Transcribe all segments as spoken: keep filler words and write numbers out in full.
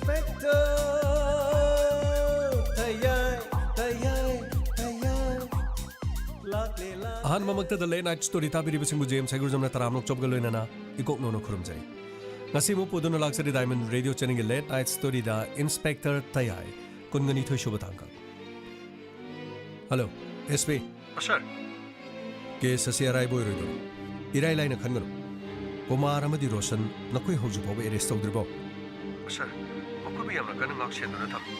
Inspector ꯇꯌꯥꯏ, ꯇꯌꯥꯏ, ꯇꯌꯥꯏ꯫ ꯂꯥꯛꯂꯦ, ꯂꯥꯛꯂꯦ꯫ ꯑꯍꯥꯟꯕꯃꯛꯇꯗ Late Night Story ꯇꯥꯕꯤꯔꯤꯕꯁꯤꯡꯕꯨ James ꯍꯩꯒ꯭ꯔꯨꯖꯝꯅ ꯇꯔꯥꯝꯅ ꯑꯣꯛꯆꯕꯒ ꯂꯣꯏꯅꯅ ꯏꯀꯣꯛ ꯅꯧꯅ ꯈꯨꯔꯨꯝꯖꯔꯤ꯫ ꯉꯁꯤ ꯑꯃꯨꯛ ꯄꯨꯗꯨꯅ ꯂꯥꯛꯆꯔꯤ Diamond Radio Channelꯒꯤ Late Night Storyꯗ Inspector ꯇꯌꯥꯏ, ꯀꯨꯟꯒꯅꯤꯊꯣꯏ ꯁꯨꯕ ꯇꯥꯡꯀꯛ꯫ Hello, S P. Sir. Case ꯑꯁꯤ ꯑꯔꯥꯏꯕ ꯑꯣꯏꯔꯣꯏꯗꯧꯔꯤ꯫ ꯏꯔꯥꯏ ꯂꯥꯏꯅ ꯈꯟꯒꯅꯨ꯫ ꯀꯨꯃꯥꯔ ꯑꯃꯗꯤ ꯔꯣꯁꯟ, ꯅꯈꯣꯏ ꯍꯧꯖꯤꯛ ꯐꯥꯎꯕ ꯑꯦꯔꯦꯁ ꯇꯧꯗ꯭ꯔꯤꯕꯣ? ꯁꯔ, ꯃꯈꯣꯏꯕꯨ ꯌꯥꯝꯅ ꯀꯟꯅ ꯉꯥꯛꯁꯦꯟꯗꯨꯅ ꯊꯝꯃꯤ꯫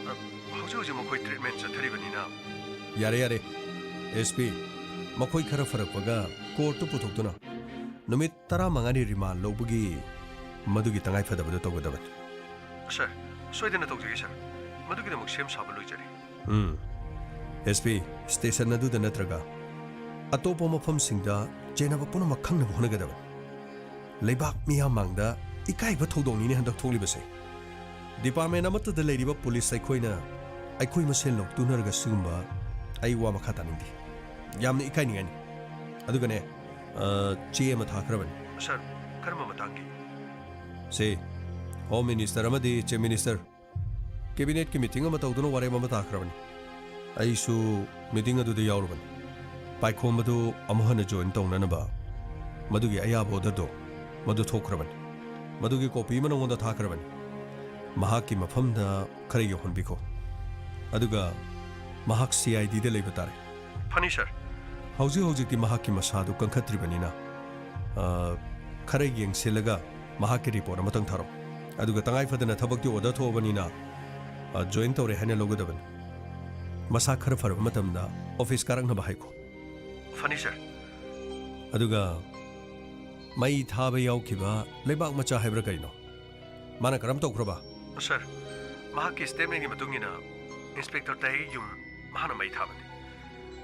ꯑ, ꯍꯧꯖꯤꯛ ꯍꯧꯖꯤꯛ ꯃꯈꯣꯏ ꯇ꯭ꯔꯤꯠꯃꯦꯟ ꯆꯠꯊꯔꯤꯕꯅꯤꯅ꯫ ꯌꯥꯔꯦ, ꯌꯥꯔꯦ꯫ ꯑꯦꯁ ꯄꯤ, ꯃꯈꯣꯏ ꯈꯔ ꯐꯔꯛꯄꯒ ꯀꯣꯔꯠꯇ ꯄꯨꯊꯣꯛꯇꯨꯅ ꯅꯨꯃꯤꯠ ꯇꯔꯥꯃꯉꯥꯅꯤ ꯔꯤꯃꯥꯟ ꯂꯧꯕꯒꯤ ꯃꯗꯨꯒꯤ ꯇꯉꯥꯏ ꯐꯗꯕꯗꯨ ꯇꯧꯒꯗꯕꯅꯤ꯫ ꯁꯔ, ꯁꯣꯏꯗꯅ ꯇꯧꯖꯒꯦ, ꯁꯔ꯫ ꯃꯗꯨꯒꯤꯗꯃꯛ ꯁꯦꯝ ꯁꯥꯕ ꯂꯣꯏꯖꯔꯦ꯫ ꯎꯝ꯫ ꯑꯦꯁ ꯄꯤ, ꯁ꯭ꯇꯦꯁꯟ ꯑꯗꯨꯗ ꯅꯠꯇ꯭ꯔꯒ ꯑꯇꯣꯞꯄ ꯃꯐꯝꯁꯤꯡꯗ ꯆꯦꯟꯅꯕ ꯄꯨꯝꯅꯃꯛ ꯈꯪꯅꯕ ꯍꯣꯠꯅꯒꯗꯕꯅꯤ꯫ ꯂꯩꯕꯥꯛ ꯃꯤꯌꯥꯝ ꯃꯥꯡꯗ ꯏꯀꯥꯏꯕ ꯊꯧꯗꯣꯛꯅꯤꯅꯦ ꯍꯟꯗꯛ ꯊꯣꯛꯂꯤꯕꯁꯦ꯫ ꯗꯤꯄꯥꯔꯠꯃꯦꯟ ꯑꯃꯠꯇꯗ ꯂꯩꯔꯤꯕ ꯄꯨꯂꯤꯁ ꯑꯩꯈꯣꯏꯅ ꯑꯩꯈꯣꯏ ꯃꯁꯦꯟ ꯂꯧꯇꯨꯅꯔꯒ ꯁꯤꯒꯨꯝꯕ ꯑꯩ ꯋꯥ ꯃꯈꯥ ꯇꯥꯅꯤꯡꯗꯦ꯫ ꯌꯥꯝꯅ ꯏꯀꯥꯏꯅꯤꯡꯉꯥꯏꯅꯤ꯫ ꯑꯗꯨꯒꯅꯦ, ꯑ, ꯆꯦ ꯑꯃ ꯊꯥꯈ꯭ꯔꯕꯅꯤ꯫ ꯁꯔ, ꯀꯔꯝꯕ ꯃꯇꯥꯡꯒꯤ? ꯁꯤ, ꯍꯣꯝ ꯃꯤꯅꯤꯁꯇꯔ ꯑꯃꯗꯤ ꯆꯤꯐ ꯃꯤꯅꯤꯁꯇꯔ, ꯀꯦꯕꯤꯅꯦꯠꯀꯤ ꯃꯤꯇꯤꯡ ꯑꯃ ꯇꯧꯗꯨꯅ ꯋꯥꯔꯦꯞ ꯑꯃ ꯇꯥꯈ꯭ꯔꯕꯅꯤ꯫ ꯑꯩꯁꯨ ꯃꯤꯇꯤꯡ ꯑꯗꯨꯗ ꯌꯥꯎꯔꯨꯕꯅꯤ꯫ ꯄꯥꯏꯈꯣꯝꯕꯗꯨ ꯑꯃꯨꯛ ꯍꯟꯅ ꯖꯣꯏꯟ ꯇꯧꯅꯅꯕ ꯃꯗꯨꯒꯤ ꯑꯌꯥꯕ ꯑꯣꯔꯗꯔꯗꯣ ꯃꯗꯨ ꯊꯣꯛꯈ꯭ꯔꯕꯅꯤ꯫ ꯃꯗꯨꯒꯤ ꯀꯣꯄꯤ ꯑꯃ ꯅꯉꯣꯟꯗ ꯊꯥꯈ꯭ꯔꯕꯅꯤ꯫ ꯃꯍꯥꯛꯀꯤ ꯃꯐꯝꯗ ꯈꯔ ꯌꯧꯍꯟꯕꯤꯈꯣ꯫ ꯑꯗꯨꯒ ꯃꯍꯥꯛ ꯁꯤ ꯑꯥꯏ ꯗꯤꯗ ꯂꯩꯕ ꯇꯥꯔꯦ꯫ ꯐꯅꯤ, ꯁꯔ꯫ ꯍꯧꯖꯤꯛ ꯍꯧꯖꯤꯛꯇꯤ ꯃꯍꯥꯛꯀꯤ ꯃꯁꯥꯗꯨ ꯀꯟꯈꯠꯇ꯭ꯔꯤꯕꯅꯤꯅ, ꯑ, ꯈꯔ ꯌꯦꯡꯁꯤꯜꯂꯒ ꯃꯍꯥꯛꯀꯤ ꯔꯤꯄꯣꯔꯠ ꯑꯃꯇꯪ ꯊꯥꯔꯛꯑꯣ꯫ ꯑꯗꯨꯒ ꯇꯉꯥꯏ ꯐꯗꯅ ꯊꯕꯛꯀꯤ ꯑꯣꯔꯗꯔ ꯊꯣꯛꯑꯕꯅꯤꯅ, ꯑ, ꯖꯣꯏꯟ ꯇꯧꯔꯦ ꯍꯥꯏꯅ ꯂꯧꯒꯗꯕꯅꯤ꯫ ꯃꯁꯥ ꯈꯔ ꯐꯔꯕ ꯃꯇꯝꯗ ꯑꯣꯐꯤꯁ ꯀꯥꯔꯛꯅꯕ ꯍꯥꯏꯈꯣ꯫ ꯐꯅꯤ, ꯁꯔ꯫ ꯑꯗꯨꯒ ꯃꯩ ꯊꯥꯕ ꯌꯥꯎꯈꯤꯕ ꯂꯩꯕꯥꯛ ꯃꯆꯥ ꯍꯥꯏꯕ꯭ꯔꯥ ꯀꯔꯤꯅꯣ? ꯃꯥꯅ ꯀꯔꯝ ꯇꯧꯈ꯭ꯔꯕ? ꯁꯔ, ꯃꯍꯥꯛꯀꯤ ꯁ꯭ꯇꯦꯠꯃꯦꯟꯒꯤ ꯃꯇꯨꯡ ꯏꯟꯅ, ꯏꯟꯁꯄꯦꯛꯇꯔ ꯇꯥꯏꯒꯤ ꯌꯨꯝ ꯃꯍꯥꯛꯅ ꯃꯩ ꯊꯥꯕꯅꯤ꯫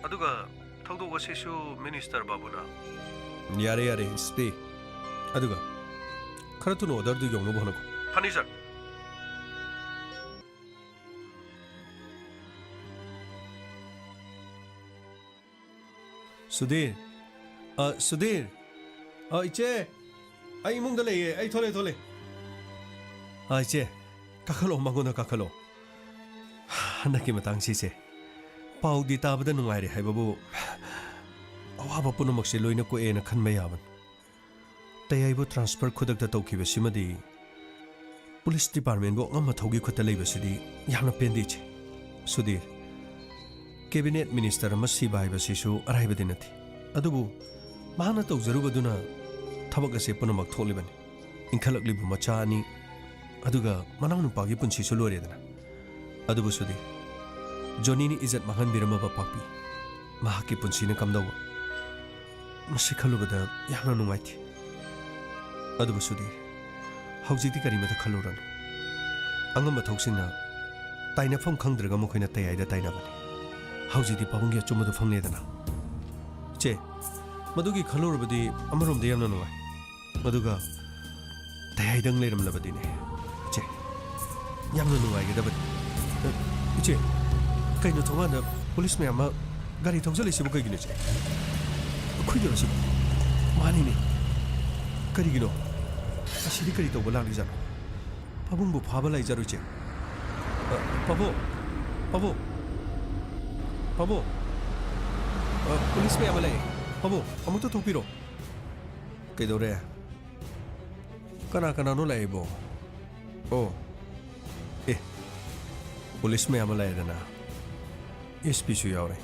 ꯑꯗꯨꯒ ꯊꯧꯗꯣꯛ ꯑꯁꯤꯁꯨ ꯃꯤꯅꯤꯁꯇꯔ ꯕꯥꯕꯨꯅ꯫ ꯌꯥꯔꯦ, ꯌꯥꯔꯦ, ꯑꯦꯁ ꯄꯤ꯫ ꯑꯗꯨꯒ ꯈꯔ ꯊꯨꯅ ꯑꯣꯔꯗꯔꯗꯨ ꯌꯧꯅꯕ ꯍꯣꯠꯅꯈꯣ꯫ ꯐꯅꯤ, ꯁꯔ꯫ ꯁꯨꯙꯤꯔ꯫ ꯑ, ꯁꯨꯙꯤꯔ꯫ ꯑ, ꯏꯆꯦ꯫ ꯑꯩ ꯏꯃꯨꯡꯗ ꯂꯩꯌꯦ꯫ ꯑꯩ ꯊꯣꯛꯂꯛꯑꯦ, ꯊꯣꯛꯂꯛꯑꯦ꯫ ꯑ, ꯏꯆꯦ꯫ ꯀꯥꯈꯠꯂꯣ, ꯃꯉꯣꯟꯗ ꯀꯥꯈꯠꯂꯣ꯫ ꯍꯟꯗꯛꯀꯤ ꯃꯇꯥꯡꯁꯤꯁꯦ ꯄꯥꯎꯗꯤ ꯇꯥꯕꯗ ꯅꯨꯡꯉꯥꯏꯔꯦ ꯍꯥꯏꯕꯕꯨ, ꯑꯋꯥꯕ ꯄꯨꯝꯅꯃꯛꯁꯦ ꯂꯣꯏꯅ ꯀꯣꯛꯑꯦꯅ ꯈꯟꯕ ꯌꯥꯕꯅꯤ꯫ ꯇꯌꯥꯏꯕꯨ transfer ꯈꯨꯗꯛꯇ ꯇꯧꯈꯤꯕꯁꯤꯃꯗꯤ, police departmentꯕꯨ ꯑꯉꯝ ꯑꯊꯧꯒꯤ ꯈꯨꯠꯇ ꯂꯩꯕꯁꯤꯗꯤ ꯌꯥꯝꯅ ꯄꯦꯟꯗꯦ, ꯏꯆꯦ꯫ ꯁꯨꯙꯤꯔ, cabinet minister ꯑꯃ ꯁꯤꯕ ꯍꯥꯏꯕꯁꯤꯁꯨ ꯑꯔꯥꯏꯕꯗꯤ ꯅꯠꯇꯦ꯫ ꯑꯗꯨꯕꯨ ꯃꯍꯥꯛꯅ ꯇꯧꯖꯔꯨꯕꯗꯨꯅ ꯊꯕꯛ ꯑꯁꯦ ꯄꯨꯝꯅꯃꯛ ꯊꯣꯛꯂꯤꯕꯅꯤ꯫ ꯏꯟꯈꯠꯂꯛꯂꯤꯕ ꯃꯆꯥ ꯑꯅꯤ, ꯑꯗꯨꯒ ꯃꯅꯥꯎꯅꯨꯄꯥꯒꯤ ꯄꯨꯟꯁꯤꯁꯨ ꯂꯣꯏꯔꯦꯗꯅ꯫ ꯑꯗꯨꯕꯨ ꯁꯨꯙꯤꯔ, ꯖꯣꯅꯤꯅ ꯏꯖꯠ ꯃꯥꯡꯍꯟꯕꯤꯔꯝꯃꯕ ꯄꯥꯛꯄꯤ, ꯃꯍꯥꯛꯀꯤ ꯄꯨꯟꯁꯤꯅ ꯀꯝꯗꯧꯕ? ꯃꯁꯤ ꯈꯜꯂꯨꯕꯗ ꯌꯥꯝꯅ ꯅꯨꯡꯉꯥꯏꯇꯦ꯫ ꯑꯗꯨꯕꯨ ꯁꯨꯙꯤꯔ, ꯍꯧꯖꯤꯛꯇꯤ ꯀꯔꯤꯃꯠꯇ ꯈꯜꯂꯨꯔꯅꯨ꯫ ꯑꯉꯝ ꯑꯊꯧꯁꯤꯡꯅ ꯇꯥꯏꯅꯐꯝ ꯈꯪꯗ꯭ꯔꯒ ꯃꯈꯣꯏꯅ ꯇꯌꯥꯏꯗ ꯇꯥꯏꯅꯕꯅꯤ꯫ ꯍꯧꯖꯤꯛꯇꯤ ꯄꯥꯕꯨꯡꯒꯤ ꯑꯆꯨꯝꯕꯗꯨ ꯐꯪꯂꯦꯗꯅ꯫ ꯏꯆꯦ, ꯃꯗꯨꯒꯤ ꯈꯜꯂꯨꯔꯕꯗꯤ ꯑꯃꯔꯣꯝꯗ ꯌꯥꯝꯅ ꯅꯨꯡꯉꯥꯏ꯫ ꯑꯗꯨꯒ ꯇꯌꯥꯏꯗꯪ ꯂꯩꯔꯝꯂꯕꯗꯤꯅꯦ, ꯏꯆꯦ, ꯌꯥꯝꯅ ꯅꯨꯡꯉꯥꯏꯒꯗꯕꯅꯤ꯫ ꯑ, ꯏꯆꯦ, ꯀꯩꯅꯣ ꯊꯣꯡꯒꯥꯟꯗ police ꯃꯌꯥꯝ ꯑꯃ ꯒꯥꯔꯤ ꯊꯧꯖꯜꯂꯤꯁꯤꯕꯨ ꯀꯩꯒꯤꯅꯣ, ꯏꯆꯦ? ꯑꯩꯈꯣꯏꯗꯔꯣ ꯁꯤꯕꯨ? ꯃꯥꯅꯤꯅꯦ꯫ ꯀꯔꯤꯒꯤꯅꯣ? ꯑꯁꯤꯗꯤ ꯀꯔꯤ ꯇꯧꯕ ꯂꯥꯛꯂꯤꯖꯥꯠꯅꯣ? ꯄꯥꯕꯨꯡꯕꯨ ꯐꯥꯕ ꯂꯥꯛꯏꯖꯥꯠꯔꯣ, ꯏꯆꯦ? ꯑ, ꯄꯥꯕꯨꯡ! ꯄꯥꯕꯨꯡ! ꯄꯥꯕꯨꯡ! ꯑ, police ꯃꯌꯥꯝ ꯑꯃ ꯂꯥꯛꯑꯦ꯫ ꯄꯥꯕꯨꯡ, ꯑꯃꯨꯛꯇ ꯊꯣꯛꯄꯤꯔꯣ꯫ ꯀꯩꯗꯧꯔꯦ? ꯀꯅꯥ ꯀꯅꯥꯅꯣ ꯂꯥꯛꯏꯕꯣ? ꯑꯣ, ꯑꯦ, police ꯃꯌꯥꯝ ꯑꯃ ꯂꯥꯛꯑꯦꯗꯅ, SP ꯁꯨ ꯌꯥꯎꯔꯦ꯫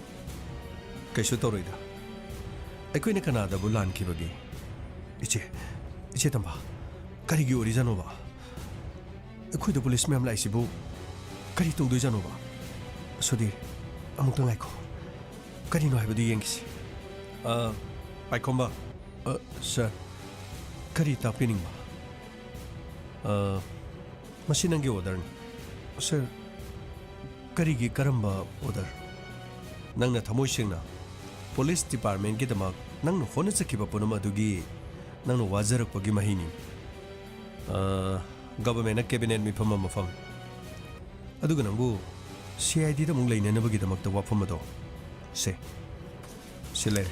ꯀꯩꯁꯨ ꯇꯧꯔꯣꯏꯗ꯫ ꯑꯩꯈꯣꯏꯅ ꯀꯅꯥꯗꯕꯨ ꯂꯥꯟꯈꯤꯕꯒꯦ? ꯏꯆꯦ, ꯏꯆꯦ ꯇꯝꯕ, ꯀꯔꯤꯒꯤ ꯑꯣꯏꯔꯤꯖꯥꯠꯅꯣꯕ? ꯑꯩꯈꯣꯏꯗ police ꯃꯌꯥꯝ ꯂꯥꯛꯏꯁꯤꯕꯨ ꯀꯔꯤ ꯇꯧꯗꯣꯏꯖꯥꯠꯅꯣꯕ? ꯁꯨꯙꯤꯔ, ꯑꯃꯨꯛꯇ ꯉꯥꯏꯈꯣ꯫ ꯀꯔꯤꯅꯣ ꯍꯥꯏꯕꯗꯨ ꯌꯦꯡꯈꯤꯁꯤ꯫ ꯑ, ꯄꯥꯏꯈꯣꯝꯕ꯫ ꯑ, sir꯫ ꯀꯔꯤ ꯇꯥꯛꯄꯤꯅꯤꯡꯕ? ꯑ, ꯃꯁꯤ ꯅꯪꯒꯤ order ꯅꯤ꯫ Sir, ꯀꯔꯤꯒꯤ, ꯀꯔꯝꯕ order? ꯅꯪꯅ ꯊꯃꯣꯏ ꯁꯦꯡꯅ police department ꯀꯤꯗꯃꯛ ꯅꯪꯅ ꯍꯣꯠꯅꯖꯈꯤꯕ ꯄꯨꯝꯅꯃꯛ ꯑꯗꯨꯒꯤ ꯅꯪꯅ ꯋꯥꯖꯔꯛꯄꯒꯤ ꯃꯍꯩꯅꯤ꯫ ꯑ, government ꯅ cabinet ꯃꯤꯐꯝ ꯑꯃ ꯐꯝ꯫ ꯑꯗꯨꯒ ꯅꯪꯕꯨ CID ꯗ ꯑꯃꯨꯛ ꯂꯩꯅꯅꯕꯒꯤꯗꯃꯛꯇ ꯋꯥꯐꯝ ꯑꯗꯣ꯫ ꯁꯦ꯫ ꯁꯤ ꯂꯩꯔꯦ꯫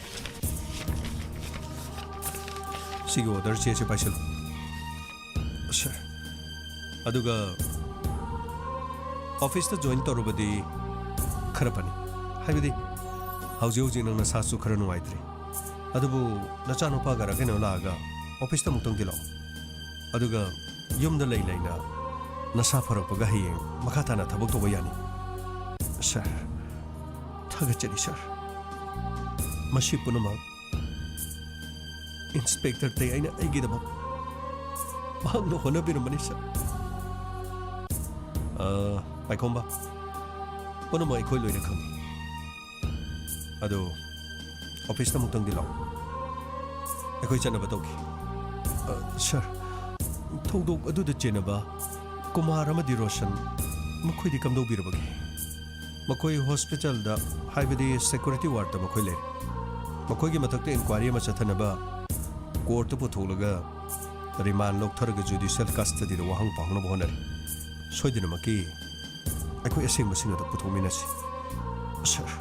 ꯁꯤꯒꯤ order ꯆꯦꯁꯦ ꯄꯥꯏꯁꯤꯜꯂꯨ꯫ Sir꯫ ꯑꯗꯨꯒ ꯑꯣꯐꯤꯁꯇ ꯖꯣꯏꯟ ꯇꯧꯔꯨꯕꯗꯤ ꯈꯔ ꯐꯅꯤ꯫ ꯍꯥꯏꯕꯗꯤ, ꯍꯧꯖꯤꯛ ꯍꯧꯖꯤꯛ ꯅꯪ ꯅꯁꯥꯁꯨ ꯈꯔ ꯅꯨꯡꯉꯥꯏꯇ꯭ꯔꯤ꯫ ꯑꯗꯨꯕꯨ ꯅꯆꯥꯅꯨꯄꯥꯒꯔ ꯀꯩꯅꯣ ꯂꯥꯛꯑꯒ ꯑꯣꯐꯤꯁꯇ ꯑꯃꯨꯛꯇꯪꯗꯤ ꯂꯥꯛꯑꯣ꯫ ꯑꯗꯨꯒ ꯌꯨꯝꯗ ꯂꯩ ꯂꯩꯅ ꯅꯁꯥ ꯐꯔꯛꯄꯒ ꯍꯌꯦꯡ ꯃꯈꯥ ꯇꯥꯅ ꯊꯕꯛ ꯇꯧꯕ ꯌꯥꯅꯤ꯫ ꯁꯥꯔ, ꯊꯥꯒꯠꯆꯔꯤ, ꯁꯥꯔ꯫ ꯃꯁꯤ ꯄꯨꯝꯅꯃꯛ ꯏꯟꯁꯄꯦꯛꯇꯔ ꯇꯌꯥꯏꯅ ꯑꯩꯒꯤꯗꯃꯛ ꯃꯍꯥꯛꯅ ꯍꯣꯠꯅꯕꯤꯔꯝꯕꯅꯤ, ꯁꯥꯔ꯫ ꯑ, ꯄꯥꯏꯈꯣꯝꯕ, ꯄꯨꯝꯅꯃꯛ ꯑꯩꯈꯣꯏ ꯂꯣꯏꯅ ꯈꯪꯏ꯫ ꯑꯗꯣ, ꯑꯣꯐꯤꯁꯇ ꯑꯃꯨꯛꯇꯪꯗꯤ ꯂꯥꯛꯑꯣ꯫ ꯑꯩꯈꯣꯏ ꯆꯠꯅꯕ ꯇꯧꯈꯤ꯫ ꯑ, ꯁꯥꯔ, ꯊꯧꯗꯣꯛ ꯑꯗꯨꯗ ꯆꯦꯟꯅꯕ ꯀꯨꯃꯥꯔ ꯑꯃꯗꯤ ꯔꯣꯁꯟ, ꯃꯈꯣꯏꯗꯤ ꯀꯝꯗꯧꯕꯤꯔꯕꯒꯦ? ꯃꯈꯣꯏ ꯍꯣꯁꯄꯤꯇꯥꯜꯗ, ꯍꯥꯏꯕꯗꯤ ꯁꯦꯀ꯭ꯌꯨꯔꯤꯇꯤ ꯋꯥꯔꯗꯇ ꯃꯈꯣꯏ ꯂꯩꯔꯦ꯫ ꯃꯈꯣꯏꯒꯤ ꯃꯊꯛꯇ ꯏꯟꯀ꯭ꯋꯥꯏꯔꯤ ꯑꯃ ꯆꯠꯊꯅꯕ ꯀꯣꯔꯠꯇ ꯄꯨꯊꯣꯛꯂꯒ ꯔꯤꯃꯥꯟ ꯂꯧꯊꯔꯒ ꯖꯨꯗꯤꯁꯤꯌꯦꯜ ꯀꯁꯇꯗꯤꯗ ꯋꯥꯍꯪ ꯄꯥꯎꯅꯕ ꯍꯣꯠꯅꯔꯤ꯫ ꯁꯣꯏꯗꯅꯃꯛꯀꯤ ꯑꯩꯈꯣꯏ ꯑꯁꯦꯡꯕꯁꯤꯡ ꯑꯗꯨ ꯄꯨꯊꯣꯛꯃꯤꯟꯅꯁꯤ꯫ ꯁꯥꯔ,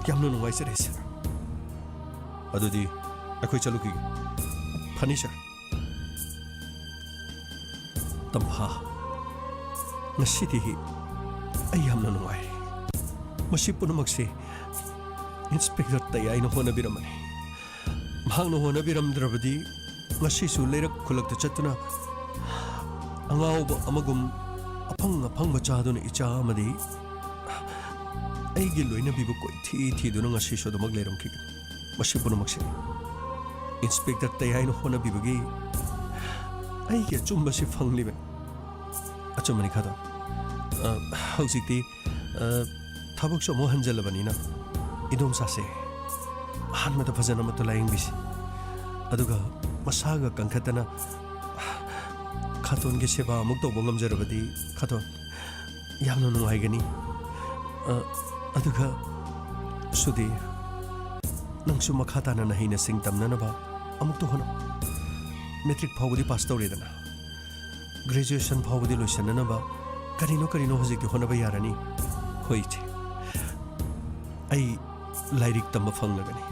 ꯌꯥꯝꯅ ꯅꯨꯡꯉꯥꯏꯖꯔꯦ, ꯁꯥꯔ꯫ ꯑꯗꯨꯗꯤ ꯑꯩꯈꯣꯏ ꯆꯠꯂꯨꯈꯤꯒꯦ꯫ ꯐꯅꯤ, ꯁꯥꯔ꯫ ꯇꯝꯐꯥ, ꯉꯁꯤꯗꯤ ꯑꯩ ꯌꯥꯝꯅ ꯅꯨꯡꯉꯥꯏꯔꯦ꯫ ꯃꯁꯤ ꯄꯨꯝꯅꯃꯛꯁꯦ ꯏꯟꯁꯄꯦꯛꯇꯔ ꯇꯌꯥꯏꯅ ꯍꯣꯠꯅꯕꯤꯔꯝꯕꯅꯤ꯫ ꯃꯍꯥꯛꯅ ꯍꯣꯠꯅꯕꯤꯔꯝꯗ꯭ꯔꯕꯗꯤ ꯉꯁꯤꯁꯨ ꯂꯩꯔꯛ ꯈꯨꯜꯂꯛꯇ ꯆꯠꯇꯨꯅ ꯑꯉꯥꯎꯕ ꯑꯃꯒꯨꯝ ꯑꯐꯪ ꯑꯐꯪꯕ ꯆꯥꯗꯨꯅ ꯏꯆꯥ ꯑꯃꯗꯤ ꯑꯩꯒꯤ ꯂꯣꯏꯅꯕꯤꯕꯨ ꯀꯣꯏꯊꯤ ꯊꯤꯗꯨꯅ ꯉꯁꯤꯁꯨ ꯑꯗꯨꯃꯛ ꯂꯩꯔꯝꯈꯤꯒꯅꯤ꯫ ꯃꯁꯤ ꯄꯨꯝꯅꯃꯛꯁꯦ ꯏꯟꯁꯄꯦꯛꯇꯔ ꯇꯌꯥꯏꯅ ꯍꯣꯠꯅꯕꯤꯕꯒꯤ ꯑꯩꯒꯤ ꯑꯆꯨꯝꯕꯁꯤ ꯐꯪꯂꯤꯕꯅꯤ꯫ ꯑꯆꯨꯝꯕꯅꯤ, ꯈꯥꯗꯣꯟ꯫ ꯑ, ꯍꯧꯖꯤꯛꯇꯤ, ꯑ, ꯊꯕꯛꯁꯨ ꯑꯃꯨꯛ ꯍꯟꯖꯜꯂꯕꯅꯤꯅ ꯏꯗꯣꯝꯆꯥꯁꯦ ꯑꯍꯥꯟꯕꯗ ꯐꯖꯅ ꯑꯃꯨꯛꯇ ꯂꯥꯌꯦꯡꯕꯤꯁꯤ꯫ ꯑꯗꯨꯒ ꯃꯁꯥꯒ ꯀꯟꯈꯠꯇꯅ ꯈꯥꯗꯣꯟꯒꯤ ꯁꯦꯕꯥ ꯑꯃꯨꯛ ꯇꯧꯕ ꯉꯝꯖꯔꯕꯗꯤ, ꯈꯥꯗꯣꯟ, ꯌꯥꯝꯅ ꯅꯨꯡꯉꯥꯏꯒꯅꯤ꯫ ꯑ, ꯑꯗꯨꯒ ꯁꯨꯙꯤꯔ, ꯅꯪꯁꯨ ꯃꯈꯥ ꯇꯥꯅ ꯅꯍꯩ ꯅꯁꯤꯡ ꯇꯝꯅꯅꯕ ꯑꯃꯨꯛꯇ ꯍꯣꯠꯅꯧ꯫ ꯃꯦꯇ꯭ꯔꯤꯛ ꯐꯥꯎꯕꯗꯤ ꯄꯥꯁ ꯇꯧꯔꯦꯗꯅ, ꯒ꯭ꯔꯦꯖꯨꯑꯦꯁꯟ ꯐꯥꯎꯕꯗꯤ ꯂꯣꯏꯁꯤꯟꯅꯅꯕ ꯀꯔꯤꯅꯣ ꯀꯔꯤꯅꯣ ꯍꯧꯖꯤꯛꯇꯤ ꯍꯣꯠꯅꯕ ꯌꯥꯔꯅꯤ꯫ ꯍꯣꯏ, ꯏꯆꯦ, ꯑꯩ ꯂꯥꯏꯔꯤꯛ ꯇꯝꯕ ꯐꯪꯂꯒꯅꯤ꯫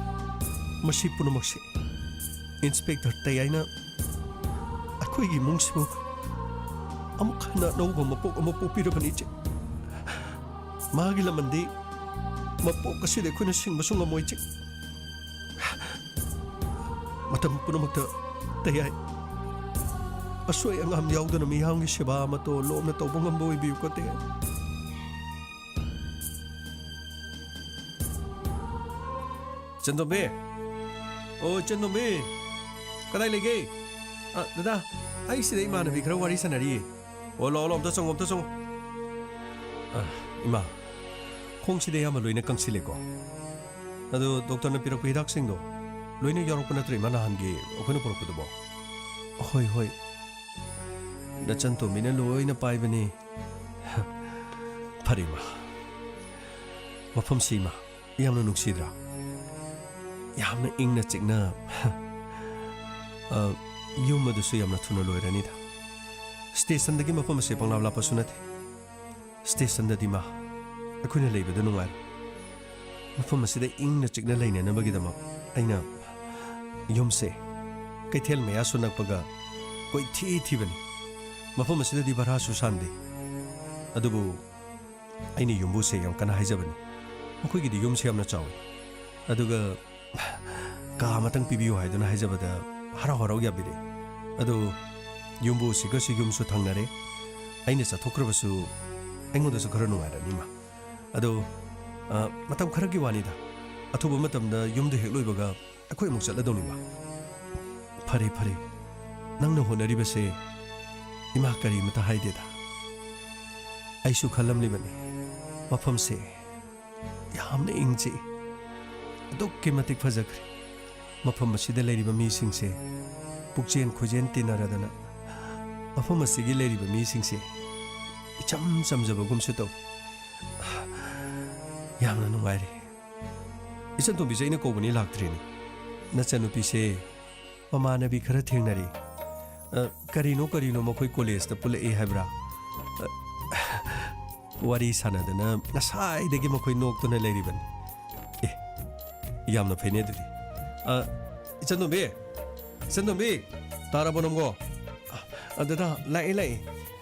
ꯃꯁꯤ ꯄꯨꯝꯅꯃꯛꯁꯦ ꯏꯟꯁꯄꯦꯛꯇꯔ ꯇꯌꯥꯏꯅ ꯑꯩꯈꯣꯏꯒꯤ ꯏꯃꯨꯡꯁꯤꯕꯨ ꯑꯃꯨꯛ ꯍꯟꯅ ꯑꯅꯧꯕ ꯃꯄꯣꯛ ꯑꯃ ꯄꯣꯛꯄꯤꯔꯕꯅꯤ, ꯏꯆꯦ꯫ ꯃꯥꯒꯤ ꯂꯃꯟꯗꯤ ꯃꯄꯣꯛ ꯑꯁꯤꯗ ꯑꯩꯈꯣꯏꯅ ꯁꯤꯡꯕꯁꯨ ꯉꯝꯃꯣꯏ, ꯏꯆꯦ꯫ ꯃꯇꯝ ꯄꯨꯝꯅꯃꯛꯇ ꯇꯌꯥꯏ ꯑꯁꯣꯏ ꯑꯉꯥꯝ ꯌꯥꯎꯗꯅ ꯃꯤꯌꯥꯝꯒꯤ ꯁꯦꯕꯥ ꯑꯃꯠꯇ ꯂꯣꯝꯅ ꯇꯧꯕ ꯉꯝꯕ ꯑꯣꯏꯕꯤꯌꯨꯀꯣ, ꯇꯌꯥꯏ꯫ ꯆꯟꯗꯣꯝꯕꯤ꯫ ꯑꯣ, ꯆꯟꯗꯣꯝꯕꯤ꯫ ꯀꯗꯥꯏ ꯂꯩꯒꯦ? ꯑ, ꯗꯗꯥ, ꯑꯩ ꯁꯤꯗ ꯏꯃꯥꯟꯅꯕꯤ ꯈꯔ ꯋꯥꯔꯤ ꯁꯥꯟꯅꯔꯤꯌꯦ꯫ ꯑꯣ, ꯂꯥꯛꯑꯣ, ꯂꯥꯛꯑꯣ, ꯑꯝꯇ ꯆꯪꯉꯣ, ꯑꯝꯇ ꯆꯪꯉꯣ꯫ ꯑ, ꯏꯃꯥ, ꯈꯣꯡꯁꯤꯗꯤ ꯑꯌꯥꯝꯕ ꯂꯣꯏꯅ ꯀꯪꯁꯤꯜꯂꯦꯀꯣ꯫ ꯑꯗꯣ ꯗꯣꯛꯇꯔꯅ ꯄꯤꯔꯛꯄ ꯍꯤꯗꯥꯛꯁꯤꯡꯗꯣ ꯂꯣꯏꯅ ꯌꯥꯎꯔꯛꯄ ꯅꯠꯇ꯭ꯔꯣ, ꯏꯃꯥ, ꯅꯍꯥꯟꯒꯤ ꯑꯩꯈꯣꯏꯅ ꯄꯨꯔꯛꯄꯗꯨꯕꯣ? ꯍꯣꯏ, ꯍꯣꯏ꯫ ꯅꯆꯟ ꯇꯣꯝꯕꯤꯅ ꯂꯣꯏꯅ ꯄꯥꯏꯕꯅꯤ꯫ ꯐꯔꯦ, ꯏꯃꯥ꯫ ꯃꯐꯝꯁꯤ, ꯏꯃꯥ, ꯌꯥꯝꯅ ꯅꯨꯡꯁꯤꯗ꯭ꯔꯥ? ꯌꯥꯝꯅ ꯏꯪꯅ ꯆꯤꯛꯅ, ꯑ, ꯌꯨꯝ ꯑꯗꯨꯁꯨ ꯌꯥꯝꯅ ꯊꯨꯅ ꯂꯣꯏꯔꯅꯤꯗ꯫ ꯁ꯭ꯇꯦꯁꯟꯗꯒꯤ ꯃꯐꯝ ꯑꯁꯦ ꯄꯪꯂꯥꯞ ꯂꯥꯞꯄꯁꯨ ꯅꯠꯇꯦ꯫ ꯁ꯭ꯇꯦꯁꯟꯗꯗꯤ, ꯃꯥ, ꯑꯩꯈꯣꯏꯅ ꯂꯩꯕꯗ ꯅꯨꯡꯉꯥꯏꯔꯦ꯫ ꯃꯐꯝ ꯑꯁꯤꯗ ꯏꯪꯅ ꯆꯤꯛꯅ ꯂꯩꯅꯅꯕꯒꯤꯗꯃꯛ ꯑꯩꯅ ꯌꯨꯝꯁꯦ ꯀꯩꯊꯦꯜ ꯃꯌꯥꯁꯨ ꯅꯛꯄꯒ ꯀꯣꯏꯊꯤ ꯊꯤꯕꯅꯤ꯫ ꯃꯐꯝ ꯑꯁꯤꯗꯗꯤ ꯚꯔꯥꯁꯨ ꯁꯥꯟꯗꯦ꯫ ꯑꯗꯨꯕꯨ ꯑꯩꯅ ꯌꯨꯝꯕꯨꯁꯦ ꯌꯥꯝ ꯀꯟꯅ ꯍꯥꯏꯖꯕꯅꯤ꯫ ꯃꯈꯣꯏꯒꯤꯗꯤ ꯌꯨꯝꯁꯦ ꯌꯥꯝꯅ ꯆꯥꯎꯏ꯫ ꯑꯗꯨꯒ ꯀꯥ ꯑꯃꯇꯪ ꯄꯤꯕꯤꯌꯨ ꯍꯥꯏꯗꯨꯅ ꯍꯥꯏꯖꯕꯗ ꯍꯔꯥꯎ ꯍꯔꯥꯎ ꯌꯥꯕꯤꯔꯛꯑꯦ꯫ ꯑꯗꯨ ꯌꯨꯝꯕꯨꯁꯤꯒꯁꯨ ꯌꯨꯝꯁꯨ ꯊꯪꯅꯔꯦ꯫ ꯑꯩꯅ ꯆꯠꯊꯣꯛꯈ꯭ꯔꯕꯁꯨ ꯑꯩꯉꯣꯟꯗꯁꯨ ꯈꯔ ꯅꯨꯡꯉꯥꯏꯔꯅꯤ, ꯏꯃꯥ꯫ ꯑꯗꯣ, ꯑ, ꯃꯇꯝ ꯈꯔꯒꯤ ꯋꯥꯅꯤꯗ꯫ ꯑꯊꯨꯕ ꯃꯇꯝꯗ ꯌꯨꯝꯗꯨ ꯍꯦꯛ ꯂꯣꯏꯕꯒ ꯑꯩꯈꯣꯏ ꯑꯃꯨꯛ ꯆꯠꯂꯗꯧꯅꯤ, ꯏꯃꯥ꯫ ꯐꯔꯦ, ꯐꯔꯦ꯫ ꯅꯪꯅ ꯍꯣꯠꯅꯔꯤꯕꯁꯦ ꯏꯃꯥ ꯀꯔꯤꯃꯇ ꯍꯥꯏꯗꯦꯗ꯫ ꯑꯩꯁꯨ ꯈꯜꯂꯝꯂꯤꯕꯅꯤ, ꯃꯐꯝꯁꯦ ꯌꯥꯝꯅ ꯏꯪ ꯆꯤꯛꯏ꯫ ꯑꯗꯨꯛꯀꯤ ꯃꯇꯤꯛ ꯐꯖꯈ꯭ꯔꯦ꯫ ꯃꯐꯝ ꯑꯁꯤꯗ ꯂꯩꯔꯤꯕ ꯃꯤꯁꯤꯡꯁꯦ ꯄꯨꯛꯆꯦꯟ ꯈꯣꯏꯖꯦꯟ ꯇꯤꯟꯅꯔꯗꯅ ꯃꯐꯝ ꯑꯁꯤꯒꯤ ꯂꯩꯔꯤꯕ ꯃꯤꯁꯤꯡꯁꯦ ꯏꯆꯝ ꯆꯝꯖꯕꯒꯨꯝꯁꯨ ꯇꯧꯏ꯫ ꯌꯥꯝꯅ ꯅꯨꯡꯉꯥꯏꯔꯦ꯫ ꯏꯆꯟꯇꯣꯝꯕꯤꯁꯦ ꯑꯩꯅ ꯀꯧꯕꯅꯤ ꯂꯥꯛꯇ꯭ꯔꯦꯅꯦ꯫ ꯅꯆꯟꯅꯨꯄꯤꯁꯦ ꯃꯃꯥꯟꯅꯕꯤ ꯈꯔ ꯊꯦꯡꯅꯔꯦ꯫ ꯑ, ꯀꯔꯤꯅꯣ ꯀꯔꯤꯅꯣ ꯃꯈꯣꯏ ꯀꯣꯂꯦꯖꯇ ꯄꯨꯜꯂꯛꯑꯦ ꯍꯥꯏꯕ꯭ꯔꯥ? ꯑ, ꯋꯥꯔꯤ ꯁꯥꯟꯅꯗꯅ ꯉꯁꯥꯏꯗꯒꯤ ꯃꯈꯣꯏ ꯅꯣꯛꯇꯨꯅ ꯂꯩꯔꯤꯕꯅꯤ꯫ ꯑꯦ, ꯌꯥꯝꯅ ꯐꯩꯅꯦ ꯑꯗꯨꯗꯤ꯫ ꯑ, ꯏꯆꯟꯇꯣꯝꯕꯤ, ꯏꯆꯟꯇꯣꯝꯕꯤ, ꯇꯥꯔꯕꯣ ꯅꯪꯕꯣ? ꯑ, ꯗꯗꯥ, ꯂꯥꯛꯑꯦ, ꯂꯥꯛꯑꯦ꯫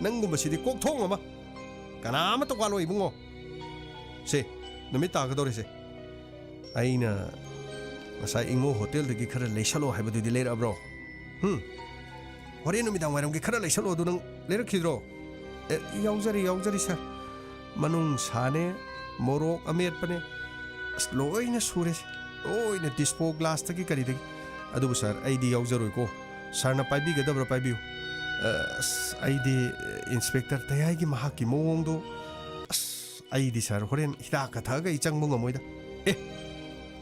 ꯅꯪꯒꯨꯝꯕꯁꯤꯗꯤ ꯀꯣꯛꯊꯣꯡ ꯑꯃ꯫ ꯀꯅꯥ ꯑꯃꯠꯇ ꯋꯥꯠꯂꯣꯏ, ꯏꯕꯨꯡꯉꯣ꯫ ꯁꯦ, ꯅꯨꯃꯤꯠ ꯇꯥꯒꯗꯧꯔꯦꯁꯦ꯫ ꯑꯩꯅ ꯉꯁꯥꯏ ꯏꯉꯣ ꯍꯣꯇꯦꯜꯗꯒꯤ ꯈꯔ ꯂꯩꯁꯜꯂꯣ ꯍꯥꯏꯕꯗꯨꯗꯤ ꯂꯩꯔꯛꯑꯕ꯭ꯔꯣ? ꯍꯨꯝ? ꯍꯣꯔꯦꯟ ꯅꯨꯃꯤꯗꯥꯡ ꯋꯥꯏꯔꯝꯒꯤ ꯈꯔ ꯂꯩꯁꯜꯂꯣ ꯑꯗꯨ ꯅꯪ ꯂꯩꯔꯛꯈꯤꯗ꯭ꯔꯣ? ꯑꯦ, ꯌꯥꯎꯖꯔꯤ, ꯌꯥꯎꯖꯔꯤ, ꯁꯥꯔ꯫ ꯃꯅꯨꯡ ꯁꯥꯅꯦ, ꯃꯣꯔꯣꯛ ꯑꯃꯦꯠꯄꯅꯦ, ꯑꯁ, ꯂꯣꯏꯅ ꯁꯨꯔꯦ꯫ ꯂꯣꯏꯅ ꯗꯤꯁꯄꯣ ꯒ꯭ꯂꯥꯁꯇꯒꯤ ꯀꯔꯤꯗꯒꯤ꯫ ꯑꯗꯨꯕꯨ ꯁꯥꯔ, ꯑꯩꯗꯤ ꯌꯥꯎꯖꯔꯣꯏꯀꯣ꯫ ꯁꯥꯔꯅ ꯄꯥꯏꯕꯤꯒꯗꯕ꯭ꯔꯥ ꯄꯥꯏꯕꯤꯌꯨ꯫ ꯑ, ꯑꯁ, ꯑꯩꯗꯤ, ꯏꯟꯁꯄꯦꯛꯇꯔ ꯇꯌꯥꯏꯒꯤ ꯃꯍꯥꯛꯀꯤ ꯃꯑꯣꯡꯗꯣ, ꯑꯁ, ꯑꯩꯗꯤ ꯁꯥꯔ, ꯍꯣꯔꯦꯟ ꯍꯤꯗꯥꯛꯀ ꯊꯛꯑꯒ ꯑꯩ ꯆꯪꯕ ꯉꯝꯃꯣꯏꯗ꯫ ꯑꯦ,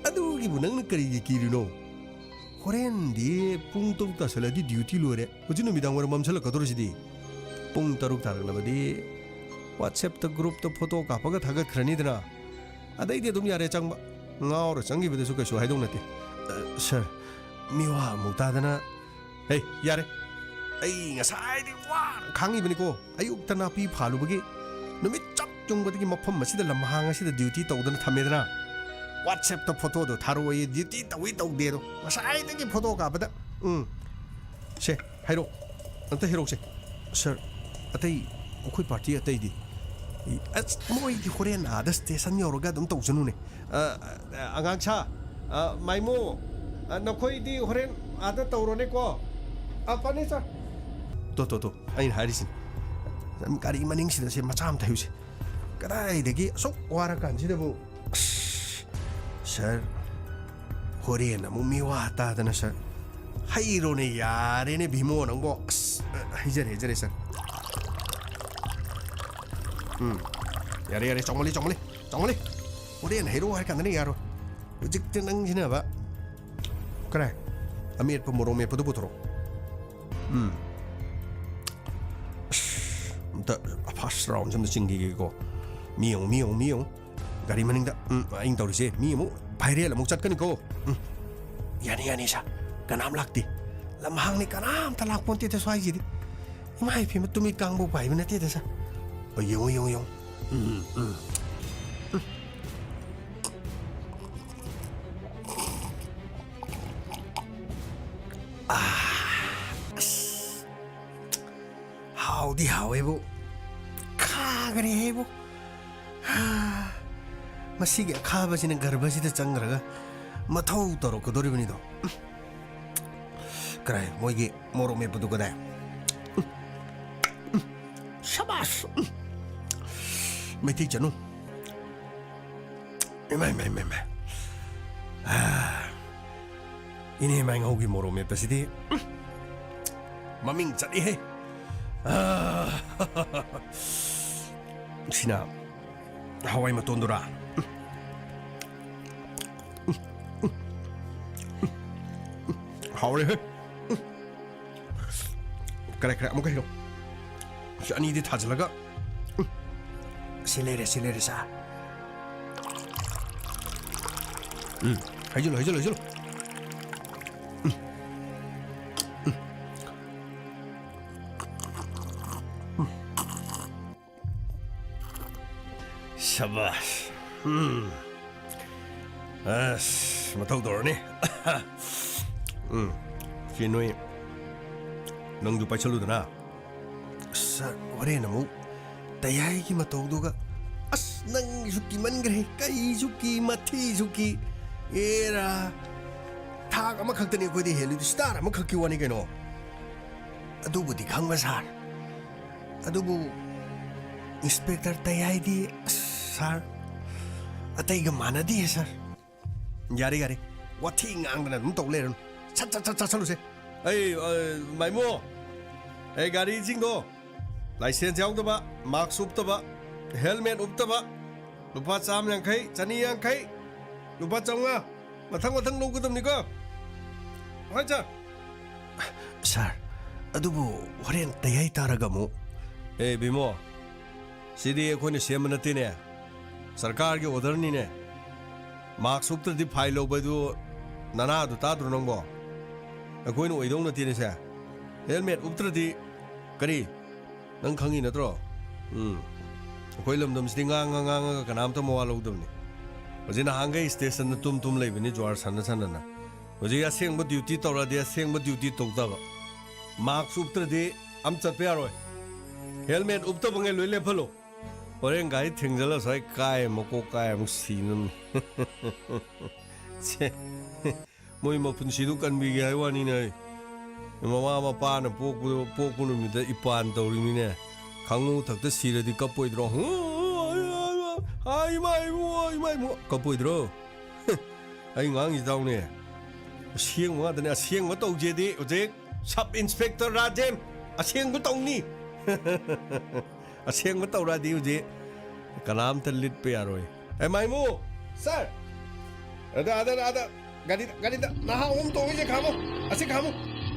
ꯑꯗꯨꯒꯤꯕꯨ ꯅꯪꯅ ꯀꯔꯤꯒꯤ ꯀꯤꯔꯤꯅꯣ? ꯍꯣꯔꯦꯟꯗꯤ ꯄꯨꯡ ꯇꯔꯨꯛ ꯇꯥꯁꯜꯂꯗꯤ ꯗ꯭ꯌꯨꯇꯤ ꯂꯣꯏꯔꯦ꯫ ꯍꯧꯖꯤꯛ ꯅꯨꯃꯤꯗꯥꯡ ꯋꯥꯏꯔꯝ ꯃꯝꯁꯤꯜꯂꯛꯀꯗꯧꯔꯤꯁꯤꯗꯤ꯫ ꯄꯨꯡ ꯇꯔꯨꯛ ꯇꯥꯔꯛꯂꯕꯗꯤ WhatsApp-ꯇ group-ꯇ ꯐꯣꯇꯣ ꯀꯥꯞꯄꯒ ꯊꯥꯒꯠꯈ꯭ꯔꯅꯤꯗꯅ꯫ ꯑꯗꯩꯗꯤ ꯑꯗꯨꯝ ꯌꯥꯔꯦ ꯆꯪꯕ꯫ ꯉꯥꯎꯔ ꯆꯪꯈꯤꯕꯗꯁꯨ ꯀꯩꯁꯨ ꯍꯥꯏꯗꯧ ꯅꯠꯇꯦ꯫ ꯑ, ꯁꯥꯔ, ꯃꯤꯋꯥ ꯑꯃꯨꯛ ꯇꯥꯗꯅ꯫ ꯍꯦ, ꯌꯥꯔꯦ꯫ ꯑꯩ ꯉꯁꯥꯏꯗꯤ ꯋꯥꯅ ꯈꯥꯡꯉꯤꯕꯅꯤꯀꯣ꯫ ꯑꯌꯨꯛꯇ ꯅꯥꯄꯤ ꯐꯥꯜꯂꯨꯕꯒꯤ ꯅꯨꯃꯤꯠ ꯆꯞ ꯌꯨꯡꯕꯗꯒꯤ ꯃꯐꯝ ꯑꯁꯤꯗ ꯂꯝꯍꯥꯡ ꯑꯁꯤꯗ ꯗ꯭ꯌꯨꯇꯤ ꯇꯧꯗꯅ ꯊꯝꯃꯦꯗꯅ꯫ WhatsApp-ꯇ ꯐꯣꯇꯣꯗꯣ ꯊꯥꯔꯛꯑꯣꯌꯦ, ꯗ꯭ꯌꯨꯇꯤ ꯇꯧꯏ ꯇꯧꯗꯦꯗꯣ꯫ ꯉꯁꯥꯏꯗꯒꯤ ꯐꯣꯇꯣ ꯀꯥꯞꯄꯗ꯫ ꯎꯝ꯫ ꯁꯦ, ꯍꯥꯏꯔꯛꯑꯣ꯫ ꯑꯝꯇ ꯍꯥꯏꯔꯛꯑꯣꯁꯦ꯫ ꯁꯥꯔ, ꯑꯇꯩ, ꯑꯩꯈꯣꯏ ꯄꯥꯔꯇꯤ ꯑꯇꯩꯗꯤ? ꯑꯁ, ꯃꯣꯏꯗꯤ ꯍꯣꯔꯦꯟ ꯑꯥꯗ ꯁ꯭ꯇꯦꯁꯟ ꯌꯧꯔꯒ ꯑꯗꯨꯝ ꯇꯧꯖꯅꯨꯅꯦ꯫ ꯑ, ꯑ, ꯑꯉꯥꯡ ꯁꯥ, ꯑ, ꯃꯥꯏꯃꯣ, ꯑ, ꯅꯈꯣꯏꯗꯤ ꯍꯣꯔꯦꯟ ꯑꯥꯗ ꯇꯧꯔꯣꯅꯦꯀꯣ꯫ ꯑ, ꯐꯅꯤ, ꯁꯥꯔ꯫ ꯇꯣ, ꯇꯣ, ꯇꯣ, ꯑꯩꯅ ꯍꯥꯏꯔꯤꯁꯤꯅꯤ꯫ ꯒꯥꯔꯤ ꯃꯅꯤꯡꯁꯤꯗ ꯁꯦ ꯃꯆꯥ ꯑꯃ ꯊꯩꯌꯨꯁꯦ꯫ ꯀꯗꯥꯏꯗꯒꯤ ꯑꯁꯨꯛ ꯋꯥꯔꯀꯥꯟꯁꯤꯗꯕꯨ? ꯑꯁ, ꯁꯥꯔ, ꯍꯣꯔꯦꯟ ꯑꯃꯨꯛ ꯃꯤꯋꯥ ꯇꯥꯗꯅ, ꯁꯥꯔ꯫ ꯍꯩꯔꯣꯅꯦ, ꯌꯥꯔꯦꯅꯦ, ꯚꯤꯃꯣ ꯅꯪꯕꯣ꯫ ꯑꯁ, ꯍꯩꯖꯔꯦ, ꯍꯩꯖꯔꯦ, ꯁꯥꯔ꯫ ꯎꯝ, ꯌꯥꯔꯦ, ꯌꯥꯔꯦ, ꯆꯥꯎꯃꯜꯂꯤ, ꯆꯥꯎꯃꯜꯂꯤ, ꯆꯥꯎꯃꯜꯂꯤ꯫ ꯍꯣꯔꯦꯟ ꯍꯩꯔꯛꯑꯣ ꯍꯥꯏꯔ ꯀꯥꯟꯗꯅ ꯌꯥꯔꯣꯏ꯫ ꯍꯧꯖꯤꯛꯇꯤ ꯅꯪꯁꯤꯅꯕ꯫ ꯀꯔꯥꯏ? ꯑꯃꯦꯠꯄ ꯃꯣꯔꯣꯛ ꯃꯦꯠꯄꯗꯨ ꯄꯨꯊꯣꯔꯛꯑꯣ꯫ ꯎꯝ꯫ ꯑꯁ, ꯑꯝꯇ first round-ꯁꯦ ꯑꯝꯇ ꯆꯤꯡꯈꯤꯒꯦꯀꯣ꯫ ꯃꯤ ꯌꯦꯡꯉꯨ, ꯃꯤ ꯌꯦꯡꯉꯨ, ꯃꯤ ꯌꯦꯡꯉꯨ꯫ ꯒꯥꯔꯤ ꯃꯅꯤꯡꯗ, ꯎꯝ, ꯑꯩꯅ ꯇꯧꯔꯤꯁꯦ, ꯃꯤ ꯑꯃꯨꯛ viral ꯑꯃꯨꯛ ꯆꯠꯀꯅꯤꯀꯣ꯫ ꯎꯝ꯫ ꯌꯥꯅꯤ, ꯌꯥꯅꯤ, ꯁꯥꯔ꯫ ꯀꯅꯥꯝ ꯂꯥꯛꯇꯦ꯫ ꯂꯝꯍꯥꯡꯅꯤ, ꯀꯅꯥꯝꯇ ꯂꯥꯛꯄꯣꯟꯇꯦꯗ ꯁ꯭ꯋꯥꯏꯁꯤꯗꯤ꯫ ꯏꯃꯥ ꯏꯕꯦꯝꯃ, ꯇꯨꯃꯤꯠ ꯀꯥꯡꯕꯨ ꯄꯥꯏꯕ ꯅꯠꯇꯦꯗ, ꯁꯥꯔ꯫ ꯑꯣ, ꯌꯦꯡꯉꯣ, ꯌꯦꯡꯉꯣ, ꯌꯦꯡꯉꯣ꯫ ꯎꯝ, ꯎꯝ, ꯎꯝ꯫ ꯑꯥ, ꯑꯁ꯫ ꯍꯥꯎꯗꯤ ꯍꯥꯎꯋꯦꯕꯨ, ꯈꯥꯒꯔꯦ ꯍꯦꯕꯨ꯫ ꯃꯁꯤꯒꯤ ꯑꯈꯥꯕꯁꯤꯅ ꯒꯔꯚꯁꯤꯗ ꯆꯪꯈ꯭ꯔꯒ ꯃꯊꯧ ꯇꯧꯔꯛꯀꯗꯧꯔꯤꯕꯅꯤꯗꯣ꯫ ꯀꯔꯥꯏ ꯃꯣꯏꯒꯤ ꯃꯣꯔꯣꯛ ꯃꯦꯠꯄꯗꯨ ꯀꯗꯥꯏ? ꯁꯕꯥꯁ! ꯃꯩꯇꯩ ꯆꯅꯨ꯫ ꯏꯃꯥꯏ, ꯏꯃꯥꯏ, ꯏꯃꯥꯏ, ꯏꯃꯥꯏ꯫ ꯑꯥ, ꯏꯅꯦ ꯃꯥꯏꯉꯧꯒꯤ ꯃꯣꯔꯣꯛ ꯃꯦꯠꯄꯁꯤꯗꯤ, ꯎꯝ, ꯃꯃꯤꯡ ꯆꯠꯂꯤꯍꯦ꯫ ꯑꯥ, ꯁꯤꯅ ꯍꯋꯥꯏ ꯃꯇꯣꯟꯗꯨꯔꯥ? ꯎꯝ, ꯎꯝ, ꯎꯝ, ꯎꯝ, ꯎꯝ, ꯍꯥꯎꯔꯦꯍꯦ꯫ ꯎꯝ꯫ ꯀꯔꯦ, ꯀꯔꯦ, ꯑꯃꯨꯛꯀ ꯍꯩꯔꯣ꯫ ꯁꯤ ꯑꯅꯤꯗꯤ ꯊꯥꯖꯤꯜꯂꯒ꯫ ꯎꯝ꯫ ꯁꯤ ꯂꯩꯔꯦ, ꯁꯤ ꯂꯩꯔꯦ, ꯁꯥꯔ꯫ ꯎꯝ꯫ ꯍꯩꯖꯤꯜꯂꯨ, ꯍꯩꯖꯤꯜꯂꯨ, ꯍꯩꯖꯤꯜꯂꯨ꯫ ꯎꯝ꯫ ꯎꯝ꯫ ꯎꯝ꯫ ꯁꯕꯥꯁ꯫ ꯎꯝ꯫ ꯑꯁ, ꯃꯊꯧ ꯇꯧꯔꯅꯤ꯫ ꯎꯝ꯫ ꯁꯤ ꯅꯣꯏ, ꯅꯪꯁꯨ ꯄꯥꯏꯁꯜꯂꯨꯗꯅ꯫ ꯑꯁ, ꯁꯥꯔ, ꯍꯣꯔꯦꯟ ꯑꯃꯨꯛ ꯇꯌꯥꯏꯒꯤ ꯃꯇꯧꯗꯨꯒ꯫ ꯑꯁ, ꯅꯪꯒꯤꯁꯨ ꯀꯤꯃꯟꯈ꯭ꯔꯦ꯫ ꯀꯩꯁꯨ ꯀꯤ, ꯃꯊꯤꯁꯨ ꯀꯤ꯫ ꯑꯦꯔꯥ, ꯊꯥꯛ ꯑꯃꯈꯛꯇꯅꯤ ꯑꯩꯈꯣꯏꯗ ꯍꯦꯜꯂꯤꯗꯨ, ꯁ꯭ꯇꯥꯔ ꯑꯃꯈꯛꯀꯤ ꯋꯥꯅꯤ ꯀꯩꯅꯣ꯫ ꯑꯗꯨꯕꯨꯗꯤ ꯈꯪꯕ, ꯁꯥꯔ꯫ ꯑꯗꯨꯕꯨ ꯏꯟꯁꯄꯦꯛꯇꯔ ꯇꯌꯥꯏꯗꯤ, ꯑꯁ, ꯁꯥꯔ, ꯑꯇꯩꯒ ꯃꯥꯟꯅꯗꯦ, ꯁꯥꯔ꯫ ꯌꯥꯔꯦ, ꯌꯥꯔꯦ, ꯋꯥꯊꯤ ꯉꯥꯡꯗꯅ ꯑꯗꯨꯝ ꯇꯧ ꯂꯩꯔꯅꯨ꯫ ꯁꯠ, ꯁꯠ, ꯁꯠ ꯆꯠꯁꯜꯂꯨꯁꯦ꯫ ꯑꯩ, ꯑ, ꯃꯥꯏꯃꯣ, ꯑꯩ ꯒꯥꯔꯤꯁꯤꯡꯗꯣ ꯂꯥꯏꯁꯦꯟꯁ ꯌꯥꯎꯗꯕ, ꯃꯥꯛꯁ ꯎꯞꯇꯕ, ꯍꯦꯜꯃꯦꯠ ꯎꯞꯇꯕ, ꯂꯨꯄꯥ ꯆꯥꯝ ꯌꯥꯡꯈꯩ, ꯆꯅꯤ ꯌꯥꯡꯈꯩ, ꯂꯨꯄꯥ ꯆꯥꯝꯃꯉꯥ, ꯃꯊꯪ ꯃꯊꯪ ꯂꯧꯒꯗꯕꯅꯤꯀꯣ꯫ ꯍꯣꯏ, ꯁꯥꯔ꯫ ꯁꯥꯔ, ꯑꯗꯨꯕꯨ ꯍꯣꯔꯦꯟ ꯇꯌꯥꯏ ꯇꯥꯔꯒ ꯑꯃꯨꯛ꯫ ꯑꯦ, ꯕꯤꯃꯣ, ꯁꯤꯗꯤ ꯑꯩꯈꯣꯏꯅ ꯁꯦꯝꯕ ꯅꯠꯇꯦꯅꯦ, ꯁꯔꯀꯥꯔꯒꯤ ꯑꯣꯔꯗꯔꯅꯤꯅꯦ꯫ ꯃꯥꯛꯁ ꯎꯞꯇ꯭ꯔꯗꯤ ꯐꯥꯏꯟ ꯂꯧꯕ ꯍꯥꯏꯗꯨ ꯅꯅꯥꯗꯨ ꯇꯥꯗ꯭ꯔꯣ ꯅꯪꯕꯣ? ꯑꯩꯈꯣꯏꯅ ꯑꯣꯏꯗꯧ ꯅꯠꯇꯦꯅꯦ ꯁꯦ꯫ ꯍꯦꯜꯃꯦꯠ ꯎꯞꯇ꯭ꯔꯗꯤ ꯀꯔꯤ? ꯅꯪ ꯈꯪꯉꯤ ꯅꯠꯇ꯭ꯔꯣ? ꯎꯝ꯫ ꯑꯩꯈꯣꯏ ꯂꯝꯗꯝꯁꯤꯗꯤ ꯉꯥꯡꯉ ꯉꯥꯡꯉꯒ ꯀꯅꯥꯝꯇ ꯃꯋꯥ ꯂꯧꯗꯕꯅꯤ꯫ ꯍꯧꯖꯤꯛ ꯅꯍꯥꯟꯈꯩ ꯁ꯭ꯇꯦꯁꯟꯗ ꯇꯨꯝ ꯇꯨꯝ ꯂꯩꯕꯅꯤ, ꯖꯨꯋꯥꯔ ꯁꯥꯟꯅ ꯁꯥꯟꯅꯅ꯫ ꯍꯧꯖꯤꯛ ꯑꯁꯦꯡꯕ ꯗ꯭ꯌꯨꯇꯤ ꯇꯧꯔꯛꯑꯗꯤ ꯑꯁꯦꯡꯕ ꯗ꯭ꯌꯨꯇꯤ ꯇꯧ ꯇꯥꯕ꯫ ꯃꯥꯛꯁ ꯎꯞꯇ꯭ꯔꯗꯤ ꯑꯝ ꯆꯠꯄ ꯌꯥꯔꯣꯏ꯫ Helmet ꯎꯞꯇꯕꯉꯩ ꯂꯣꯏ ꯂꯦꯞꯍꯜꯂꯣ꯫ ꯍꯣꯔꯦꯟ ꯒꯥꯔꯤ ꯊꯦꯡꯖꯤꯜꯂ ꯁ꯭ꯋꯥꯏ ꯀꯥꯏ ꯃꯀꯣꯛ ꯀꯥꯏ ꯑꯃꯨꯛ ꯁꯤꯅꯕꯅꯤ꯫ ꯁꯦ, ꯃꯣꯏ ꯃꯄꯨꯟꯁꯤꯗꯨ ꯀꯟꯕꯤꯒꯦ ꯍꯥꯏ ꯋꯥꯅꯤꯅꯦ꯫ ꯃꯃꯥ ꯃꯄꯥꯅ ꯄꯣꯛꯄ, ꯄꯣꯛꯄ ꯅꯨꯃꯤꯠꯇ ꯏꯄꯥꯟ ꯇꯧꯔꯤꯃꯤꯅꯦ꯫ ꯈꯪꯉꯨ ꯊꯛꯇ ꯁꯤꯔꯗꯤ ꯀꯞꯄꯣꯏꯗ꯭ꯔꯣ? ꯑꯥ, ꯏꯃꯥ ꯏꯕꯨꯡꯉꯣ, ꯏꯃꯥ ꯏꯕꯨꯡꯉꯣ, ꯀꯞꯄꯣꯏꯗ꯭ꯔꯣ? ꯑꯩ ꯉꯥꯡꯉꯤ ꯇꯥꯎꯅꯦ꯫ ꯑꯁꯦꯡꯕ ꯉꯥꯛꯇꯅꯦ꯫ ꯑꯁꯦꯡꯕ ꯇꯧꯖꯦꯗꯤ ꯍꯧꯖꯤꯛ ꯁꯕ ꯏꯟꯁꯄꯦꯛꯇꯔ ꯔꯥꯖꯦꯟ ꯑꯁꯦꯡꯕ ꯇꯧꯅꯤ꯫ ꯑꯁꯦꯡꯕ ꯇꯧꯔꯛꯑꯗꯤ ꯍꯧꯖꯤꯛ ꯀꯅꯥꯝꯇ ꯂꯤꯠꯄ ꯌꯥꯔꯣꯏ꯫ ꯑꯦ, ꯃꯥꯏꯃꯨ! ꯁꯥꯔ! ꯑꯗ, ꯑꯗ, ꯑꯗ, ꯒꯥꯔꯤꯗ, ꯒꯥꯔꯤꯗ ꯅꯍꯥ ꯑꯍꯨꯝ ꯇꯣꯡꯉꯤꯁꯦ ꯈꯥꯝꯃꯣ! ꯑꯁꯤ ꯈꯥꯝꯃꯣ!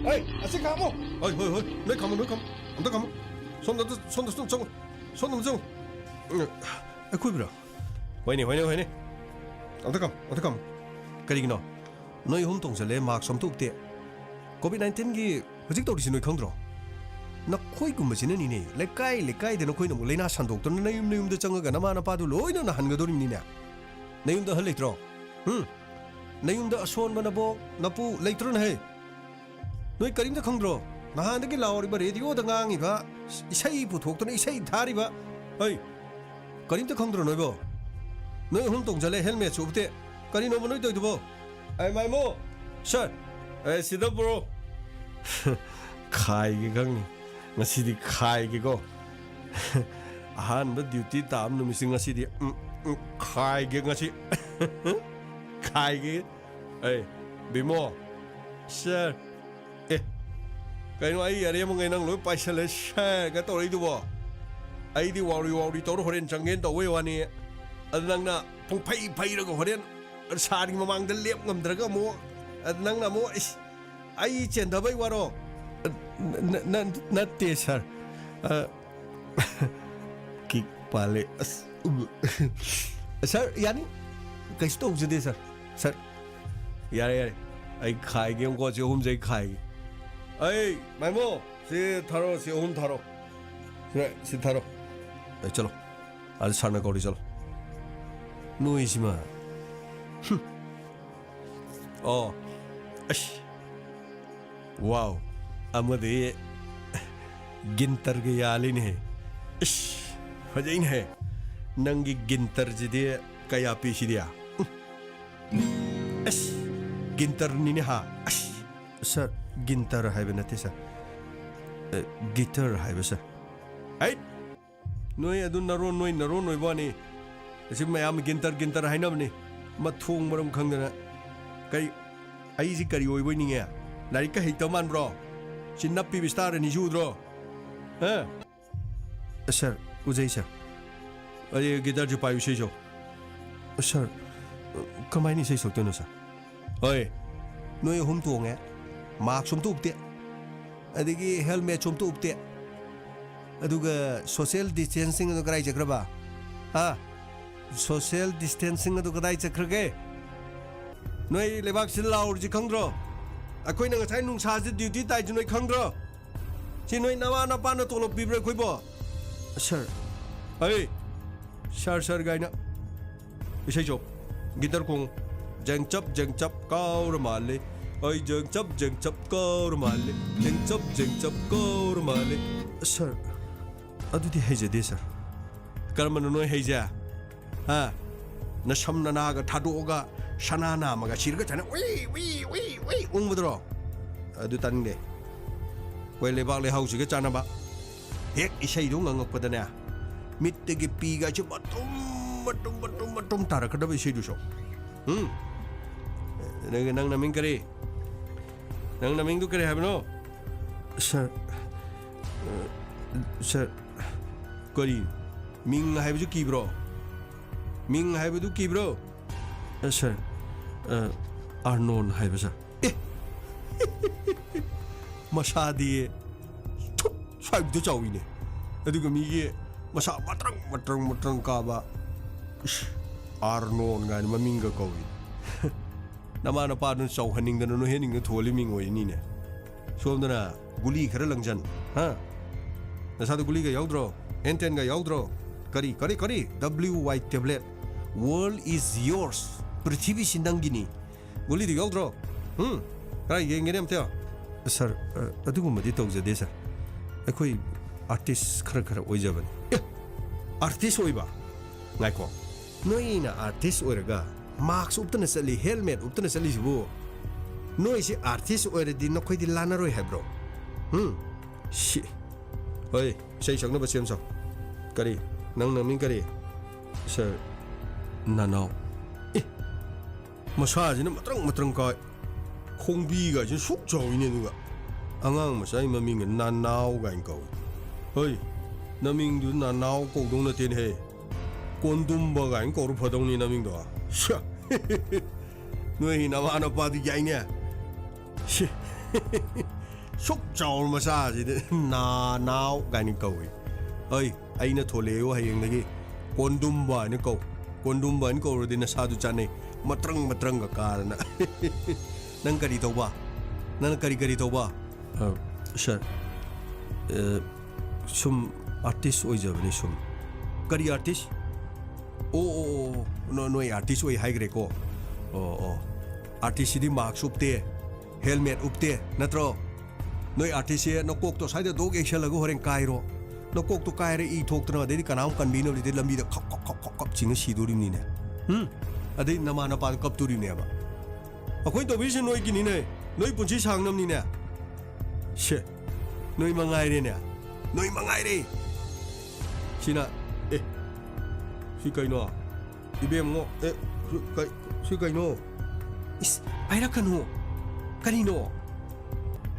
ꯍꯣꯏ, ꯑꯁꯤ ꯈꯥꯝꯃꯣ! ꯍꯣꯏ, ꯍꯣꯏ, ꯍꯣꯏ, ꯅꯣꯏ ꯈꯥꯝꯃꯣ, ꯅꯣꯏ ꯈꯥꯝꯃꯣ! ꯑꯝꯇ ꯈꯥꯝꯃꯣ! ꯁꯣꯝꯗ, ꯁꯣꯝꯗ, ꯁꯣꯝꯗ ꯆꯪꯉꯣ! ꯁꯣꯝꯗ ꯆꯪꯉꯣ! ꯎꯝ, ꯑꯩꯈꯣꯏꯕꯨꯔꯣ? ꯍꯣꯏꯅꯦ, ꯍꯣꯏꯅꯦ, ꯍꯣꯏꯅꯦ! ꯑꯝꯇ ꯈꯥꯝꯃꯣ, ꯑꯝꯇ ꯈꯥꯝꯃꯣ! ꯀꯔꯤꯒꯤꯅꯣ? ꯅꯣꯏ ꯑꯍꯨꯝ ꯇꯣꯡꯁꯤꯜꯂꯦ, ꯃꯥꯛꯁ ꯑꯝꯇ ꯎꯞꯇꯦ꯫ ꯀꯣꯚꯤꯗ ꯅꯥꯏꯟꯇꯤꯟꯒꯤ ꯍꯧꯖꯤꯛ ꯇꯧꯔꯤꯁꯤ ꯅꯣꯏ ꯈꯪꯗ꯭ꯔꯣ? ꯅꯈꯣꯏꯒꯨꯝꯕꯁꯤꯅꯅꯤꯅꯦ, ꯂꯩꯀꯥꯏ ꯂꯩꯀꯥꯏꯗ ꯅꯈꯣꯏꯅ ꯑꯃꯨꯛ ꯂꯥꯏꯅꯥ ꯁꯟꯗꯣꯛꯇꯨꯅ ꯅꯌꯨꯝ ꯅꯌꯨꯝꯗ ꯆꯪꯉꯒ ꯅꯃꯥ ꯅꯄꯥꯗꯨ ꯂꯣꯏꯅ ꯅꯥꯍꯟꯒꯗꯧꯔꯤꯕꯅꯤꯅꯦ꯫ ꯅꯌꯨꯝꯗ ꯑꯍꯜ ꯂꯩꯇ꯭ꯔꯣ? ꯍꯨꯝ? ꯅꯌꯨꯝꯗ ꯑꯁꯣꯟꯕ ꯅꯕꯣꯛ ꯅꯄꯨ ꯂꯩꯇ꯭ꯔꯣꯅꯦꯍꯦ? ꯅꯣꯏ ꯀꯔꯤꯝꯇ ꯈꯪꯗ꯭ꯔꯣ? ꯅꯍꯥꯟꯗꯒꯤ ꯂꯥꯎꯔꯤꯕ, ꯔꯦꯗꯤꯑꯣꯗ ꯉꯥꯡꯉꯤꯕ, ꯏꯁꯩ ꯄꯨꯊꯣꯛꯇꯨꯅ ꯏꯁꯩ ꯊꯥꯔꯤꯕ, ꯍꯩ, ꯀꯔꯤꯝꯇ ꯈꯪꯗ꯭ꯔꯣ ꯅꯣꯏꯕꯣ? ꯅꯣꯏ ꯑꯍꯨꯝ ꯇꯣꯡꯖꯜꯂꯦ, ꯍꯦꯜꯃꯦꯠꯁꯨ ꯎꯞꯇꯦ꯫ ꯀꯔꯤꯅꯣꯕ ꯅꯣꯏ ꯇꯧꯔꯤꯗꯨꯕꯣ? ꯑꯩ ꯃꯥꯏꯃꯣ! ꯁꯥꯔ! ꯑꯦ, ꯁꯤꯗ ꯄꯨꯔꯣ꯫ ꯈꯥꯏꯒꯦ ꯈꯪꯅꯤ꯫ ꯉꯁꯤꯗꯤ ꯈꯥꯏꯒꯦꯀꯣ꯫ ꯑꯍꯥꯟꯕ ꯗ꯭ꯌꯨꯇꯤ ꯇꯥꯕ ꯅꯨꯃꯤꯠꯁꯤ ꯉꯁꯤꯗꯤ, ꯎꯝ, ꯎꯝ, ꯈꯥꯏꯒꯦ ꯉꯁꯤ꯫ ꯈꯥꯏꯒꯦ꯫ ꯑꯩ, ꯕꯤꯃꯣ! ꯁꯥꯔ! ꯑꯦ, ꯀꯩꯅꯣ ꯑꯩ ꯑꯔꯦꯝꯕꯉꯩ ꯅꯪ ꯂꯣꯏ ꯄꯥꯏꯁꯜꯂꯦ, ꯁꯥꯔꯒ ꯇꯧꯔꯛꯏꯗꯨꯕꯣ? ꯑꯩꯗꯤ ꯋꯥꯎꯔꯤ ꯋꯥꯎꯔꯤ ꯇꯧꯔ ꯍꯣꯔꯦꯟ ꯆꯪꯒꯦꯅ ꯇꯧꯕꯩ ꯋꯥꯅꯤ꯫ ꯑꯗꯨ ꯅꯪꯅ ꯄꯨꯡꯐꯩ ꯐꯩꯔꯒ ꯍꯣꯔꯦꯟ ꯁꯥꯔꯒꯤ ꯃꯃꯥꯡꯗ ꯂꯦꯞ ꯉꯝꯗ꯭ꯔꯒ ꯑꯃꯨꯛ, ꯑꯗꯨ ꯅꯪꯅ ꯑꯃꯨꯛ, ꯏꯁ, ꯑꯩ ꯆꯦꯟꯊꯕꯩ ꯋꯥꯔꯣ? ꯅ-, ꯅ-, ꯅꯠꯇꯦ, ꯁꯥꯔ꯫ ꯑ, ꯀꯤꯛ ꯄꯥꯜꯂꯦ꯫ ꯑꯁ, ꯎ-, ꯁꯥꯔ, ꯌꯥꯅꯤ? ꯀꯩꯁꯨ ꯇꯧꯖꯗꯦ, ꯁꯥꯔ꯫ ꯁꯥꯔ, ꯌꯥꯔꯦ, ꯌꯥꯔꯦ꯫ ꯑꯩ ꯈꯥꯏꯒꯦ ꯑꯃꯨꯛꯀꯣ, ꯁꯤ ꯑꯍꯨꯝꯁꯦ ꯑꯩ ꯈꯥꯏꯒꯦ꯫ ꯑꯩ, ꯃꯥꯏꯃꯣ, ꯁꯤ ꯊꯥꯔꯣ, ꯁꯤ ꯑꯍꯨꯝ ꯊꯥꯔꯣ꯫ ꯁꯤ, ꯁꯤ ꯊꯥꯔꯣ꯫ ꯑꯩ ꯆꯠꯂꯣ꯫ ꯑꯗ ꯁꯥꯔꯅ ꯀꯧꯔꯤ ꯆꯠꯂꯣ꯫ ꯅꯣꯏꯁꯤꯃ꯫ ꯍꯨꯝ꯫ ꯑꯣ꯫ ꯑꯁ꯫ ꯋꯥꯎ꯫ ꯑꯃꯗꯤ ꯒꯤꯟꯇꯔꯒ ꯌꯥꯜꯂꯤꯅꯦꯍꯦ꯫ ꯏꯁ, ꯐꯖꯩꯅꯦꯍꯦ꯫ ꯅꯪꯒꯤ ꯒꯤꯟꯇꯔꯁꯤꯗꯤ ꯀꯌꯥ ꯄꯤ ꯁꯤꯗꯤ? ꯎꯝ꯫ ꯑꯁ, ꯒꯤꯟꯇꯔꯅꯤꯅꯦ ꯍꯥ꯫ ꯑꯁ, ꯁꯥꯔ, ꯒꯤꯟꯇꯔ ꯍꯥꯏꯕ ꯅꯠꯇꯦ, ꯁꯥꯔ꯫ ꯑ, ꯒꯤꯇꯔ ꯍꯥꯏꯕ, ꯁꯥꯔ꯫ ꯍꯩꯠ! ꯅꯣꯏ ꯑꯗꯨ ꯅꯔꯣꯟ, ꯅꯣꯏ ꯅꯔꯣꯟ ꯑꯣꯏꯕ ꯋꯥꯅꯤ꯫ ꯑꯁꯤ ꯃꯌꯥꯝ ꯒꯤꯟꯇꯔ, ꯒꯤꯟꯇꯔ ꯍꯥꯏꯅꯕꯅꯤ꯫ ꯃꯊꯣꯡ ꯃꯔꯝ ꯈꯪꯗꯅ꯫ ꯀꯔꯤ, ꯑꯩꯁꯤ ꯀꯔꯤ ꯑꯣꯏꯕꯣꯏ ꯅꯤꯡꯉꯦ? ꯂꯥꯏꯔꯤꯛꯀ ꯍꯩꯇꯕ ꯃꯥꯟꯕ꯭ꯔꯣ? ꯁꯤ ꯅꯞꯄꯤꯕ ꯁ꯭ꯇꯥꯔ ꯑꯅꯤꯁꯤ ꯎꯗ꯭ꯔꯣ? ꯍꯥ? ꯁꯥꯔ, ꯎꯖꯩ, ꯁꯥꯔ꯫ ꯑꯩ ꯒꯤꯇꯔꯁꯨ ꯄꯥꯏꯌꯨ, ꯏꯁꯩ ꯁꯛꯎ꯫ ꯁꯥꯔ, ꯀꯃꯥꯏꯅ ꯏꯁꯩ ꯁꯛꯇꯣꯏꯅꯣ, ꯁꯥꯔ? ꯍꯣꯏ, ꯅꯣꯏ ꯑꯍꯨꯝ ꯇꯣꯡꯉꯦ, ꯃꯥꯛꯁ ꯑꯝꯇ ꯎꯞꯇꯦ, ꯑꯗꯒꯤ ꯍꯦꯜꯃꯦꯠꯁꯨ ꯑꯝꯇ ꯎꯞꯇꯦ, ꯑꯗꯨꯒ social distancing ꯑꯗꯨ ꯀꯗꯥꯏ ꯆꯠꯈ꯭ꯔꯕ? ꯍꯥ? Social distancing ꯑꯗꯨ ꯀꯗꯥꯏ ꯆꯠꯈ꯭ꯔꯒꯦ? ꯅꯣꯏ ꯂꯩꯕꯥꯛꯁꯤꯗ ꯂꯥꯎꯔꯤꯁꯤ ꯈꯪꯗ꯭ꯔꯣ? ꯑꯩꯈꯣꯏꯅ ꯉꯁꯥꯏ ꯅꯨꯡꯁꯥꯁꯤ ꯗ꯭ꯌꯨꯇꯤ ꯇꯥꯏꯁꯤ ꯅꯣꯏ ꯈꯪꯗ꯭ꯔꯣ? ꯁꯤ ꯅꯣꯏ ꯅꯃꯥ ꯅꯄꯥꯅ ꯇꯣꯂꯣꯞ ꯄꯤꯕ꯭ꯔꯥ ꯑꯩꯈꯣꯏꯕꯣ? ꯁꯥꯔ꯫ ꯑꯩ, ꯁꯥꯔ, ꯁꯥꯔ ꯀꯥꯏꯅ꯫ ꯏꯁꯩ ꯁꯛꯎ꯫ ꯒꯤꯇꯔ ꯈꯣꯡꯉꯨ꯫ ꯖꯦꯡꯆꯞ, ꯖꯦꯡꯆꯞ ꯀꯥꯎꯔ ꯃꯥꯜꯂꯦ꯫ ꯑꯩ ꯖꯦꯡꯆꯞ, ꯖꯦꯡꯆꯞ ꯀꯥꯎꯔ ꯃꯥꯜꯂꯦ꯫ ꯖꯦꯡꯆꯞ, ꯖꯦꯡꯆꯞ ꯀꯥꯎꯔ ꯃꯥꯜꯂꯦ꯫ ꯁꯥꯔ, ꯑꯗꯨꯗꯤ ꯍꯩꯖꯗꯦ, ꯁꯥꯔ꯫ ꯀꯔꯝꯕꯅꯣ ꯅꯣꯏ ꯍꯩꯁꯦ? ꯍꯥ? ꯅꯁꯝ ꯅꯅꯥꯒ ꯊꯥꯗꯣꯛꯑꯒ ꯁꯅꯥ ꯅꯥꯝꯃꯒ ꯁꯤꯔꯒ ꯁꯥꯟꯅ ꯎꯏ, ꯎꯏ, ꯎꯏ, ꯎꯏ ꯎꯪꯕꯗꯨꯔꯣ? ꯑꯗꯨ ꯇꯥꯅꯤꯡꯗꯦ꯫ ꯑꯩꯈꯣꯏ ꯂꯩꯕꯥꯛ ꯂꯩꯍꯥꯎꯁꯤꯒ ꯆꯥꯟꯅꯕ꯫ ꯍꯦꯛ ꯏꯁꯩꯗꯨ ꯉꯪꯉꯛꯄꯗꯅꯦ, ꯃꯤꯠꯇꯒꯤ ꯄꯤꯒꯁꯦ ꯃꯇꯨꯝ, ꯃꯇꯨꯝ, ꯃꯇꯨꯝ, ꯃꯇꯨꯝ ꯇꯥꯔꯛꯀꯗꯕ ꯏꯁꯩꯗꯨꯁꯨ꯫ ꯎꯝ? ꯅꯪ, ꯅꯪ ꯅꯃꯤꯡ ꯀꯔꯤ? ꯅꯪ ꯅꯃꯤꯡꯗꯨ ꯀꯔꯤ ꯍꯥꯏꯕꯅꯣ? ꯁꯥꯔ, ꯑ, ꯁꯥꯔ꯫ ꯀꯔꯤ? ꯃꯤꯡ ꯍꯥꯏꯕꯁꯨ ꯀꯤꯕ꯭ꯔꯣ? ꯃꯤꯡ ꯍꯥꯏꯕꯗꯨ ꯀꯤꯕ꯭ꯔꯣ? ꯑ, ꯁꯥꯔ, ꯑ, ꯑꯥꯔꯅꯣꯟ ꯍꯥꯏꯕ, ꯁꯥꯔ꯫ ꯑꯦ! ꯃꯁꯥꯗꯤ ꯊꯨꯠ ꯁ꯭ꯋꯥꯏꯕꯨꯗ ꯆꯥꯎꯏꯅꯦ꯫ ꯑꯗꯨꯒ ꯃꯤꯒꯤ ꯃꯁꯥ ꯃꯇ꯭ꯔꯪ, ꯃꯇ꯭ꯔꯪ, ꯃꯇ꯭ꯔꯪ ꯀꯥꯕ, ꯏꯁ, ꯑꯥꯔꯅꯣꯟ ꯀꯥꯏꯅ ꯃꯃꯤꯡꯒ ꯀꯧꯏ꯫ ꯅꯃꯥ ꯅꯄꯥꯗꯨꯅ ꯆꯥꯎꯍꯟꯅꯤꯡꯗꯅ ꯅꯣꯏꯍꯟꯅꯤꯡꯗꯅ ꯊꯣꯜꯂꯤ ꯃꯤꯡ ꯑꯣꯏꯅꯤꯅꯦ꯫ ꯁꯣꯝꯗꯅ ꯒꯨꯂꯤ ꯈꯔ ꯂꯪꯖꯟ, ꯍꯥ? ꯅꯁꯥꯗ ꯒꯨꯂꯤꯒ ꯌꯥꯎꯗ꯭ꯔꯣ? ꯑꯦꯟ ꯇꯦꯟꯒ ꯌꯥꯎꯗ꯭ꯔꯣ? ꯀꯔꯤ, ꯀꯔꯤ, ꯀꯔꯤ? W Y tablet. World is yours. ꯄ꯭ꯔꯤꯊꯤꯕꯤꯁꯤ ꯅꯪꯒꯤꯅꯤ꯫ ꯒꯨꯂꯤꯗꯨ ꯌꯥꯎꯗ꯭ꯔꯣ? ꯎꯝ? ꯀꯔꯥꯏ ꯌꯦꯡꯒꯦꯅꯦ ꯑꯝꯇ? ꯁꯥꯔ, ꯑ, ꯑꯗꯨꯒꯨꯝꯕꯗꯤ ꯇꯧꯖꯗꯦ, ꯁꯥꯔ꯫ ꯑꯩꯈꯣꯏ ꯑꯥꯔꯇꯤꯁ ꯈꯔ ꯈꯔ ꯑꯣꯏꯖꯕꯅꯤ꯫ ꯑꯦ, ꯑꯥꯔꯇꯤꯁ ꯑꯣꯏꯕ? ꯉꯥꯏꯈꯣ, ꯅꯣꯏꯅ ꯑꯥꯔꯇꯤꯁ ꯑꯣꯏꯔꯒ ꯃꯥꯛꯁ ꯎꯞꯇꯅ ꯆꯠꯂꯤ, ꯍꯦꯜꯃꯦꯠ ꯎꯞꯇꯅ ꯆꯠꯂꯤꯁꯤꯕꯨ? ꯅꯣꯏꯁꯤ ꯑꯥꯔꯇꯤꯁ ꯑꯣꯏꯔꯗꯤ ꯅꯈꯣꯏꯗꯤ ꯂꯥꯟꯅꯔꯣꯏ ꯍꯥꯏꯕ꯭ꯔꯣ? ꯍꯨꯝ? ꯁꯤ, ꯍꯣꯏ, ꯏꯁꯩ ꯁꯛꯅꯕ ꯁꯦꯝ ꯁꯥꯎ꯫ ꯀꯔꯤ? ꯅꯪ ꯅꯃꯤꯡ ꯀꯔꯤ? ꯁꯥꯔ ꯅꯅꯥꯎ꯫ ꯑꯦ, ꯃꯁꯥꯁꯤꯅ ꯃꯇ꯭ꯔꯪ ꯃꯇ꯭ꯔꯪ ꯀꯥꯏ, ꯈꯣꯡꯕꯤꯒꯁꯤꯅ ꯁꯨꯛ ꯆꯥꯎꯏꯅꯦ, ꯑꯗꯨꯒ ꯑꯉꯥꯡ ꯃꯆꯥꯒꯤ ꯃꯃꯤꯡꯒ ꯅꯅꯥꯎ ꯀꯥꯏꯅ ꯀꯧꯏ꯫ ꯍꯣꯏ, ꯅꯃꯤꯡꯗꯨ ꯅꯅꯥꯎ ꯀꯧꯗꯧ ꯅꯠꯇꯦꯅꯦꯍꯦ, ꯀꯣꯟꯗꯨꯝꯕ ꯀꯥꯏꯅ ꯀꯧꯔ ꯐꯗꯧꯅꯤ ꯅꯃꯤꯡꯗꯣ꯫ ꯁ꯭ꯌꯥ! ꯅꯣꯏ ꯅꯃꯥ ꯅꯄꯥꯗꯨ ꯌꯥꯏꯅꯦ꯫ ꯁꯤ, ꯁꯨꯛ ꯆꯥꯎꯔ ꯃꯆꯥꯁꯤꯗ ꯅꯅꯥꯎ ꯀꯥꯏꯅ ꯀꯧꯏ꯫ ꯍꯣꯏ, ꯑꯩꯅ ꯊꯣꯂꯛꯑꯦꯕꯨ ꯍꯌꯦꯡꯗꯒꯤ ꯀꯣꯟꯗꯨꯝꯕ ꯍꯥꯏꯅ ꯀꯧ꯫ ꯀꯣꯟꯗꯨꯝꯕ ꯍꯥꯏꯅ ꯀꯧꯔꯗꯤ ꯅꯁꯥꯗꯨ ꯆꯥꯅꯩ꯫ ꯃꯇ꯭ꯔꯪ ꯃꯇ꯭ꯔꯪꯒ ꯀꯥꯗꯅ꯫ ꯅꯪ ꯀꯔꯤ ꯇꯧꯕ? ꯅꯪꯅ ꯀꯔꯤ ꯀꯔꯤ ꯇꯧꯕ? ꯑ, ꯁꯥꯔ, ꯑ, ꯁꯨꯝ ꯑꯥꯔꯇꯤꯁ ꯑꯣꯏꯖꯕꯅꯤ ꯁꯨꯝ꯫ ꯀꯔꯤ ꯑꯥꯔꯇꯤꯁ? ꯑꯣ, ꯑꯣ, ꯑꯣ, ꯅꯣ-, ꯅꯣꯏ ꯑꯥꯔꯇꯤꯁ ꯑꯣꯏ ꯍꯥꯏꯈ꯭ꯔꯦꯀꯣ꯫ ꯑꯣ, ꯑꯣ꯫ ꯑꯥꯔꯇꯤꯁꯁꯤꯗꯤ ꯃꯥꯛꯁ ꯎꯞꯇꯦ, ꯍꯦꯜꯃꯦꯠ ꯎꯞꯇꯦ, ꯅꯠꯇ꯭ꯔꯣ? ꯅꯣꯏ ꯑꯥꯔꯇꯤꯁꯁꯦ ꯅꯀꯣꯛꯇꯣ ꯁ꯭ꯋꯥꯏꯗ ꯗꯣꯛ ꯌꯩꯁꯜꯂꯒ ꯍꯣꯔꯦꯟ ꯀꯥꯏꯔꯣ꯫ ꯅꯀꯣꯛꯇꯣ ꯀꯥꯏꯔꯦ, ꯏ ꯊꯣꯛꯇꯅ, ꯑꯗꯩꯗꯤ ꯀꯅꯥꯝ ꯀꯟꯕꯤꯅꯕ ꯂꯩꯇꯦ, ꯂꯝꯕꯤꯗ ꯈꯞ, ꯈꯞ, ꯈꯞ, ꯈꯞ, ꯈꯞ ꯆꯤꯡꯉ ꯁꯤꯗꯣꯔꯤꯕꯅꯤꯅꯦ꯫ ꯍꯨꯝ? ꯑꯗꯩ ꯅꯃꯥ ꯅꯄꯥꯗꯣ ꯀꯞꯇꯣꯔꯤꯕꯅꯦꯕ꯫ ꯑꯩꯈꯣꯏꯅ ꯇꯧꯕꯤꯔꯤꯁꯦ ꯅꯣꯏꯒꯤꯅꯤꯅꯦ, ꯅꯣꯏ ꯄꯨꯟꯁꯤ ꯁꯥꯡꯅꯕꯅꯤꯅꯦ꯫ ꯁꯦ, ꯅꯣꯏ ꯃꯉꯥꯏꯔꯦꯅꯦ, ꯅꯣꯏ ꯃꯉꯥꯏꯔꯦ꯫ ꯁꯤꯅ, ꯑꯦ, ꯁꯤ ꯀꯩꯅꯣ? ꯏꯕꯦꯝꯉꯣ, ꯑꯦ, ꯁꯤ ꯀꯩ-, ꯁꯤ ꯀꯩꯅꯣ? ꯏꯁ, ꯄꯥꯏꯔꯛꯀꯅꯨ꯫ ꯀꯔꯤꯅꯣ?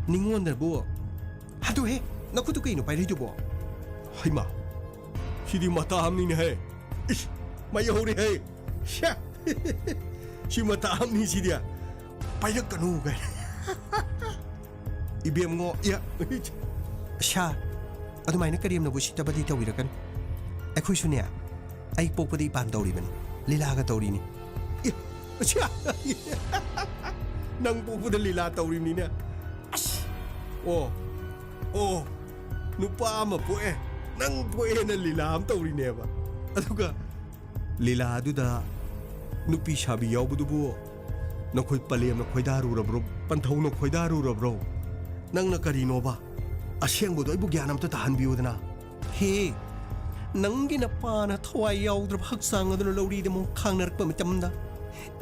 ꯅꯤꯉꯣꯟꯗꯕꯨ꯫ ꯍꯥꯗꯨꯍꯦ, ꯅꯈꯨꯠꯇꯨ ꯀꯩꯅꯣ ꯄꯥꯏꯔꯛꯏꯗꯨꯕꯣ? ꯍꯩꯃꯥ, ꯁꯤꯗꯤ ꯃꯇꯥ ꯑꯃꯅꯤꯅꯦꯍꯦ꯫ ꯏꯁ, ꯃꯩ ꯍꯧꯔꯦꯍꯦ꯫ ꯁ꯭ꯌꯥ! ꯁꯤ ꯃꯇꯥ ꯑꯃꯅꯤ ꯁꯤꯗꯤ꯫ ꯄꯥꯏꯔꯛꯀꯅꯨ ꯀꯥꯏꯅ꯫ ꯏꯕꯦꯝꯉꯣ, ꯏꯌꯥ꯫ ꯁꯥꯔ, ꯑꯗꯨꯃꯥꯏꯅ ꯀꯔꯦꯝꯅꯕ ꯎꯁꯤꯠꯇꯕꯗꯤ ꯇꯧꯕꯤꯔꯛꯀꯅꯨ꯫ ꯑꯩꯈꯣꯏꯁꯨꯅꯦ, ꯑꯩ ꯄꯣꯛꯄꯗ ꯏꯄꯥꯟ ꯇꯧꯔꯤꯕꯅꯤ, ꯂꯤꯂꯥꯒ ꯇꯧꯔꯤꯅꯤ꯫ ꯏ, ꯁ꯭ꯌꯥ! ꯅꯪ ꯄꯣꯛꯄꯗ ꯂꯤꯂꯥ ꯇꯧꯔꯤꯕꯅꯤꯅꯦ꯫ ꯑꯁ! ꯑꯣ, ꯑꯣ, ꯅꯨꯄꯥ ꯑꯃ ꯄꯣꯛꯑꯦ, ꯅꯪ ꯄꯣꯛꯑꯦꯅ ꯂꯤꯂꯥ ꯑꯃ ꯇꯧꯔꯤꯅꯦꯕ꯫ ꯑꯗꯨꯒ ꯂꯤꯂꯥ ꯑꯗꯨꯗ ꯅꯨꯄꯤ ꯁꯥꯕꯤ ꯌꯥꯎꯕꯗꯨꯕꯨ ꯅꯈꯣꯏ ꯄꯂꯦꯝꯅ ꯈꯣꯏꯗꯥꯔꯨꯔꯕ꯭ꯔꯣ? ꯄꯟꯊꯧꯅ ꯈꯣꯏꯗꯥꯔꯨꯔꯕ꯭ꯔꯣ? ꯅꯪꯅ ꯀꯔꯤꯅꯣꯕ? ꯑꯁꯦꯡꯕꯗꯣ ꯑꯩꯕꯨ ꯒ꯭ꯌꯥꯟ ꯑꯝꯇ ꯇꯥꯍꯟꯕꯤꯌꯨꯗꯅ꯫ ꯍꯦ, ꯅꯪꯒꯤ ꯅꯄꯥꯅ ꯊꯋꯥꯏ ꯌꯥꯎꯗ꯭ꯔꯕ ꯍꯛꯆꯥꯡ ꯑꯗꯨꯅ ꯂꯧꯔꯤꯗ ꯑꯃꯨꯛ ꯈꯥꯡꯅꯔꯛꯄ ꯃꯇꯝꯗ,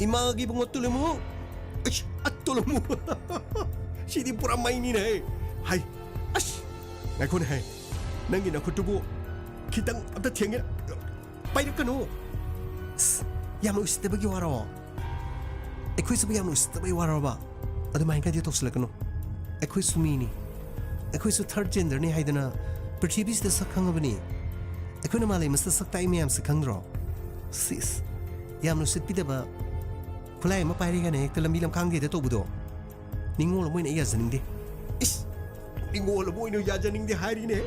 ꯏꯃꯥꯒꯤ ꯏꯕꯨꯡꯉꯣ ꯇꯨꯂꯨꯃꯨ, ꯑꯩꯁ, ꯑ, ꯇꯨꯂꯨꯃꯨ꯫ ꯁꯤꯗꯤ ꯄꯨꯔꯥ ꯃꯩꯅꯤꯅꯦ꯫ ꯍꯥꯏ, ꯑꯁ, ꯉꯥꯏꯈꯣꯅꯦ꯫ ꯍꯥꯏ, ꯅꯪꯒꯤ ꯅꯈꯨꯠꯇꯨꯕꯨ ꯈꯤꯇꯪ ꯑꯝꯇ ꯊꯦꯡꯒꯦ꯫ ꯄꯥꯏꯔꯛꯀꯅꯨ꯫ ꯑꯁ, ꯌꯥꯝꯅ ꯎꯁꯤꯠꯇꯕꯒꯤ ꯋꯥꯔꯣ? ꯑꯩꯈꯣꯏꯁꯤꯕꯨ ꯌꯥꯝꯅ ꯎꯁꯤꯠꯇꯕꯒꯤ ꯋꯥꯔꯣꯕ? ꯑꯗꯨꯃꯥꯏꯅꯒꯗꯤ ꯇꯧꯁꯤꯜꯂꯛꯀꯅꯨ꯫ ꯑꯩꯈꯣꯏꯁꯨ ꯃꯤꯅꯤ꯫ ꯑꯩꯈꯣꯏꯁꯨ ꯊꯔꯗ ꯖꯦꯟꯗꯔꯅꯤ ꯍꯥꯏꯗꯅ ꯄ꯭ꯔꯤꯊꯤꯕꯤꯁꯤꯗ ꯁꯛ ꯈꯪꯉꯕꯅꯤ꯫ ꯑꯩꯈꯣꯏꯅ ꯃꯥꯂꯦꯝ ꯑꯁꯤꯗ ꯁꯛ ꯇꯥꯛꯏ ꯃꯌꯥꯝꯁꯤ ꯈꯪꯗ꯭ꯔꯣ? ꯁꯤꯁ, ꯌꯥꯝꯅ ꯎꯁꯤꯠꯄꯤꯗꯕ꯫ ꯈꯨꯠꯂꯥꯏ ꯑꯃ ꯄꯥꯏꯔꯦꯒꯅ ꯍꯦꯛꯇ ꯂꯝꯕꯤ ꯂꯝꯈꯥꯡꯗ ꯍꯦꯛꯇ ꯇꯧꯕꯗꯣ꯫ ꯅꯤꯡꯉꯣꯜ ꯑꯃ ꯑꯣꯏꯅ ꯑꯩ ꯌꯥꯖꯅꯤꯡꯗꯦ꯫ ꯏꯁ! ꯅꯤꯡꯉꯣꯜ ꯑꯃ ꯑꯣꯏꯅ ꯌꯥꯖꯅꯤꯡꯗꯦ ꯍꯥꯏꯔꯤꯅꯦ꯫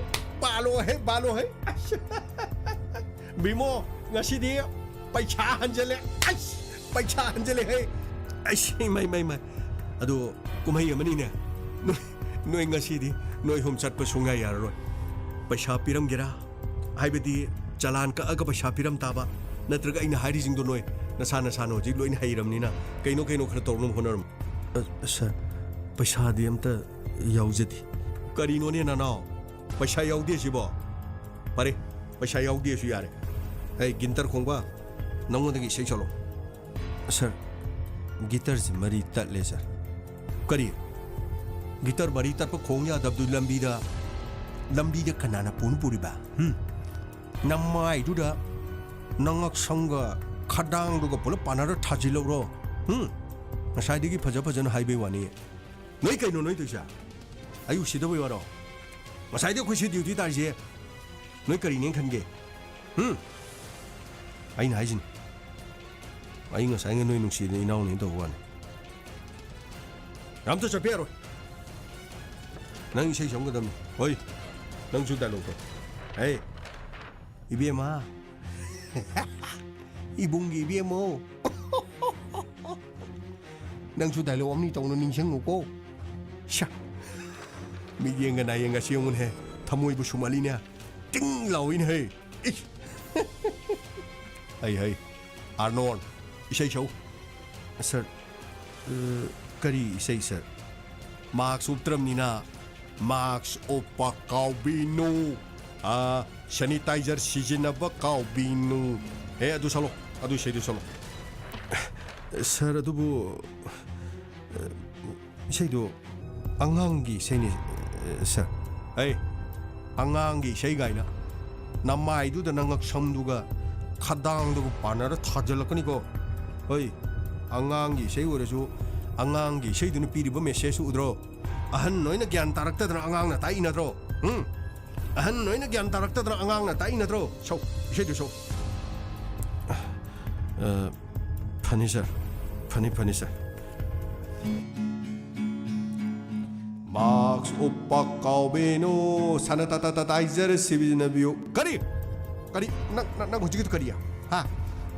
ꯕꯥꯂꯣ ꯍꯦ, ꯕꯥꯂꯣ ꯍꯦ꯫ ꯑꯁ! ꯕꯤꯃꯣ, ꯉꯁꯤꯗꯤ ꯄꯩꯁꯥ ꯍꯟꯖꯜꯂꯦ꯫ ꯑꯁ! ꯄꯩꯁꯥ ꯍꯟꯖꯜꯂꯦ ꯍꯦ꯫ ꯑꯁ, ꯏꯃꯥꯏ, ꯏꯃꯥꯏ, ꯏꯃꯥꯏ꯫ ꯑꯗꯨ ꯀꯨꯝꯍꯩ ꯑꯃꯅꯤꯅꯦ꯫ ꯅꯣꯏ, ꯅꯣꯏ ꯉꯁꯤꯗꯤ ꯅꯣꯏ ꯑꯍꯨꯝ ꯆꯠꯄ ꯁꯨꯡꯌꯥ ꯌꯥꯔꯔꯣꯏ꯫ ꯄꯩꯁꯥ ꯄꯤꯔꯝꯒꯦꯔꯥ? ꯍꯥꯏꯕꯗꯤ ꯆꯂꯥꯟ ꯀꯛꯑꯒ ꯄꯩꯁꯥ ꯄꯤꯔꯝ ꯇꯥꯕ? ꯅꯠꯇ꯭ꯔꯒ ꯑꯩꯅ ꯍꯥꯏꯔꯤꯁꯤꯡꯗꯣ ꯅꯣꯏ ꯅꯁꯥ ꯅꯁꯥꯅ ꯍꯧꯖꯤꯛ ꯂꯣꯏꯅ ꯍꯩꯔꯕꯅꯤꯅ ꯀꯩꯅꯣ ꯀꯩꯅꯣ ꯈꯔ ꯇꯧꯅꯕ ꯍꯣꯠꯅꯔꯝꯃꯨ꯫ ꯑ, ꯁꯥꯔ, ꯄꯩꯁꯥꯗꯤ ꯑꯝꯇ ꯌꯥꯎꯖꯗꯦ꯫ ꯀꯔꯤꯅꯣꯅꯦ ꯅꯅꯥꯎ? ꯄꯩꯁꯥ ꯌꯥꯎꯗꯦ ꯁꯤꯕꯣ? ꯐꯔꯦ, ꯄꯩꯁꯥ ꯌꯥꯎꯗꯦꯁꯨ ꯌꯥꯔꯦ꯫ ꯑꯩ ꯒꯤꯟꯇꯔ ꯈꯣꯡꯕ, ꯅꯉꯣꯟꯗꯒꯤ ꯏꯁꯩ ꯁꯛꯂꯣ꯫ ꯁꯥꯔ, ꯒꯤꯇꯔꯁꯤ ꯃꯔꯤ ꯇꯠꯂꯦ, ꯁꯥꯔ꯫ ꯀꯔꯤ? ꯒꯤꯇꯔ ꯃꯔꯤ ꯇꯠꯄ ꯈꯣꯡ ꯌꯥꯗꯕꯗꯨ ꯂꯝꯕꯤꯗ, ꯂꯝꯕꯤꯗ ꯀꯅꯥꯅ ꯄꯨꯅ ꯄꯨꯔꯤꯕ? ꯍꯨꯝ? ꯅꯃꯥꯏꯗꯨꯗ ꯅꯉꯛꯁꯝꯒ ꯈꯗꯥꯡꯗꯨꯒ ꯄꯨꯂꯞ ꯄꯥꯟꯅꯔ ꯊꯥꯖꯤꯜꯂꯛꯎꯔꯣ? ꯍꯨꯝ? ꯉꯁꯥꯏꯗꯒꯤ ꯐꯖ ꯐꯖꯅ ꯍꯥꯏꯕꯩ ꯋꯥꯅꯤ꯫ ꯅꯣꯏ ꯀꯩꯅꯣ ꯅꯣꯏ ꯇꯧꯏꯁꯦ? ꯑꯩ ꯎꯁꯤꯠꯇꯕꯩ ꯋꯥꯔꯣ? ꯉꯁꯥꯏꯗꯩ ꯑꯩꯈꯣꯏ ꯁꯤ ꯗ꯭ꯌꯨꯇꯤ ꯇꯥꯔꯤꯁꯦ ꯅꯣꯏ ꯀꯔꯤꯅꯦꯅ ꯈꯟꯒꯦ? ꯍꯨꯝ? ꯑꯩꯅ ꯍꯥꯏꯁꯤꯅꯤ꯫ ꯑꯩ ꯉꯁꯥꯏ ꯅꯣꯏ ꯅꯨꯡꯁꯤꯅ ꯏꯅꯥꯎꯅꯦꯅ ꯇꯧꯕ ꯋꯥꯅꯤ꯫ ꯌꯥꯝꯇ ꯆꯠꯄ ꯌꯥꯔꯣꯏ꯫ ꯅꯪ ꯏꯁꯩ ꯁꯛꯑꯝꯒꯗꯕꯅꯤ꯫ ꯍꯣꯏ, ꯅꯪꯁꯨ ꯗꯥꯏꯂꯣꯛꯇꯣ꯫ ꯍꯦ, ꯏꯕꯦꯝꯃ꯫ ꯏꯕꯨꯡꯒꯤ ꯏꯕꯦꯝꯃꯣ꯫ ꯅꯪꯁꯨ ꯗꯥꯏꯂꯣꯛ ꯑꯃꯅꯤ ꯇꯧꯅ ꯅꯤꯡꯁꯤꯡꯉꯨꯀꯣ꯫ ꯁ꯭ꯌꯥ꯫ ꯃꯤꯠꯌꯦꯡꯒ ꯅꯥꯌꯦꯡꯒ ꯁꯤ ꯌꯦꯡꯉꯨꯅꯦꯍꯦ꯫ ꯊꯃꯣꯏꯕꯨ ꯁꯨꯝꯍꯠꯂꯤꯅꯦ꯫ ꯇꯤꯡ ꯂꯥꯎꯏꯅꯦꯍꯦ꯫ ꯏꯁ꯫ ꯍꯩ ꯍꯩ꯫ ꯑꯥꯔꯅꯣꯜ, ꯏꯁꯩ ꯁꯛꯎ꯫ ꯁꯥꯔ, ꯑ, ꯀꯔꯤ ꯏꯁꯩ, ꯁꯥꯔ? ꯃꯥꯛꯁ ꯎꯞꯇ꯭ꯔꯕꯅꯤꯅ ꯃꯥꯛꯁ ꯎꯞꯄ ꯀꯥꯎꯕꯤꯅꯨ꯫ ꯑ, ꯁꯦꯅꯤꯇꯥꯏꯖꯔ ꯁꯤꯖꯤꯟꯅꯕ ꯀꯥꯎꯕꯤꯅꯨ꯫ ꯍꯦ, ꯑꯗꯨ ꯁꯛꯂꯣ꯫ ꯑꯗꯨ ꯏꯁꯩꯗꯨ ꯁꯛꯂꯣ꯫ ꯁꯥꯔ, ꯑꯗꯨꯕꯨ, ꯑ, ꯏꯁꯩꯗꯨ ꯑꯉꯥꯡꯒꯤ ꯏꯁꯩꯅꯤ, ꯑ, ꯁꯥꯔ꯫ ꯑꯩ, ꯑꯉꯥꯡꯒꯤ ꯏꯁꯩ ꯀꯥꯏꯅ꯫ ꯅꯃꯥꯏꯗꯨꯗ ꯅꯉꯛꯁꯝꯗꯨꯒ ꯈꯗꯥꯡꯗꯨꯒ ꯄꯥꯟꯅꯔ ꯊꯥꯖꯤꯜꯂꯛꯀꯅꯤꯀꯣ꯫ ꯍꯣꯏ, ꯑꯉꯥꯡꯒꯤ ꯏꯁꯩ ꯑꯣꯏꯔꯁꯨ, ꯑꯉꯥꯡꯒꯤ ꯏꯁꯩꯗꯨꯅ ꯄꯤꯔꯤꯕ ꯃꯦꯁꯦꯖꯇꯨ ꯎꯗ꯭ꯔꯣ? ꯑꯍꯟ ꯅꯣꯏꯅ ꯒ꯭ꯌꯥꯟ ꯇꯥꯔꯛꯇꯗꯅ ꯑꯉꯥꯡꯅ ꯇꯥꯛꯏ ꯅꯠꯇ꯭ꯔꯣ? ꯎꯝ? ꯑꯍꯟ ꯅꯣꯏꯅ ꯒ꯭ꯌꯥꯟ ꯇꯥꯔꯛꯇꯗꯅ ꯑꯉꯥꯡꯅ ꯇꯥꯛꯏ ꯅꯠꯇ꯭ꯔꯣ? ꯁꯧ, ꯏꯁꯩꯗꯨ ꯁꯧ꯫ ꯑ, ꯐꯅꯤ ꯁꯥꯔ, ꯐꯅꯤ, ꯐꯅꯤ ꯁꯥꯔ꯫ ꯃꯥꯛꯁ ꯎꯞꯄ ꯀꯥꯎꯕꯤꯅꯨ, ꯁꯦꯅꯤꯇꯥꯏꯖꯔ ꯁꯤꯖꯤꯟꯅꯕꯤꯌꯨ꯫ ꯀꯔꯤ? ꯀꯔꯤ? ꯅꯪ, ꯅꯪ, ꯅꯪ ꯍꯧꯖꯤꯛꯀꯤꯗꯨ ꯀꯔꯤ? ꯍꯥ?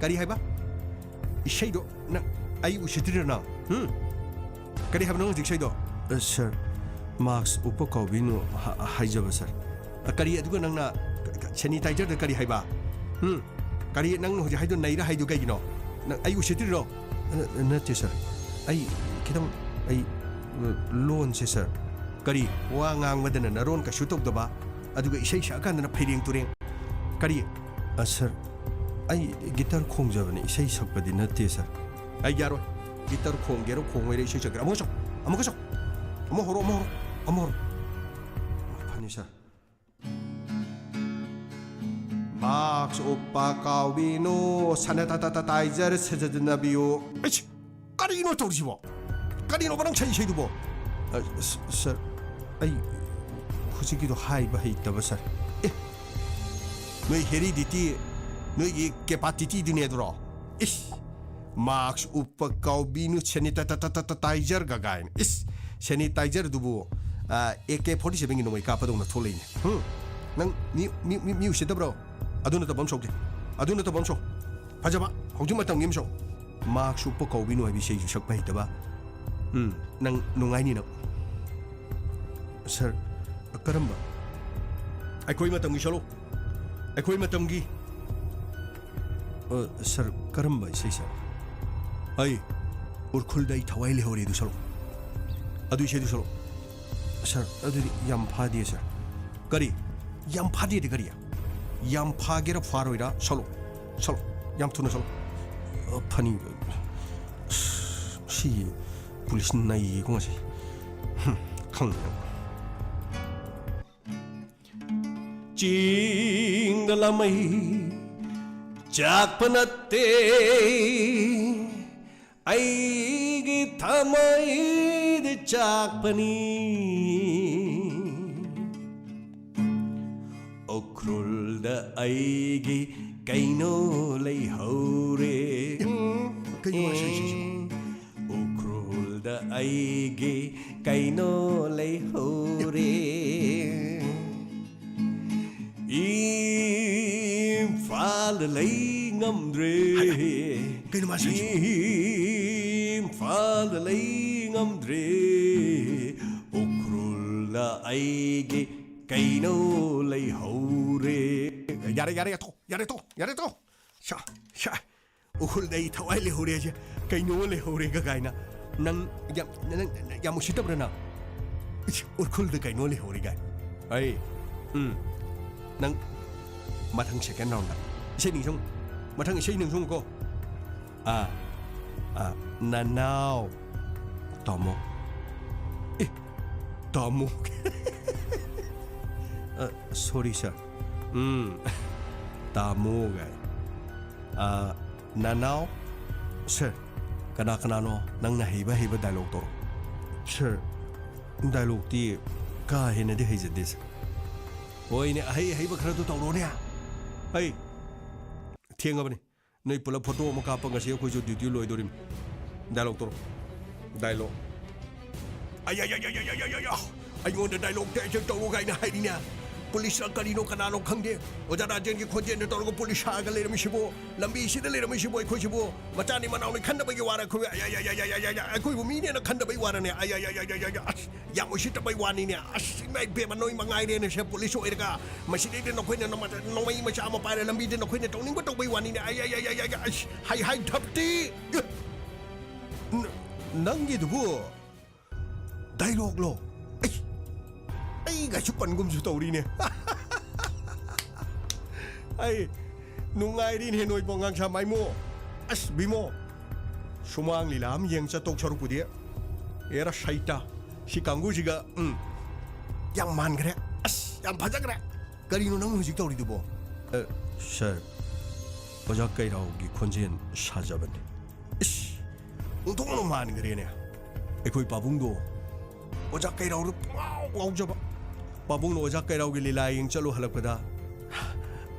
ꯀꯔꯤ ꯍꯥꯏꯕ? ꯏꯁꯩꯗꯣ ꯅꯪ ꯑꯩ ꯎꯁꯤꯠꯇ꯭ꯔꯤꯔ ꯅꯪ? ꯍꯨꯝ? ꯀꯔꯤ ꯍꯥꯏꯕꯅꯣ ꯍꯧꯖꯤꯛ ꯏꯁꯩꯗꯣ? ꯑ, ꯁꯥꯔ, ꯃꯥꯛꯁ ꯎꯞꯄ ꯀꯥꯎꯕꯤꯅꯨ ꯍ-, ꯍꯥꯏꯖꯕ, ꯁꯥꯔ꯫ ꯑ, ꯀꯔꯤ? ꯑꯗꯨꯒ ꯅꯪꯅ ꯀ-, ꯀ-, ꯁꯦꯅꯤꯇꯥꯏꯖꯔꯗ ꯀꯔꯤ ꯍꯥꯏꯕ? ꯍꯨꯝ? ꯀꯔꯤ ꯅꯪ ꯍꯧꯖꯤꯛ ꯍꯥꯏꯗꯣ ꯅꯩꯔ ꯍꯥꯏꯗꯣ ꯀꯩꯒꯤꯅꯣ? ꯅꯪ ꯑꯩ ꯎꯁꯤꯠꯇ꯭ꯔꯤꯔꯣ? ꯑ, ꯅꯠꯇꯦ, ꯁꯥꯔ꯫ ꯑꯩ ꯈꯤꯇꯪ, ꯑꯩ, ꯑ, ꯂꯣꯟꯁꯦ, ꯁꯥꯔ꯫ ꯀꯔꯤ? ꯋꯥ ꯉꯥꯡꯕꯗꯅ ꯅꯔꯣꯟ ꯀꯩꯁꯨ ꯇꯧꯗꯕ, ꯑꯗꯨꯒ ꯏꯁꯩ ꯁꯛꯑꯀꯥꯟꯗꯅ ꯐꯩꯔꯦꯡ ꯇꯨꯔꯦꯡ꯫ ꯀꯔꯤ? ꯑ, ꯁꯥꯔ, ꯑꯩ ꯒꯤꯇꯔ ꯈꯣꯡꯖꯕꯅꯤ, ꯏꯁꯩ ꯁꯛꯄꯗꯤ ꯅꯠꯇꯦ, ꯁꯥꯔ꯫ ꯑꯩ ꯌꯥꯔꯣꯏ꯫ ꯒꯤꯇꯔ ꯈꯣꯡꯒꯦꯔꯣ ꯈꯣꯡꯉꯣꯏꯔꯣ ꯏꯁꯩ ꯁꯛꯀꯦꯔꯣ? ꯑꯃꯨꯛꯀ ꯁꯛ-, ꯑꯃꯨꯛꯀ ꯁꯛ-, ꯑꯃꯨꯛ ꯍꯧꯔꯣ, ꯑꯃꯨꯛ ꯍꯧꯔꯣ, ꯑꯃꯨꯛ ꯍꯧꯔꯣ꯫ ꯐꯅꯤ, ꯁꯥꯔ꯫ ꯃꯥꯛꯁ ꯎꯞꯄ ꯀꯥꯎꯕꯤꯅꯨ, ꯁꯦꯅꯤꯇꯥꯏꯖꯔ ꯁꯤꯖꯤꯟꯅꯕꯤꯌꯨ꯫ ꯑꯩꯁ! ꯀꯔꯤꯅꯣ ꯇꯧꯔꯤꯁꯤꯕꯣ? ꯀꯔꯤꯅꯣꯕ ꯅꯪ ꯁꯛꯏ ꯏꯁꯩꯗꯨꯕꯣ? ꯑ, ꯁ-, ꯁꯥꯔ, ꯑꯩ ꯍꯧꯖꯤꯛꯀꯤꯗꯣ ꯍꯥꯏꯕ ꯍꯩꯇꯕ, ꯁꯥꯔ꯫ ꯑꯦ, ꯅꯣꯏ ꯍꯦꯔꯤꯗꯤꯇꯤ, ꯅꯣꯏꯒꯤ ꯀꯦꯄꯥꯇꯤꯇꯤꯗꯨꯅꯦ ꯑꯗꯨꯔꯣ? ꯏꯁ! ꯃꯥꯛꯁ ꯎꯞꯄ ꯀꯥꯎꯕꯤꯅꯨ, ꯁꯦꯅꯤꯇꯥꯏꯖꯔꯒ ꯀꯥꯏꯅ꯫ ꯏꯁ! ꯁꯦꯅꯤꯇꯥꯏꯖꯔꯗꯨꯕꯨ, ꯑ, ꯑꯦ ꯀꯦ ꯐꯣꯔꯇꯤ ꯁꯚꯦꯟꯒꯤ ꯅꯣꯡꯃꯩ ꯀꯥꯞꯄꯗꯧꯅ ꯊꯣꯛꯂꯛꯏꯅꯦ꯫ ꯍꯨꯝ? ꯅꯪ ꯃꯤ, ꯃꯤ, ꯃꯤ, ꯃꯤ ꯎꯁꯤꯠꯇꯕ꯭ꯔꯣ? ꯑꯗꯨ ꯅꯠꯇꯕ ꯑꯃ ꯁꯧꯒꯦ꯫ ꯑꯗꯨ ꯅꯠꯇꯕ ꯑꯃ ꯁꯧ꯫ ꯐꯖꯕ, ꯍꯧꯖꯤꯛ ꯃꯇꯝꯒꯤ ꯑꯃ ꯁꯧ꯫ ꯃꯥꯛꯁ ꯎꯞꯄ ꯀꯧꯕꯤꯅꯨ ꯍꯥꯏꯕ ꯏꯁꯩꯁꯨ ꯁꯛꯄ ꯍꯩꯇꯕ꯫ ꯎꯝ, ꯅꯪ ꯅꯨꯡꯉꯥꯏꯅꯤ ꯅꯪ꯫ ꯁꯥꯔ, ꯀꯔꯝꯕ? ꯑꯩꯈꯣꯏ ꯃꯇꯝꯒꯤ ꯁꯛꯂꯣ꯫ ꯑꯩꯈꯣꯏ ꯃꯇꯝꯒꯤ꯫ ꯑ, ꯁꯥꯔ, ꯀꯔꯝꯕ ꯏꯁꯩ, ꯁꯥꯔ? ꯑꯩ ꯎꯔꯈꯨꯜꯗ ꯑꯩ ꯊꯋꯥꯏ ꯂꯩꯍꯧꯔꯦ ꯑꯗꯨ ꯁꯛꯂꯣ꯫ ꯑꯗꯨ ꯏꯁꯩꯗꯨ ꯁꯛꯂꯣ꯫ ꯁꯥꯔ, ꯑꯗꯨꯗꯤ ꯌꯥꯝ ꯐꯥꯗꯦ, ꯁꯥꯔ꯫ ꯀꯔꯤ? ꯌꯥꯝ ꯐꯥꯗꯦꯗꯤ ꯀꯔꯤ? ꯌꯥꯝ ꯐꯥꯒꯦꯔꯥ ꯐꯥꯔꯣꯏꯔꯥ? ꯁꯣꯂꯣ, ꯁꯣꯂꯣ, ꯌꯥꯝ ꯊꯨꯅ ꯁꯣꯂꯣ꯫ ꯑ, ꯐꯅꯤ꯫ ꯑꯁ, ꯁꯤ ꯄꯨꯂꯤꯁ ꯅꯩꯌꯦꯀꯣ ꯉꯁꯤ꯫ ꯍꯨꯝ, ꯈꯪꯗꯦ꯫ ꯆꯤꯡꯗ ꯂꯥꯃꯩ ꯆꯥꯛꯄ ꯅꯠꯇꯦ, ꯑꯩꯒꯤ ꯊꯃꯣꯏꯗ ꯆꯥꯛꯄꯅꯤ꯫ ꯎꯈ꯭ꯔꯨꯜꯗ ꯑꯩꯒꯤ ꯀꯩꯅꯣ ꯂꯩꯍꯧꯔꯦ꯫ ꯎꯝ, ꯀꯩꯅꯣ ꯃꯥ ꯁꯛꯏꯁꯤꯕꯣ? ꯎꯈ꯭ꯔꯨꯜꯗ ꯑꯩꯒꯤ ꯀꯩꯅꯣ ꯂꯩꯍꯧꯔꯦ꯫ ꯏꯝꯐꯥꯜꯗ ꯂꯩ ꯉꯝꯗ꯭ꯔꯦ꯫ ꯍꯥꯏ, ꯀꯩꯅꯣ ꯃꯥ ꯁꯛꯏꯁꯤꯕꯣ? ꯏꯝꯐꯥꯜꯗ ꯂꯩ ꯉꯝꯗ꯭ꯔꯦ꯫ ꯎꯈ꯭ꯔꯨꯜꯗ ꯑꯩꯒꯤ ꯀꯩꯅꯣ ꯂꯩꯍꯧꯔꯦ꯫ ꯌꯥꯔꯦ, ꯌꯥꯔꯦ, ꯇꯣꯛ, ꯌꯥꯔꯦ, ꯇꯣꯛ, ꯌꯥꯔꯦ, ꯇꯣꯛ꯫ ꯁꯥ, ꯁꯥ꯫ ꯎꯈ꯭ꯔꯨꯜꯗ ꯑꯩ ꯊꯋꯥꯏ ꯂꯩꯍꯧꯔꯦ ꯍꯥꯏꯁꯦ ꯀꯩꯅꯣ ꯂꯩꯍꯧꯔꯦꯒ ꯀꯥꯏꯅ꯫ ꯅꯪ ꯌꯥꯝ, ꯅꯪ ꯌꯥꯝ ꯎꯁꯤꯠꯇꯕ꯭ꯔꯥ ꯅꯪ? ꯏꯁ, ꯎꯈ꯭ꯔꯨꯜꯗ ꯀꯩꯅꯣ ꯂꯩꯍꯧꯔꯦ ꯀꯥꯏ꯫ ꯑꯩ, ꯎꯝ, ꯅꯪ ꯃꯊꯪ second round ꯗ ꯏꯁꯩ ꯅꯤꯡꯁꯤꯡꯉꯨ꯫ ꯃꯊꯪ ꯏꯁꯩ ꯅꯤꯡꯁꯤꯡꯉꯨꯀꯣ꯫ ꯑꯥ, ꯑꯥ, ꯅꯅꯥꯎ꯫ ꯇꯥꯃꯣ꯫ ꯑꯦ, ꯇꯥꯃꯣ꯫ ꯑ, sorry sir꯫ ꯎꯝ, ꯇꯥꯃꯣ ꯒꯥꯏ꯫ ꯑ, ꯅꯅꯥꯎ꯫ Sir, ꯀꯅꯥ ꯀꯅꯥꯅꯣ ꯅꯪꯅ ꯍꯩꯕ ꯍꯩꯕ dialogue ꯇꯧꯔꯣ꯫ Sir, dialogue ꯇꯤ ꯀꯥ ꯍꯦꯟꯅꯗꯤ ꯍꯩꯖꯗꯦ sir꯫ ꯍꯣꯏꯅꯦ, ꯑꯍꯩ ꯑꯍꯩꯕ ꯈꯔꯗꯨ ꯇꯧꯔꯣꯅꯦ꯫ ꯍꯩ, ꯊꯦꯡꯉꯕꯅꯤ꯫ ꯅꯣꯏ ꯄꯨꯂꯞ photo ꯑꯃ ꯀꯥꯞꯄ, ꯉꯁꯤ ꯑꯩꯈꯣꯏꯁꯨ duty ꯂꯣꯏꯗꯣꯔꯤꯃꯤ꯫ Dialogue ꯇꯧꯔꯣ꯫ Dialogue꯫ ꯑꯌꯥ, ꯑꯌꯥ, ꯑꯌꯥ, ꯑꯌꯥ, ꯑꯌꯥ, ꯑꯌꯥ꯫ ꯑꯩꯉꯣꯟꯗ dialogue ꯇꯦꯛ ꯇꯦꯛ ꯇꯧꯔꯣ ꯀꯥꯏꯅ ꯍꯥꯏꯔꯤꯅꯦ꯫ ꯄꯨꯂꯤꯁꯔ ꯀꯔꯤꯅꯣ ꯀꯅꯥꯅꯣ ꯈꯪꯗꯦ꯫ ꯑꯣꯖꯥ ꯔꯥꯖꯦꯟꯒꯤ ꯈꯣꯟꯖꯦꯜꯗ ꯇꯧꯔꯒ ꯄꯨꯂꯤꯁ ꯁꯥꯔꯒ ꯂꯩꯔꯝꯃꯤꯁꯤꯕꯨ, ꯂꯝꯕꯤꯁꯤꯗ ꯂꯩꯔꯝꯃꯤꯁꯤꯕꯨ ꯑꯩꯈꯣꯏꯁꯤꯕꯨ꯫ ꯃꯆꯥꯅꯤ ꯃꯅꯥꯎꯅꯤ ꯈꯟꯗꯕꯒꯤ ꯋꯥꯔ ꯑꯩꯈꯣꯏ, ꯑꯌꯥ, ꯑꯌꯥ, ꯑꯩꯈꯣꯏꯕꯨ ꯃꯤꯅꯦꯅ ꯈꯟꯗꯕꯒꯤ ꯋꯥꯔꯅꯦ꯫ ꯑꯌꯥ, ꯑꯌꯥ, ꯑꯁ, ꯌꯥꯝ ꯎꯁꯤꯠꯇꯕꯩ ꯋꯥꯅꯤꯅꯦ꯫ ꯑꯁ, ꯏꯃꯥ ꯏꯕꯦꯝꯃ, ꯅꯣꯏ ꯃꯉꯥꯏꯔꯦꯅꯦ ꯁꯦ ꯄꯨꯂꯤꯁ ꯑꯣꯏꯔꯒ꯫ ꯃꯁꯤꯗꯩꯗ ꯅꯈꯣꯏꯅ ꯅꯣꯡꯃ-, ꯅꯣꯡꯃꯩ ꯃꯆꯥ ꯑꯃ ꯄꯥꯏꯔ ꯂꯝꯕꯤꯗ ꯅꯈꯣꯏꯅ ꯇꯧꯅꯤꯡꯕ ꯇꯧꯕꯩ ꯋꯥꯅꯤꯅꯦ꯫ ꯑꯩ, ꯑꯩ, ꯑꯩ, ꯑꯩ, ꯑꯩ, ꯑꯁ, ꯍꯥꯏ, ꯍꯥꯏ, ꯊꯞꯇꯤ꯫ ꯅ-, ꯅꯪꯒꯤꯗꯨꯕꯨ dialogue ꯂꯣ? ꯑꯩ, ꯀꯩꯁꯨ ꯄꯟꯒꯨꯝꯁꯨ ꯇꯧꯔꯤꯅꯦ꯫ ꯑꯩ ꯅꯨꯡꯉꯥꯏꯔꯤꯅꯦ ꯅꯣꯏꯕꯣ, ꯑꯉꯥꯡ ꯁꯥ ꯃꯥꯏꯃꯣ꯫ ꯑꯁ ꯕꯤꯃꯣ, ꯁꯨꯃꯥꯡ ꯂꯤꯂꯥ ꯑꯃ ꯌꯦꯡ ꯆꯠꯇꯧ ꯁꯔꯨꯛꯄꯨꯗꯤ, ꯑꯦꯔꯥ ꯁꯩꯇ, ꯁꯤ ꯀꯥꯡꯕꯨꯁꯤꯒ, ꯎꯝ, ꯌꯥꯝ ꯃꯥꯟꯈ꯭ꯔꯦ꯫ ꯑꯁ, ꯌꯥꯝ ꯐꯖꯈ꯭ꯔꯦ꯫ ꯀꯔꯤꯅꯣ ꯅꯪ ꯍꯧꯖꯤꯛ ꯇꯧꯔꯤꯗꯨꯕꯣ? ꯑ, ꯁꯥꯔ, ꯑꯣꯖꯥ ꯀꯩꯔꯥꯎꯒꯤ ꯈꯣꯟꯖꯦꯜ ꯁꯥꯖꯕꯅꯤ꯫ ꯏꯁ, ꯑꯣꯟꯊꯣꯛꯅ ꯃꯥꯟꯈ꯭ꯔꯦꯅꯦ꯫ ꯑꯩꯈꯣꯏ ꯄꯥꯕꯨꯡꯗꯣ ꯑꯣꯖꯥ ꯀꯩꯔꯥꯎꯗ ꯄꯨꯡꯉꯥꯎ ꯉꯥꯎꯖꯕ꯫ ꯄꯥꯕꯨꯡꯅ ꯑꯣꯖꯥ ꯀꯩꯔꯥꯎꯒꯤ ꯂꯤꯂꯥ ꯌꯦꯡ ꯆꯠꯂꯨ ꯍꯜꯂꯛꯄꯗ,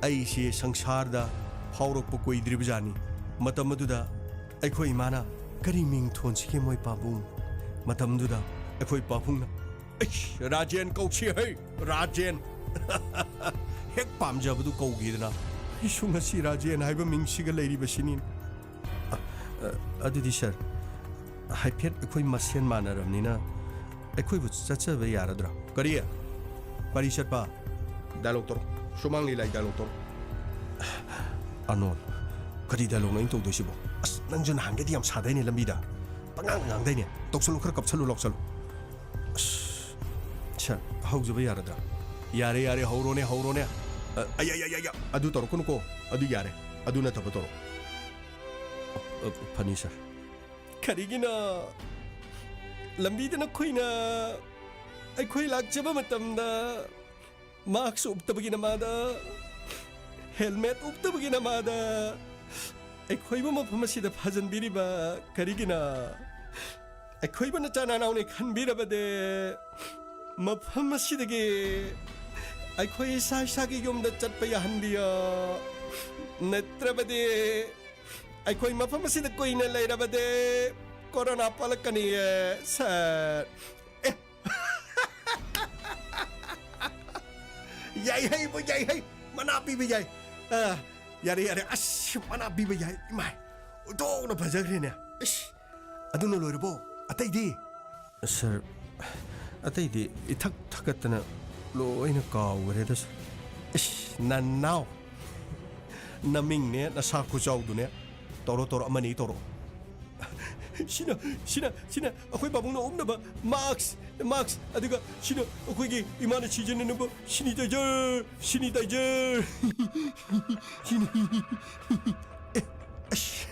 ꯑꯩꯁꯦ ꯁꯪꯁꯥꯔꯗ ꯐꯥꯎꯔꯛꯄ ꯀꯨꯏꯗ꯭ꯔꯤꯕꯖꯥꯠꯅꯤ꯫ ꯃꯇꯝ ꯑꯗꯨꯗ ꯑꯩꯈꯣꯏ ꯏꯃꯥꯅ, "ꯀꯔꯤ ꯃꯤꯡ ꯊꯣꯟꯁꯤꯒꯦ ꯃꯣꯏ ꯄꯥꯕꯨꯡ?" ꯃꯇꯝꯗꯨꯗ ꯑꯩꯈꯣꯏ ꯄꯥꯕꯨꯡꯅ, "ꯑꯩꯁ, ꯔꯥꯖꯦꯟ ꯀꯧꯁꯤ ꯍꯩ, ꯔꯥꯖꯦꯟ!" ꯍꯦꯛ ꯄꯥꯝꯖꯕꯗꯨ ꯀꯧꯈꯤꯗꯅ ꯑꯩꯁꯨ ꯉꯁꯤ ꯔꯥꯖꯦꯟ ꯍꯥꯏꯕ ꯃꯤꯡꯁꯤꯒ ꯂꯩꯔꯤꯕꯁꯤꯅꯤ꯫ ꯑ, ꯑ, ꯑꯗꯨꯗꯤ ꯁꯥꯔ, ꯍꯥꯏꯐꯦꯠ ꯑꯩꯈꯣꯏ ꯃꯁꯦꯟ ꯃꯥꯟꯅꯔꯕꯅꯤꯅ ꯑꯩꯈꯣꯏꯕꯨ ꯆꯠꯆꯕ ꯌꯥꯔꯗ꯭ꯔꯥ? ꯀꯔꯤ? ꯀꯔꯤ ꯆꯠꯄ? ꯗꯥꯏꯂꯣꯛ ꯇꯧꯔꯣ꯫ ꯁꯨꯃꯥꯡ ꯂꯤꯂꯥꯒꯤ ꯗꯥꯏꯂꯣꯛ ꯇꯧꯔꯣ꯫ ꯑꯅꯣꯟ, ꯀꯔꯤ ꯗꯥꯏꯂꯣꯛꯅꯣ ꯑꯩꯅ ꯇꯧꯗꯣꯏꯁꯤꯕꯣ? ꯑꯁ, ꯅꯪꯁꯨ ꯅꯍꯥꯟꯒꯩꯗꯤ ꯌꯥꯝ ꯁꯥꯗꯥꯏꯅꯦ ꯂꯝꯕꯤꯗ꯫ ꯄꯉꯥꯡ ꯉꯥꯡꯗꯥꯏꯅꯦ꯫ ꯇꯧꯁꯜꯂꯨ, ꯈꯔ ꯀꯞꯁꯜꯂꯨ ꯂꯥꯎꯁꯜꯂꯨ꯫ ꯑꯁ, ꯁꯥꯔ, ꯍꯧꯖꯕ ꯌꯥꯔꯗ꯭ꯔꯥ? ꯌꯥꯔꯦ, ꯌꯥꯔꯦ, ꯍꯧꯔꯣꯅꯦ, ꯍꯧꯔꯣꯅꯦ꯫ ꯑ, ꯑꯌꯥ, ꯑꯌꯥ, ꯑꯌꯥ, ꯑꯗꯨ ꯇꯧꯔꯛꯀꯅꯨꯀꯣ꯫ ꯑꯗꯨ ꯌꯥꯔꯦ꯫ ꯑꯗꯨ ꯅꯠꯇꯕ ꯇꯧꯔꯣ꯫ ꯑ, ꯐꯅꯤ, ꯁꯥꯔ꯫ ꯀꯔꯤꯒꯤꯅꯣ ꯂꯝꯕꯤꯗ ꯅꯈꯣꯏꯅ ꯑꯩꯈꯣꯏ ꯂꯥꯛꯆꯕ ꯃꯇꯝꯗ ꯃꯥꯛꯁ ꯎꯞꯇꯕꯒꯤ ꯅꯃꯥꯗ, ꯍꯦꯜꯃꯦꯠ ꯎꯞꯇꯕꯒꯤ ꯅꯃꯥꯗ ꯑꯩꯈꯣꯏꯕꯨ ꯃꯐꯝ ꯑꯁꯤꯗ ꯐꯥꯖꯟꯕꯤꯔꯤꯕ ꯀꯔꯤꯒꯤꯅꯣ? ꯑꯩꯈꯣꯏꯕꯨ ꯅꯆꯥ ꯅꯅꯥꯎꯅꯤ ꯈꯟꯕꯤꯔꯕꯗꯤ ꯃꯐꯝ ꯑꯁꯤꯗꯒꯤ ꯑꯩꯈꯣꯏ ꯏꯁꯥ ꯏꯁꯥꯒꯤ ꯌꯨꯝꯗ ꯆꯠꯄ ꯌꯥꯍꯟꯕꯤꯌꯣ꯫ ꯅꯠꯇ꯭ꯔꯕꯗꯤ ꯑꯩꯈꯣꯏ ꯃꯐꯝ ꯑꯁꯤꯗ ꯀꯨꯏꯅ ꯂꯩꯔꯕꯗꯤ ꯀꯣꯔꯣꯅꯥ ꯄꯣꯛꯂꯛꯀꯅꯤꯌꯦ, ꯁꯥꯔ꯫ ꯑꯦ꯫ ꯌꯥꯏ ꯍꯩ, ꯃꯣꯏ ꯌꯥꯏ ꯍꯩ꯫ ꯃꯅꯥ ꯄꯤꯕ ꯌꯥꯏ꯫ ꯑ, ꯌꯥꯔꯦ, ꯌꯥꯔꯦ꯫ ꯑꯁ, ꯃꯅꯥ ꯄꯤꯕ ꯌꯥꯏ꯫ ꯏꯃꯥꯏ, ꯑꯣꯟꯊꯣꯛꯅ ꯐꯖꯈ꯭ꯔꯦꯅꯦ꯫ ꯏꯁ, ꯑꯗꯨꯅ ꯂꯣꯏꯔꯕꯣ? ꯑꯇꯩꯗꯤ? ꯁꯥꯔ, ꯑꯇꯩꯗꯤ ꯏꯊꯛ ꯊꯛꯀꯠꯇꯅ ꯂꯣꯏꯅ ꯀꯥꯎꯈ꯭ꯔꯦꯗ, ꯁꯥꯔ꯫ ꯏꯁ, ꯅꯅꯥꯎ꯫ ꯅꯃꯤꯡꯅꯦ, ꯅꯁꯥ ꯈꯨꯆꯥꯎꯗꯨꯅꯦ꯫ ꯇꯧꯔꯣ, ꯇꯧꯔꯣ, ꯑꯃꯅꯤ ꯇꯧꯔꯣ꯫ ꯁꯤꯅ, ꯁꯤꯅ, ꯁꯤꯅ ꯑꯩꯈꯣꯏ ꯄꯥꯕꯨꯡꯅ ꯎꯞꯅꯕ ꯃꯥꯛꯁ꯫ ꯃꯥꯛꯁ, ꯑꯗꯨꯒ ꯁꯤꯅ ꯑꯩꯈꯣꯏꯒꯤ ꯏꯃꯥꯅ ꯁꯤꯖꯤꯟꯅꯅꯕ ꯁꯤꯅꯤꯇꯥꯏꯖꯔ, ꯁꯤꯅꯤꯇꯥꯏꯖꯔ꯫ ꯁꯤꯅꯤ꯫ ꯑꯦ, ꯑꯁ꯫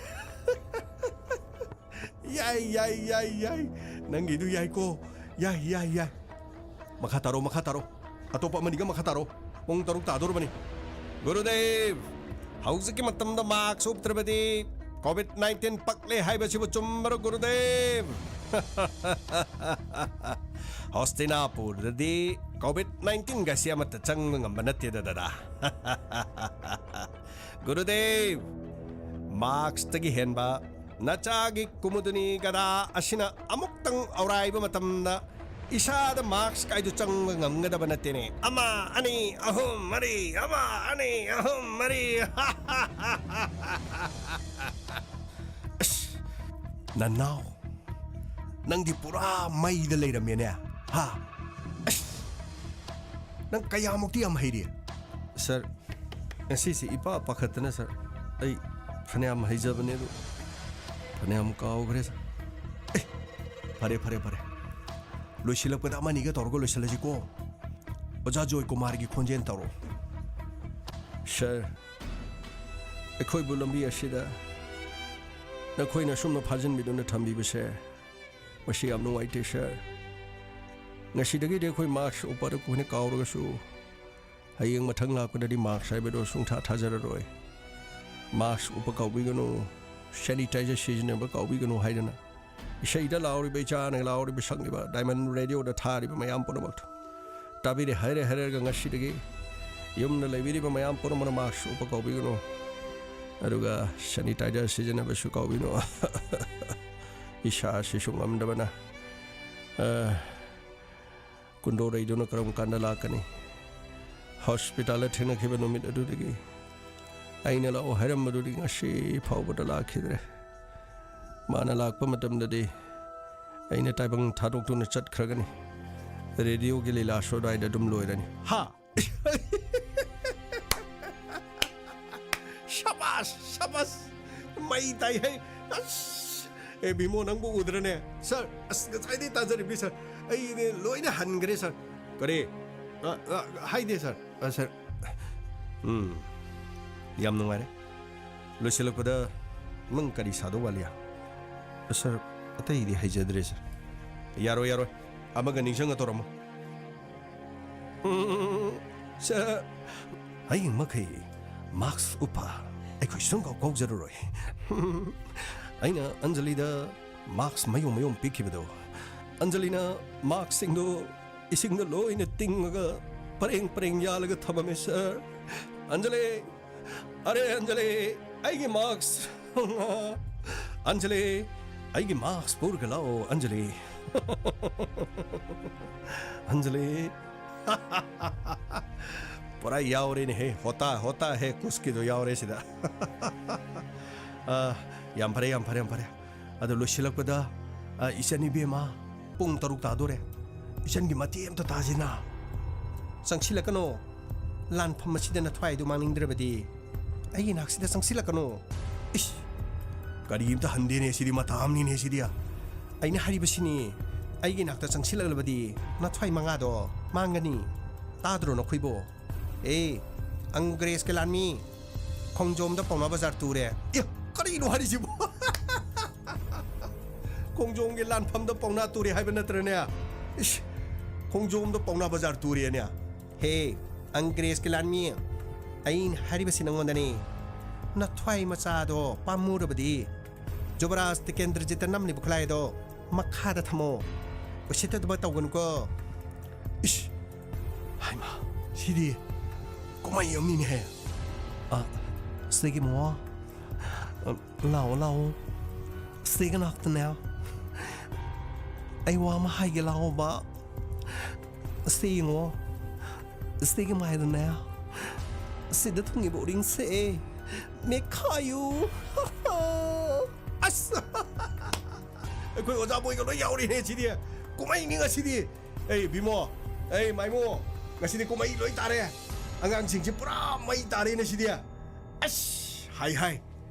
ꯌꯥꯏ, ꯌꯥꯏ, ꯌꯥꯏ, ꯌꯥꯏ꯫ ꯅꯪꯒꯤꯗꯨ ꯌꯥꯏꯀꯣ꯫ ꯌꯥꯏ, ꯌꯥꯏ, ꯌꯥꯏ꯫ ꯃꯈꯥ ꯇꯥꯔꯣ, ꯃꯈꯥ ꯇꯥꯔꯣ꯫ ꯑꯇꯣꯞꯄ ꯑꯃꯅꯤꯒ ꯃꯈꯥ ꯇꯥꯔꯣ꯫ ꯄꯨꯡ ꯇꯔꯨꯛ ꯇꯥꯗꯧꯔꯕꯅꯤ꯫ ꯒꯨꯔꯨꯗꯦꯕ, ꯍꯧꯖꯤꯛꯀꯤ ꯃꯇꯝꯗ ꯃꯥꯛꯁ ꯎꯞꯇ꯭ꯔꯕꯗꯤ ꯀꯣꯚꯤꯗ ꯅꯥꯏꯟꯇꯤꯟ ꯄꯛꯂꯦ ꯍꯥꯏꯕꯁꯤꯕꯨ ꯆꯨꯝꯕ꯭ꯔꯣ, ꯒꯨꯔꯨꯗꯦꯕ? ꯍꯣꯁꯇꯤꯅꯥꯄꯨꯔꯗꯗꯤ ꯀꯣꯚꯤꯗ ꯅꯥꯏꯟꯇꯤꯟꯒꯁꯤ ꯑꯃꯠꯇ ꯆꯪꯕ ꯉꯝꯕ ꯅꯠꯇꯦꯗ, ꯗꯗꯥ꯫ ꯒꯨꯔꯨꯗꯦꯕ, ꯃꯥꯛꯁꯇꯒꯤ ꯍꯦꯟꯕ ꯅꯆꯥꯒꯤ ꯀꯨꯃꯨꯗꯨꯅꯤ ꯒꯗꯥ ꯑꯁꯤꯅ ꯑꯃꯨꯛꯇꯪ ꯑꯧꯔꯥꯏꯕ ꯃꯇꯝꯗ ꯏꯁꯥꯗ ꯃꯥꯛꯁ ꯀꯥꯏꯗꯨ ꯆꯪꯕ ꯉꯝꯒꯗꯕ ꯅꯠꯇꯦꯅꯦ꯫ ꯑꯃ, ꯑꯅꯤ, ꯑꯍꯨꯝ, ꯃꯔꯤ, ꯑꯃ, ꯑꯅꯤ, ꯑꯍꯨꯝ, ꯃꯔꯤ꯫ ꯑꯁ, ꯅꯅꯥꯎ, ꯅꯪꯗꯤ ꯄꯨꯔꯥ ꯃꯩꯗ ꯂꯩꯔꯝꯃꯦꯅꯦ꯫ ꯍꯥ? ꯑꯁ, ꯅꯪ ꯀꯌꯥꯃꯨꯛꯇꯤ ꯌꯥꯝ ꯍꯩꯔꯤ? ꯁꯥꯔ, ꯉꯁꯤꯁꯤ ꯏꯄꯥ ꯄꯥꯈꯠꯇꯅ, ꯁꯥꯔ, ꯑꯩ ꯐꯅꯌꯥꯝ ꯍꯩꯖꯕꯅꯦ, ꯑꯗꯨ ꯐꯅꯌꯥꯝ ꯀꯥꯎꯈ꯭ꯔꯦ, ꯁꯥꯔ꯫ ꯑꯦ, ꯐꯔꯦ, ꯐꯔꯦ, ꯐꯔꯦ꯫ ꯂꯣꯏꯁꯤꯜꯂꯛꯄꯗ ꯑꯃꯅꯤꯒ ꯇꯧꯔꯒ ꯂꯣꯏꯁꯤꯜꯂꯁꯤꯀꯣ꯫ ꯑꯣꯖꯥ ꯖꯣꯏ ꯀꯨꯃꯥꯔꯒꯤ ꯈꯣꯟꯖꯦꯜ ꯇꯧꯔꯣ꯫ ꯁꯥꯔ, ꯑꯩꯈꯣꯏꯕꯨ ꯂꯝꯕꯤ ꯑꯁꯤꯗ ꯅꯈꯣꯏꯅ ꯑꯁꯨꯝꯅ ꯐꯥꯖꯤꯟꯕꯤꯗꯨꯅ ꯊꯝꯕꯤꯕꯁꯦ, ꯃꯁꯤ ꯌꯥꯝ ꯅꯨꯡꯉꯥꯏꯇꯦ, ꯁꯥꯔ꯫ ꯉꯁꯤꯗꯒꯤꯗꯤ ꯑꯩꯈꯣꯏ ꯃꯥꯛꯁ ꯎꯞꯄꯗ ꯑꯩꯈꯣꯏꯅ ꯀꯥꯎꯔꯒꯁꯨ, ꯍꯌꯦꯡ ꯃꯊꯪ ꯂꯥꯛꯄꯗꯗꯤ ꯃꯥꯛꯁ ꯍꯥꯏꯕꯗꯣ ꯁꯨꯡꯊꯥ ꯊꯥꯖꯔꯔꯣꯏ꯫ ꯃꯥꯛꯁ ꯎꯞꯄ ꯀꯥꯎꯕꯤꯒꯅꯨ, ꯁꯦꯅꯤꯇꯥꯏꯖꯔ ꯁꯤꯖꯤꯟꯅꯕ ꯀꯥꯎꯕꯤꯒꯅꯨ ꯍꯥꯏꯗꯅ ꯏꯁꯩꯗ ꯂꯥꯎꯔꯤꯕ, ꯏꯆꯥꯅ ꯂꯥꯎꯔꯤꯕ, ꯁꯛꯂꯤꯕ, ꯗꯥꯏꯃꯟ ꯔꯦꯗꯤꯑꯣꯗ ꯊꯥꯔꯤꯕ ꯃꯌꯥꯝ ꯄꯨꯝꯅꯃꯛꯇꯣ ꯇꯥꯕꯤꯔꯦ ꯍꯥꯏꯔꯦ ꯍꯥꯏꯔꯒ ꯉꯁꯤꯗꯒꯤ ꯌꯨꯝꯗ ꯂꯩꯕꯤꯔꯤꯕ ꯃꯌꯥꯝ ꯄꯨꯝꯅꯃꯛꯅ ꯃꯥꯛꯁ ꯎꯞꯄ ꯀꯥꯎꯕꯤꯒꯅꯨ, ꯑꯗꯨꯒ ꯁꯦꯅꯤꯇꯥꯏꯖꯔ ꯁꯤꯖꯤꯟꯅꯕꯁꯨ ꯀꯥꯎꯕꯤꯒꯅꯨ꯫ ꯏꯁꯥꯁꯤꯁꯨ ꯉꯝꯗꯕꯅ꯫ ꯑ, ꯀꯨꯟꯗꯣꯔꯩꯗꯨꯅ ꯀꯔꯝ ꯀꯥꯟꯗ ꯂꯥꯛꯀꯅꯤ? ꯍꯣꯁꯄꯤꯇꯥꯜꯗ ꯊꯦꯡꯅꯈꯤꯕ ꯅꯨꯃꯤꯠ ꯑꯗꯨꯗꯒꯤ ꯑꯩꯅ ꯂꯥꯛꯑꯣ ꯍꯥꯏꯔꯝꯕꯗꯨꯗꯤ ꯉꯁꯤ ꯐꯥꯎꯕꯗ ꯂꯥꯛꯈꯤꯗ꯭ꯔꯦ꯫ ꯃꯥꯅ ꯂꯥꯛꯄ ꯃꯇꯝꯗꯗꯤ ꯑꯩꯅ ꯇꯥꯏꯕꯪ ꯊꯥꯗꯣꯛꯇꯨꯅ ꯆꯠꯈ꯭ꯔꯒꯅꯤ꯫ ꯔꯦꯗꯤꯑꯣꯒꯤ ꯂꯤꯂꯥꯁꯨ ꯑꯗꯨꯋꯥꯏꯗ ꯑꯗꯨꯝ ꯂꯣꯏꯔꯅꯤ꯫ ꯍꯥ? ꯁꯕꯥꯁ, ꯁꯕꯥꯁ꯫ ꯃꯩ ꯇꯥꯏꯍꯦ꯫ ꯑꯁ! ꯑꯦ, ꯚꯤꯃꯣ, ꯅꯪꯕꯨ ꯎꯗ꯭ꯔꯅꯦ? ꯁꯥꯔ, ꯑꯁ, ꯉꯁꯥꯏꯗꯩ ꯇꯥꯖꯔꯤꯕꯅꯤ, ꯁꯥꯔ꯫ ꯑꯩꯅꯦ ꯂꯣꯏꯅ ꯍꯟꯈ꯭ꯔꯦ, ꯁꯥꯔ꯫ ꯀꯔꯤ? ꯑ, ꯑ, ꯍꯥꯏꯗꯦ, ꯁꯥꯔ꯫ ꯑ, ꯁꯥꯔ꯫ ꯎꯝ, ꯌꯥꯝ ꯅꯨꯡꯉꯥꯏꯔꯦ꯫ ꯂꯣꯏꯁꯤꯜꯂꯛꯄꯗ ꯅꯪ ꯀꯔꯤ ꯁꯥꯗꯧ ꯋꯥꯠꯂꯤ? ꯑ, ꯁꯥꯔ, ꯑꯇꯩꯗꯤ ꯍꯩꯖꯗ꯭ꯔꯦ, ꯁꯥꯔ꯫ ꯌꯥꯔꯣꯏ, ꯌꯥꯔꯣꯏ꯫ ꯑꯃꯒ ꯅꯤꯡꯁꯤꯡꯉ ꯇꯧꯔꯝꯃꯣ꯫ ꯎꯝ, ꯁꯥꯔ, ꯍꯌꯦꯡ ꯃꯈꯩ ꯃꯥꯛꯁ ꯎꯞꯄ ꯑꯩꯈꯣꯏ ꯁꯨꯡꯀꯥꯎ ꯀꯥꯎꯖꯔꯔꯣꯏ꯫ ꯑꯩꯅ ꯑꯟꯖꯂꯤꯗ ꯃꯥꯛꯁ ꯃꯌꯣꯝ ꯃꯌꯣꯝ ꯄꯤꯈꯤꯕꯗꯣ, ꯑꯟꯖꯂꯤꯅ ꯃꯥꯛꯁꯁꯤꯡꯗꯣ ꯏꯁꯤꯡꯗ ꯂꯣꯏꯅ ꯇꯤꯡꯉꯒ ꯄꯔꯦꯡ ꯄꯔꯦꯡ ꯌꯥꯜꯂꯒ ꯊꯝꯃꯝꯃꯦ, ꯁꯥꯔ꯫ ꯑꯟꯖꯂꯤ! ꯑꯔꯦ, ꯑꯟꯖꯂꯤ! ꯑꯩꯒꯤ ꯃꯥꯛꯁ! ꯑꯟꯖꯂꯤ! ꯑꯩꯒꯤ ꯃꯥꯛꯁ ꯄꯨꯔꯒ ꯂꯥꯛꯑꯣ, ꯑꯟꯖꯂꯤ! ꯑꯟꯖꯂꯤ! ꯄꯨꯔꯥ ꯌꯥꯎꯔꯦꯅꯦꯍꯦ, ꯍꯣꯇꯥ, ꯍꯣꯇꯥ ꯍꯦ ꯀꯨꯁꯀꯤꯗꯣ ꯌꯥꯎꯔꯦ ꯁꯤꯗ꯫ ꯑ, ꯌꯥꯝ ꯐꯔꯦ, ꯌꯥꯝ ꯐꯔꯦ, ꯌꯥꯝ ꯐꯔꯦ꯫ ꯑꯗꯣ ꯂꯣꯏꯁꯤꯜꯂꯛꯄꯗ, ꯑ, ꯏꯆꯟ ꯏꯕꯦꯝꯃ, ꯄꯨꯡ ꯇꯔꯨꯛ ꯇꯥꯗꯣꯔꯦ꯫ ꯏꯆꯟꯒꯤ ꯃꯇꯦꯡ ꯑꯝꯇ ꯇꯥꯁꯤꯅ꯫ ꯆꯪꯁꯤꯜꯂꯛꯀꯅꯣ꯫ ꯂꯥꯟꯐꯝ ꯑꯁꯤꯗ ꯅꯊ꯭ꯋꯥꯏꯗꯨ ꯃꯥꯡꯅꯤꯡꯗ꯭ꯔꯕꯗꯤ ꯑꯩꯒꯤ ꯅꯥꯛꯁꯤꯗ ꯆꯪꯁꯤꯜꯂꯛꯀꯅꯨ꯫ ꯏꯁ! ꯀꯔꯤ ꯑꯝꯇ ꯍꯟꯗꯦꯅꯦ ꯁꯤꯗꯤ, ꯃꯇꯥ ꯑꯃꯅꯤꯅꯦ ꯁꯤꯗꯤ꯫ ꯑꯩꯅ ꯍꯥꯏꯔꯤꯕꯁꯤꯅꯤ, ꯑꯩꯒꯤ ꯅꯥꯛꯇ ꯆꯪꯁꯤꯜꯂꯛꯂꯕꯗꯤ ꯅꯊ꯭ꯋꯥꯏ ꯃꯉꯥꯗꯣ ꯃꯥꯡꯒꯅꯤ꯫ ꯇꯥꯗ꯭ꯔꯣ ꯅꯈꯣꯏꯕꯣ? ꯑꯦ, ꯑꯪꯒ꯭ꯔꯦꯖꯀꯤ ꯂꯥꯟꯃꯤ, ꯈꯣꯡꯖꯣꯝꯗ ꯄꯥꯎꯅꯥ ꯕꯖꯥꯔ ꯇꯨꯔꯦ꯫ ꯑꯦ, ꯀꯔꯤꯅꯣ ꯍꯥꯏꯔꯤꯁꯤꯕꯣ? ꯈꯣꯡꯖꯣꯝꯒꯤ ꯂꯥꯟꯐꯝꯗ ꯄꯥꯎꯅꯥ ꯇꯨꯔꯦ ꯍꯥꯏꯕ ꯅꯠꯇ꯭ꯔꯅꯦ? ꯏꯁ, ꯈꯣꯡꯖꯣꯝꯗ ꯄꯥꯎꯅꯥ ꯕꯖꯥꯔ ꯇꯨꯔꯦꯅꯦ? ꯍꯦ, ꯑꯪꯒ꯭ꯔꯦꯖꯀꯤ ꯂꯥꯟꯃꯤ, ꯑꯩꯅ ꯍꯥꯏꯔꯤꯕꯁꯤ ꯅꯉꯣꯟꯗꯅꯤ꯫ ꯅꯊ꯭ꯋꯥꯏ ꯃꯆꯥꯗꯣ ꯄꯥꯝꯃꯨꯔꯕꯗꯤ ꯖꯨꯕꯔꯥꯖ ꯇꯤꯀꯦꯟꯗ꯭ꯔꯖꯤꯠꯇ ꯅꯝꯂꯤꯕ ꯈꯨꯠꯂꯥꯏꯗꯣ ꯃꯈꯥꯗ ꯊꯝꯃꯣ꯫ ꯎꯁꯤꯠꯇꯗꯕ ꯇꯧꯒꯅꯨꯀꯣ꯫ ꯏꯁ! ꯍꯥꯏꯃ, ꯁꯤꯗꯤ ꯀꯨꯝꯍꯩ ꯑꯃꯅꯤꯅꯦꯍꯦ꯫ ꯑ, ꯁꯤꯒꯤ ꯃꯋꯥ, ꯑ, ꯂꯥꯛꯑꯣ, ꯂꯥꯛꯑꯣ꯫ ꯁꯤꯒꯤ ꯅꯥꯛꯇꯅꯦ꯫ ꯑꯩ ꯋꯥ ꯑꯃ ꯍꯥꯏꯒꯦ, ꯂꯥꯛꯑꯣꯕ꯫ ꯁꯤ ꯌꯦꯡꯉꯣ꯫ ꯁꯤꯒꯤ ꯃꯥꯏꯗꯅꯦ꯫ ꯁꯤꯗ ꯊꯨꯡꯉꯤꯕ ꯎꯔꯤꯡꯁꯦ ꯃꯦꯠꯈꯥꯏꯌꯨ꯫ ꯑꯁ! ꯑꯩꯈꯣꯏ ꯑꯣꯖꯥ ꯕꯣꯏꯒ ꯂꯣꯏ ꯌꯥꯎꯔꯤꯅꯦ ꯁꯤꯗꯤ꯫ ꯀꯨꯝꯍꯩꯅꯤ ꯉꯁꯤꯗꯤ꯫ ꯑꯩ ꯕꯤꯃꯣ, ꯑꯩ ꯃꯥꯏꯃꯣ, ꯉꯁꯤꯗꯤ ꯀꯨꯝꯍꯩ ꯂꯣꯏ ꯇꯥꯔꯦ꯫ ꯑꯉꯥꯡꯁꯤꯡꯁꯤ ꯄꯨꯔꯥ ꯃꯩ ꯇꯥꯔꯦꯅꯦ ꯁꯤꯗꯤ꯫ ꯑꯁ! ꯍꯥꯏ ꯍꯥꯏ꯫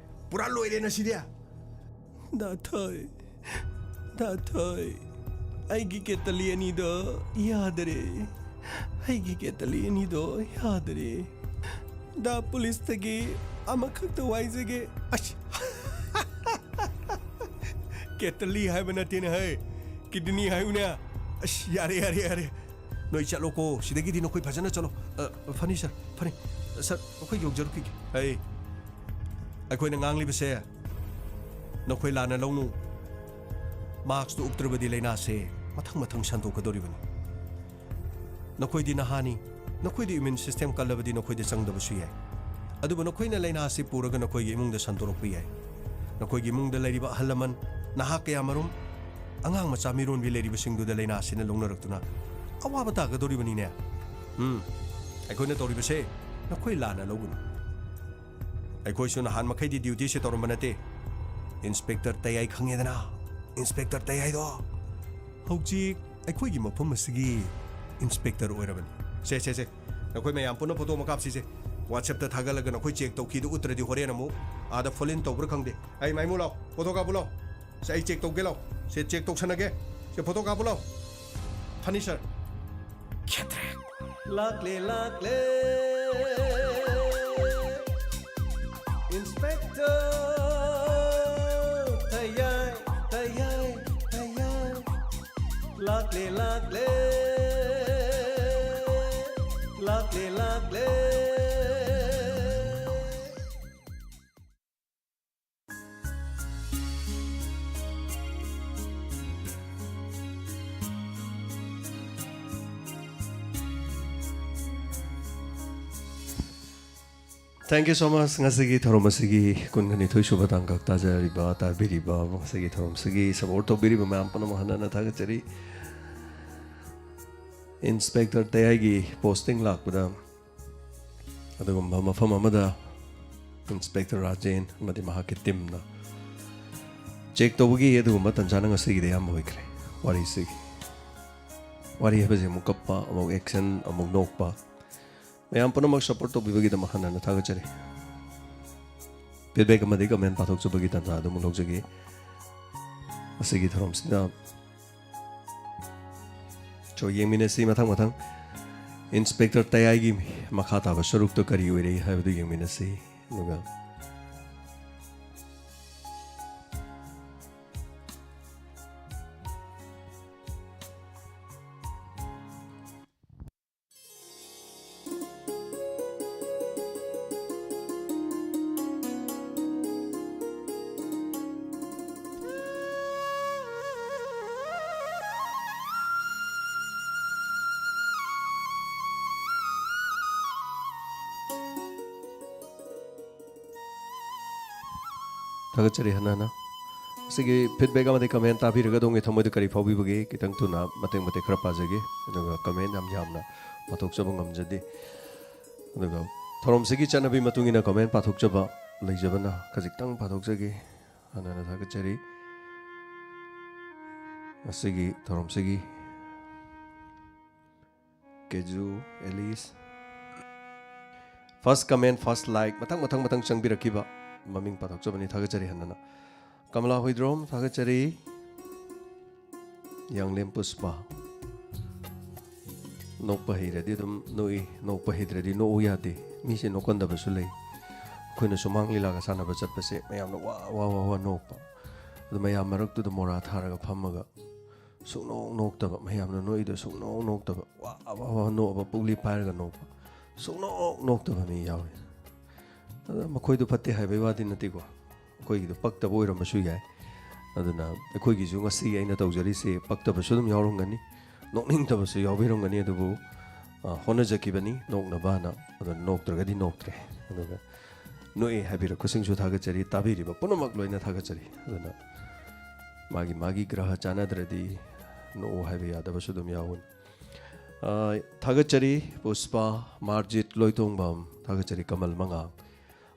ꯄꯨꯔꯥ ꯂꯣꯏꯔꯦꯅꯦ ꯁꯤꯗꯤ꯫ ꯗꯥꯊꯣꯏ, ꯗꯥꯊꯣꯏ, ꯑꯩꯒꯤ ꯀꯦꯇꯂꯤ ꯑꯅꯤꯗꯣ ꯌꯥꯗꯔꯦ꯫ ꯑꯩꯒꯤ ꯀꯦꯇꯂꯤ ꯑꯅꯤꯗꯣ ꯌꯥꯗꯔꯦ꯫ ꯗꯥ ꯄꯨꯂꯤꯁꯇꯒꯤ ꯑꯃꯈꯛꯇ ꯋꯥꯏꯖꯒꯦ꯫ ꯑꯁ! ꯀꯦꯇꯂꯤ ꯍꯥꯏꯕ ꯅꯠꯇꯦꯅꯦ ꯍꯩ, ꯀꯤꯗꯅꯤ ꯍꯥꯏꯌꯨꯅꯦ꯫ ꯑꯁ, ꯌꯥꯔꯦ, ꯌꯥꯔꯦ, ꯌꯥꯔꯦ꯫ ꯅꯣꯏ ꯆꯠꯂꯣꯀꯣ, ꯁꯤꯗꯒꯤꯗꯤ ꯅꯈꯣꯏ ꯐꯖꯅ ꯆꯠꯂꯣ꯫ ꯑ, ꯐꯅꯤ ꯁꯥꯔ, ꯐꯅꯤ꯫ ꯁꯥꯔ, ꯑꯩꯈꯣꯏ ꯌꯧꯖꯔꯛꯈꯤꯒꯦ꯫ ꯍꯩ, ꯑꯩꯈꯣꯏꯅ ꯉꯥꯡꯂꯤꯕꯁꯦ ꯅꯈꯣꯏ ꯂꯥꯟꯅ ꯂꯧꯅꯨ꯫ ꯃꯥꯛꯁꯇꯨ ꯎꯞꯇ꯭ꯔꯕꯗꯤ ꯂꯥꯏꯅꯥꯁꯦ ꯃꯊꯪ ꯃꯊꯪ ꯁꯟꯗꯣꯛꯀꯗꯧꯔꯤꯕꯅꯤ꯫ ꯅꯈꯣꯏꯗꯤ ꯅꯍꯥꯅꯤ, ꯅꯈꯣꯏꯗꯤ ꯏꯃ꯭ꯌꯨꯟ ꯁꯤꯁꯇꯦꯝ ꯀꯜꯂꯕꯗꯤ ꯅꯈꯣꯏꯗ ꯆꯪꯗꯕꯁꯨ ꯌꯥꯏ꯫ ꯑꯗꯨꯕꯨ ꯅꯈꯣꯏꯅ ꯂꯥꯏꯅꯥ ꯑꯁꯤ ꯄꯨꯔꯒ ꯅꯈꯣꯏꯒꯤ ꯏꯃꯨꯡꯗ ꯁꯟꯗꯣꯔꯛꯄ ꯌꯥꯏ꯫ ꯅꯈꯣꯏꯒꯤ ꯏꯃꯨꯡꯗ ꯂꯩꯔꯤꯕ ꯑꯍꯜ ꯂꯃꯟ, ꯅꯍꯥ ꯀꯌꯥꯃꯔꯨꯝ, ꯑꯉꯥꯡ ꯃꯆꯥ ꯃꯤꯔꯣꯟꯕꯤ ꯂꯩꯔꯤꯕꯁꯤꯡꯗꯨꯗ ꯂꯥꯏꯅꯥ ꯑꯁꯤꯅ ꯂꯧꯅꯔꯛꯇꯨꯅ ꯑꯋꯥꯕ ꯇꯥꯒꯗꯧꯔꯤꯕꯅꯤꯅꯦ꯫ ꯎꯝ, ꯑꯩꯈꯣꯏꯅ ꯇꯧꯔꯤꯕꯁꯦ ꯅꯈꯣꯏ ꯂꯥꯟꯅ ꯂꯧꯒꯅꯨ꯫ ꯑꯩꯈꯣꯏꯁꯨ ꯅꯍꯥꯟ ꯃꯈꯩꯗꯤ ꯗ꯭ꯌꯨꯇꯤꯁꯦ ꯇꯧꯔꯝꯕ ꯅꯠꯇꯦ꯫ ꯏꯟꯁꯄꯦꯛꯇꯔ ꯇꯌꯥꯏ ꯈꯪꯉꯦꯗꯅ? ꯏꯟꯁꯄꯦꯛꯇꯔ ꯇꯌꯥꯏꯗꯣ꯫ ꯍꯧꯖꯤꯛ ꯑꯩꯈꯣꯏꯒꯤ ꯃꯐꯝ ꯑꯁꯤꯒꯤ ꯏꯟꯁꯄꯦꯛꯇꯔ ꯑꯣꯏꯔꯕꯅꯤ꯫ ꯁꯦ, ꯁꯦ, ꯁꯦ, ꯅꯈꯣꯏ ꯃꯌꯥꯝ ꯄꯨꯟꯅ ꯐꯣꯇꯣ ꯑꯃ ꯀꯥꯞꯁꯤꯁꯦ꯫ WhatsApp-ꯇ ꯊꯥꯒꯠꯂꯒ ꯅꯈꯣꯏ ꯆꯦꯛ ꯇꯧꯈꯤꯗꯨ ꯎꯠꯇ꯭ꯔꯗꯤ ꯍꯣꯔꯦꯟ ꯑꯃꯨꯛ ꯑꯥꯗ ꯐꯣꯜ ꯏꯟ ꯇꯧꯕ꯭ꯔꯥ ꯈꯪꯗꯦ꯫ ꯑꯩ ꯃꯥꯏꯃꯨ ꯂꯥꯎ, ꯐꯣꯇꯣ ꯀꯥꯞꯄꯨ ꯂꯥꯎ꯫ ꯁꯦ, ꯑꯩ ꯆꯦꯛ ꯇꯧꯒꯦ ꯂꯥꯎ꯫ ꯁꯦ, ꯆꯦꯛ ꯇꯧꯁꯟꯅꯒꯦ꯫ ꯁꯦ, ꯐꯣꯇꯣ ꯀꯥꯞꯄꯨ ꯂꯥꯎ꯫ ꯐꯅꯤ ꯁꯥꯔ꯫ ꯈꯦꯇ꯭ꯔꯦ꯫ ꯂꯥꯛꯂꯦ, ꯂꯥꯛꯂꯦ꯫ ꯏꯟꯁꯄꯦꯛꯇꯔ ꯇꯌꯥꯏ, ꯇꯌꯥꯏ, ꯇꯌꯥꯏ꯫ ꯂꯥꯛꯂꯦ, ꯂꯥꯛꯂꯦ꯫ ꯂꯥꯛꯂꯦ, ꯂꯥꯛꯂꯦ꯫ Thank you so much. ꯉꯁꯤꯒꯤ ꯊꯧꯔꯝ ꯑꯁꯤꯒꯤ ꯀꯨꯟꯒ ꯅꯤꯊꯣꯏ ꯁꯨꯕ ꯇꯥꯡꯀꯛ ꯇꯥꯖꯔꯤꯕ, ꯇꯥꯕꯤꯔꯤꯕ, ꯉꯁꯤꯒꯤ ꯊꯧꯔꯝ ꯑꯁꯤꯒꯤ ꯁꯄꯣꯔꯠ ꯇꯧꯕꯤꯔꯤꯕ ꯃꯌꯥꯝ ꯄꯨꯝꯅꯃꯛ ꯍꯟꯅ ꯍꯟꯅ ꯊꯥꯒꯠꯆꯔꯤ꯫ ꯏꯟꯁꯄꯦꯛꯇꯔ ꯇꯌꯥꯏꯒꯤ ꯄꯣꯁꯇꯤꯡ ꯂꯥꯛꯄꯗ ꯑꯗꯨꯒꯨꯝꯕ ꯃꯐꯝ ꯑꯃꯗ ꯏꯟꯁꯄꯦꯛꯇꯔ ꯔꯥꯖꯦꯟ ꯑꯃꯗꯤ ꯃꯍꯥꯛꯀꯤ ꯇꯤꯝꯅ ꯆꯦꯛ ꯇꯧꯕꯒꯤ ꯑꯗꯨꯒꯨꯝꯕ ꯇꯟꯖꯥꯅ ꯉꯁꯤꯒꯤꯗꯤ ꯑꯌꯥꯝꯕ ꯑꯣꯏꯈ꯭ꯔꯦ꯫ ꯋꯥꯔꯤꯁꯤꯒꯤ, ꯋꯥꯔꯤ ꯍꯥꯏꯕꯁꯤ ꯑꯃꯨꯛ ꯀꯞꯄ, ꯑꯃꯨꯛ ꯑꯦꯛꯁꯟ, ꯑꯃꯨꯛ ꯅꯣꯛꯄ, ꯃꯌꯥꯝ ꯄꯨꯝꯅꯃꯛ ꯁꯄꯣꯔꯠ ꯇꯧꯕꯤꯕꯒꯤꯗꯃꯛ ꯍꯟꯅ ꯍꯟꯅ ꯊꯥꯒꯠꯆꯔꯤ꯫ ꯐꯤꯗꯕꯦꯛ ꯑꯃꯗꯤ ꯀꯃꯦꯟ ꯄꯥꯊꯣꯛꯆꯕꯒꯤ ꯇꯥꯟꯖꯥ ꯑꯗꯨꯃꯛ ꯂꯧꯖꯒꯦ꯫ ꯃꯁꯤꯒꯤ ꯊꯧꯔꯝꯁꯤꯗ ꯌꯦꯡꯃꯤꯟꯅꯁꯤ ꯃꯊꯪ ꯃꯊꯪ꯫ ꯏꯟꯁꯄꯦꯛꯇꯔ ꯇꯌꯥꯏꯒꯤ ꯃꯈꯥ ꯇꯥꯕ ꯁꯔꯨꯛꯇ ꯀꯔꯤ ꯑꯣꯏꯔꯛꯏ ꯍꯥꯏꯕꯗꯨ ꯌꯦꯡꯃꯤꯟꯅꯁꯤ꯫ ꯑꯗꯨꯒ ꯊꯥꯒꯠꯆꯔꯤ ꯍꯟꯅ ꯍꯟꯅ꯫ ꯑꯁꯤꯒꯤ feedback ꯑꯃꯗꯤ comment ꯇꯥꯕꯤꯔꯒ ꯑꯗꯣꯝꯒꯤ ꯊꯃꯣꯏꯗ ꯀꯔꯤ ꯐꯥꯎꯕꯤꯕꯒꯦ? ꯈꯤꯇꯪ ꯊꯨꯅ ꯃꯇꯦꯛ ꯃꯇꯦꯛ ꯈꯔ ꯄꯥꯖꯒꯦ꯫ ꯑꯗꯨꯒ comment ꯌꯥꯝ ꯌꯥꯝꯅ ꯄꯥꯊꯣꯛꯆꯕ ꯉꯝꯖꯗꯦ꯫ ꯑꯗꯨꯒ ꯊꯧꯔꯝꯁꯤꯒꯤ ꯆꯠꯅꯕꯤ ꯃꯇꯨꯡ ꯏꯟꯅ comment ꯄꯥꯊꯣꯛꯆꯕ ꯂꯩꯖꯕꯅ ꯈꯖꯤꯛꯇꯪ ꯄꯥꯊꯣꯛꯆꯒꯦ꯫ ꯍꯟꯅ ꯍꯟꯅ ꯊꯥꯒꯠꯆꯔꯤ꯫ ꯉꯁꯤꯒꯤ ꯊꯧꯔꯝꯁꯤꯒꯤ ꯀꯦꯖꯨ, Alice, first comment, first like, ꯃꯊꯪ ꯃꯊꯪ ꯃꯊꯪ ꯆꯪꯕꯤꯔꯛꯈꯤꯕ ꯃꯃꯤꯡ ꯄꯥꯊꯣꯛꯆꯕꯅꯤ, ꯊꯥꯒꯠꯆꯔꯤ ꯍꯟꯅ ꯍꯟꯅ꯫ ꯀꯃꯂꯥ ꯍꯨꯏꯗ꯭ꯔꯣꯝ, ꯊꯥꯒꯠꯆꯔꯤ꯫ ꯌꯥꯡꯂꯦꯝ ꯄꯨꯁꯄꯥ, ꯅꯣꯛꯄ ꯍꯩꯔꯗꯤ ꯑꯗꯨꯝ ꯅꯣꯛꯏ, ꯅꯣꯛꯄ ꯍꯩꯇ꯭ꯔꯗꯤ ꯅꯣꯛꯎ ꯌꯥꯗꯦ꯫ ꯃꯤꯁꯦ ꯅꯣꯛꯀꯟꯗꯕꯁꯨ ꯂꯩ꯫ ꯑꯩꯈꯣꯏꯅ ꯁꯨꯃꯥꯡ ꯂꯤꯂꯥꯒ ꯁꯥꯟꯅꯕ ꯆꯠꯄꯁꯦ ꯃꯌꯥꯝꯅ ꯋꯥ ꯋꯥ ꯋꯥ ꯋꯥ ꯅꯣꯛꯄ, ꯑꯗꯨ ꯃꯌꯥꯝ ꯃꯔꯛꯇꯨꯗ ꯃꯣꯔꯥ ꯊꯥꯔꯒ ꯐꯝꯃꯒ ꯁꯨꯡꯅꯣꯛ ꯅꯣꯛꯇꯕ, ꯃꯌꯥꯝꯅ ꯅꯣꯛꯏꯗꯣ ꯁꯨꯡꯅꯣꯛ ꯅꯣꯛꯇꯕ, ꯋꯥ ꯋꯥ ꯋꯥ ꯅꯣꯛꯑꯕ, ꯄꯨꯛꯂꯤ ꯄꯥꯏꯔꯒ ꯅꯣꯛꯄ, ꯁꯨꯡꯅꯣꯛ ꯅꯣꯛꯇꯕ ꯃꯤ ꯌꯥꯎꯏ꯫ ꯑꯗ ꯃꯈꯣꯏꯗꯨ ꯐꯠꯇꯦ ꯍꯥꯏꯕꯩ ꯋꯥꯗꯤ ꯅꯠꯇꯦꯀꯣ, ꯑꯩꯈꯣꯏꯒꯤꯗꯣ ꯄꯛꯇꯕ ꯑꯣꯏꯔꯝꯕꯁꯨ ꯌꯥꯏ꯫ ꯑꯗꯨꯅ ꯑꯩꯈꯣꯏꯒꯤꯁꯨ ꯉꯁꯤ ꯑꯩꯅ ꯇꯧꯖꯔꯤꯁꯦ ꯄꯛꯇꯕꯁꯨ ꯑꯗꯨꯝ ꯌꯥꯎꯔꯝꯒꯅꯤ, ꯅꯣꯛꯅꯤꯡꯗꯕꯁꯨ ꯌꯥꯎꯕꯤꯔꯝꯒꯅꯤ, ꯑꯗꯨꯕꯨ, ꯑ, ꯍꯣꯠꯅꯖꯈꯤꯕꯅꯤ ꯅꯣꯛꯅꯕꯅ꯫ ꯑꯗꯨꯅ ꯅꯣꯛꯇ꯭ꯔꯒꯗꯤ ꯅꯣꯛꯇ꯭ꯔꯦ꯫ ꯑꯗꯨꯒ ꯅꯣꯛꯑꯦ ꯍꯥꯏꯕꯤꯔꯛꯄꯁꯤꯡꯁꯨ ꯊꯥꯒꯠꯆꯔꯤ, ꯇꯥꯕꯤꯔꯤꯕ ꯄꯨꯝꯅꯃꯛ ꯂꯣꯏꯅ ꯊꯥꯒꯠꯆꯔꯤ꯫ ꯑꯗꯨꯅ ꯃꯥꯒꯤ ꯃꯥꯒꯤ ꯒ꯭ꯔꯍ ꯆꯥꯟꯅꯗ꯭ꯔꯗꯤ ꯅꯣꯛꯎ ꯍꯥꯏꯕ ꯌꯥꯗꯕꯁꯨ ꯑꯗꯨꯝ ꯌꯥꯎꯕꯅꯤ꯫ ꯑ, ꯊꯥꯒꯠꯆꯔꯤ ꯄꯨꯁꯄꯥ, ꯃꯥꯔꯖꯤꯠ ꯂꯣꯏꯇꯣꯡꯕꯝ, ꯊꯥꯒꯠꯆꯔꯤ ꯀꯃꯜ ꯃꯉꯥ꯫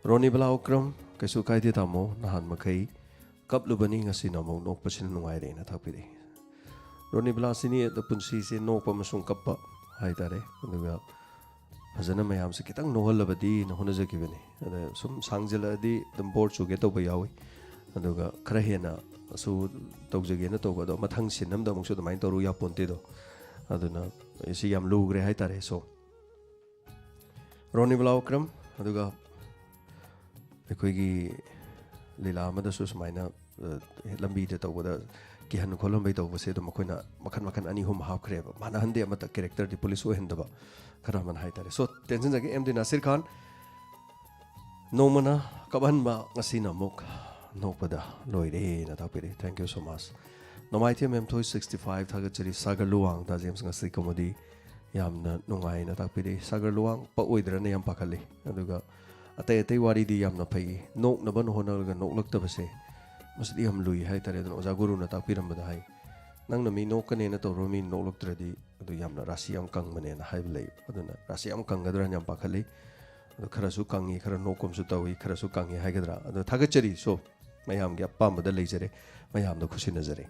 ꯔꯣꯅꯤꯕꯂꯥ ꯑꯣꯀ꯭ꯔꯝ, ꯀꯩꯁꯨ ꯀꯥꯏꯗꯦ ꯇꯥꯃꯣ, ꯅꯍꯥꯟ ꯃꯈꯩ ꯀꯞꯂꯨꯕꯅꯤ, ꯉꯁꯤꯅ ꯑꯃꯨꯛ ꯅꯣꯛꯄꯁꯤꯅ ꯅꯨꯡꯉꯥꯏꯔꯦꯅ ꯊꯥꯛꯄꯤꯔꯛꯏ꯫ ꯔꯣꯅꯤꯕꯂꯥꯁꯤꯅꯤ ꯑꯗ ꯄꯨꯟꯁꯤꯁꯦ ꯅꯣꯛꯄ ꯑꯃꯁꯨꯡ ꯀꯞꯄ ꯍꯥꯏꯇꯥꯔꯦ꯫ ꯑꯗꯨꯒ ꯐꯖꯅ ꯃꯌꯥꯝꯁꯦ ꯈꯤꯇꯪ ꯅꯣꯛꯍꯜꯂꯕꯗꯤꯅ ꯍꯣꯠꯅꯖꯈꯤꯕꯅꯤ꯫ ꯑꯗ ꯁꯨꯝ ꯁꯥꯡꯖꯜꯂꯛꯑꯗꯤ ꯑꯗꯨꯝ ꯕꯣꯔ ꯆꯨꯒꯦ ꯇꯧꯕ ꯌꯥꯎꯏ꯫ ꯑꯗꯨꯒ ꯈꯔ ꯍꯦꯟꯅꯁꯨ ꯇꯧꯖꯒꯦꯅ ꯇꯧꯕ, ꯑꯗꯣ ꯃꯊꯪ ꯁꯤꯟ ꯑꯃꯗ ꯑꯃꯨꯛꯁꯨ ꯑꯗꯨꯃꯥꯏꯅ ꯇꯧꯔꯨ ꯌꯥꯄꯣꯟꯇꯦꯗꯣ꯫ ꯑꯗꯨꯅ ꯁꯤ ꯌꯥꯝ ꯂꯨꯈ꯭ꯔꯦ ꯍꯥꯏꯇꯥꯔꯦ꯫ ꯁꯣ ꯔꯣꯅꯤꯕꯂꯥ ꯑꯣꯀ꯭ꯔꯝ, ꯑꯗꯨꯒ ꯑꯩꯈꯣꯏꯒꯤ ꯂꯤꯂꯥ ꯑꯃꯗꯁꯨ ꯁꯨꯃꯥꯏꯅ, ꯑ, ꯂꯝꯕꯤꯗ ꯇꯧꯕꯗ ꯀꯤꯍꯟ ꯈꯣꯠꯍꯟꯕꯩ ꯇꯧꯕꯁꯦ ꯑꯗꯨꯝ ꯑꯩꯈꯣꯏꯅ ꯃꯈꯟ ꯃꯈꯟ ꯑꯅꯤ ꯑꯍꯨꯝ ꯍꯥꯞꯈ꯭ꯔꯦꯕ꯫ ꯃꯥꯟꯅꯍꯟꯗꯦ ꯑꯃꯠꯇ, ꯀꯦꯔꯦꯛꯇꯔꯗꯤ ꯄꯨꯂꯤꯁ ꯑꯣꯏꯍꯟꯗꯕ ꯈꯔ ꯑꯃꯅ ꯍꯥꯏꯇꯥꯔꯦ꯫ ꯁꯣ ꯇꯦꯟꯁꯤꯟꯖꯒꯦ ꯑꯦꯝ ꯗꯤ ꯅꯥꯁꯤꯔ ꯈꯥꯟ꯫ ꯅꯣꯡꯃꯅ ꯀꯞꯍꯟꯕ, ꯉꯁꯤꯅ ꯑꯃꯨꯛ ꯅꯣꯛꯄꯗ ꯂꯣꯏꯔꯦꯅ ꯇꯥꯛꯄꯤꯔꯛꯏ꯫ Thank you so much꯫ Nongmaithem ꯃꯦꯝꯊꯣꯏ sixty five ꯊꯥꯒꯠꯆꯔꯤ꯫ ꯁꯥꯒꯔ ꯂꯨꯋꯥꯡ, ꯗꯥ ꯖꯦꯝꯁ ꯉꯁꯤ ꯀꯣꯃꯦꯗꯤ ꯌꯥꯝꯅ ꯅꯨꯡꯉꯥꯏꯅ ꯇꯥꯛꯄꯤꯔꯛꯏ꯫ ꯁꯥꯒꯔ ꯂꯨꯋꯥꯡ ꯄꯛꯑꯣꯏꯗ꯭ꯔꯅ ꯌꯥꯝ ꯄꯥꯈꯠꯂꯤ꯫ ꯑꯗꯨꯒ ꯑꯇꯩ ꯑꯇꯩ ꯋꯥꯔꯤꯗꯤ ꯌꯥꯝꯅ ꯐꯩ꯫ ꯅꯣꯛꯅꯕꯅ ꯍꯣꯠꯅꯔꯒ ꯅꯣꯛꯂꯛꯇꯕꯁꯦ, ꯃꯁꯤꯗꯤ ꯌꯥꯝ ꯂꯨꯏ ꯍꯥꯏꯇꯥꯔꯦ꯫ ꯑꯗꯨꯅ ꯑꯣꯖꯥ ꯒꯨꯔꯨꯅ ꯇꯥꯛꯄꯤꯔꯝꯕꯗ ꯍꯥꯏ, "ꯅꯪꯅ ꯃꯤ ꯅꯣꯛꯀꯅꯦꯅ ꯇꯧꯔꯣ, ꯃꯤ ꯅꯣꯛꯂꯛꯇ꯭ꯔꯗꯤ ꯑꯗꯨ ꯌꯥꯝꯅ ꯔꯥꯁꯤ ꯌꯥꯝ ꯀꯪꯕꯅꯦꯅ" ꯍꯥꯏꯕ ꯂꯩ꯫ ꯑꯗꯨꯅ ꯔꯥꯁꯤ ꯌꯥꯝ ꯀꯪꯒꯗ꯭ꯔꯥꯅ ꯌꯥꯝ ꯄꯥꯈꯠꯂꯤ꯫ ꯑꯗꯣ ꯈꯔꯁꯨ ꯀꯪꯉꯤ, ꯈꯔ ꯅꯣꯛꯀꯨꯝꯁꯨ ꯇꯧꯏ, ꯈꯔꯁꯨ ꯀꯪꯉꯤ ꯍꯥꯏꯒꯗ꯭ꯔꯥ꯫ ꯑꯗꯣ ꯊꯥꯒꯠꯆꯔꯤ꯫ ꯁꯣ ꯃꯌꯥꯝꯒꯤ ꯑꯄꯥꯝꯕꯗ ꯂꯩꯖꯔꯦ, ꯃꯌꯥꯝꯗ ꯈꯨꯠꯁꯤꯟꯅꯖꯔꯦ꯫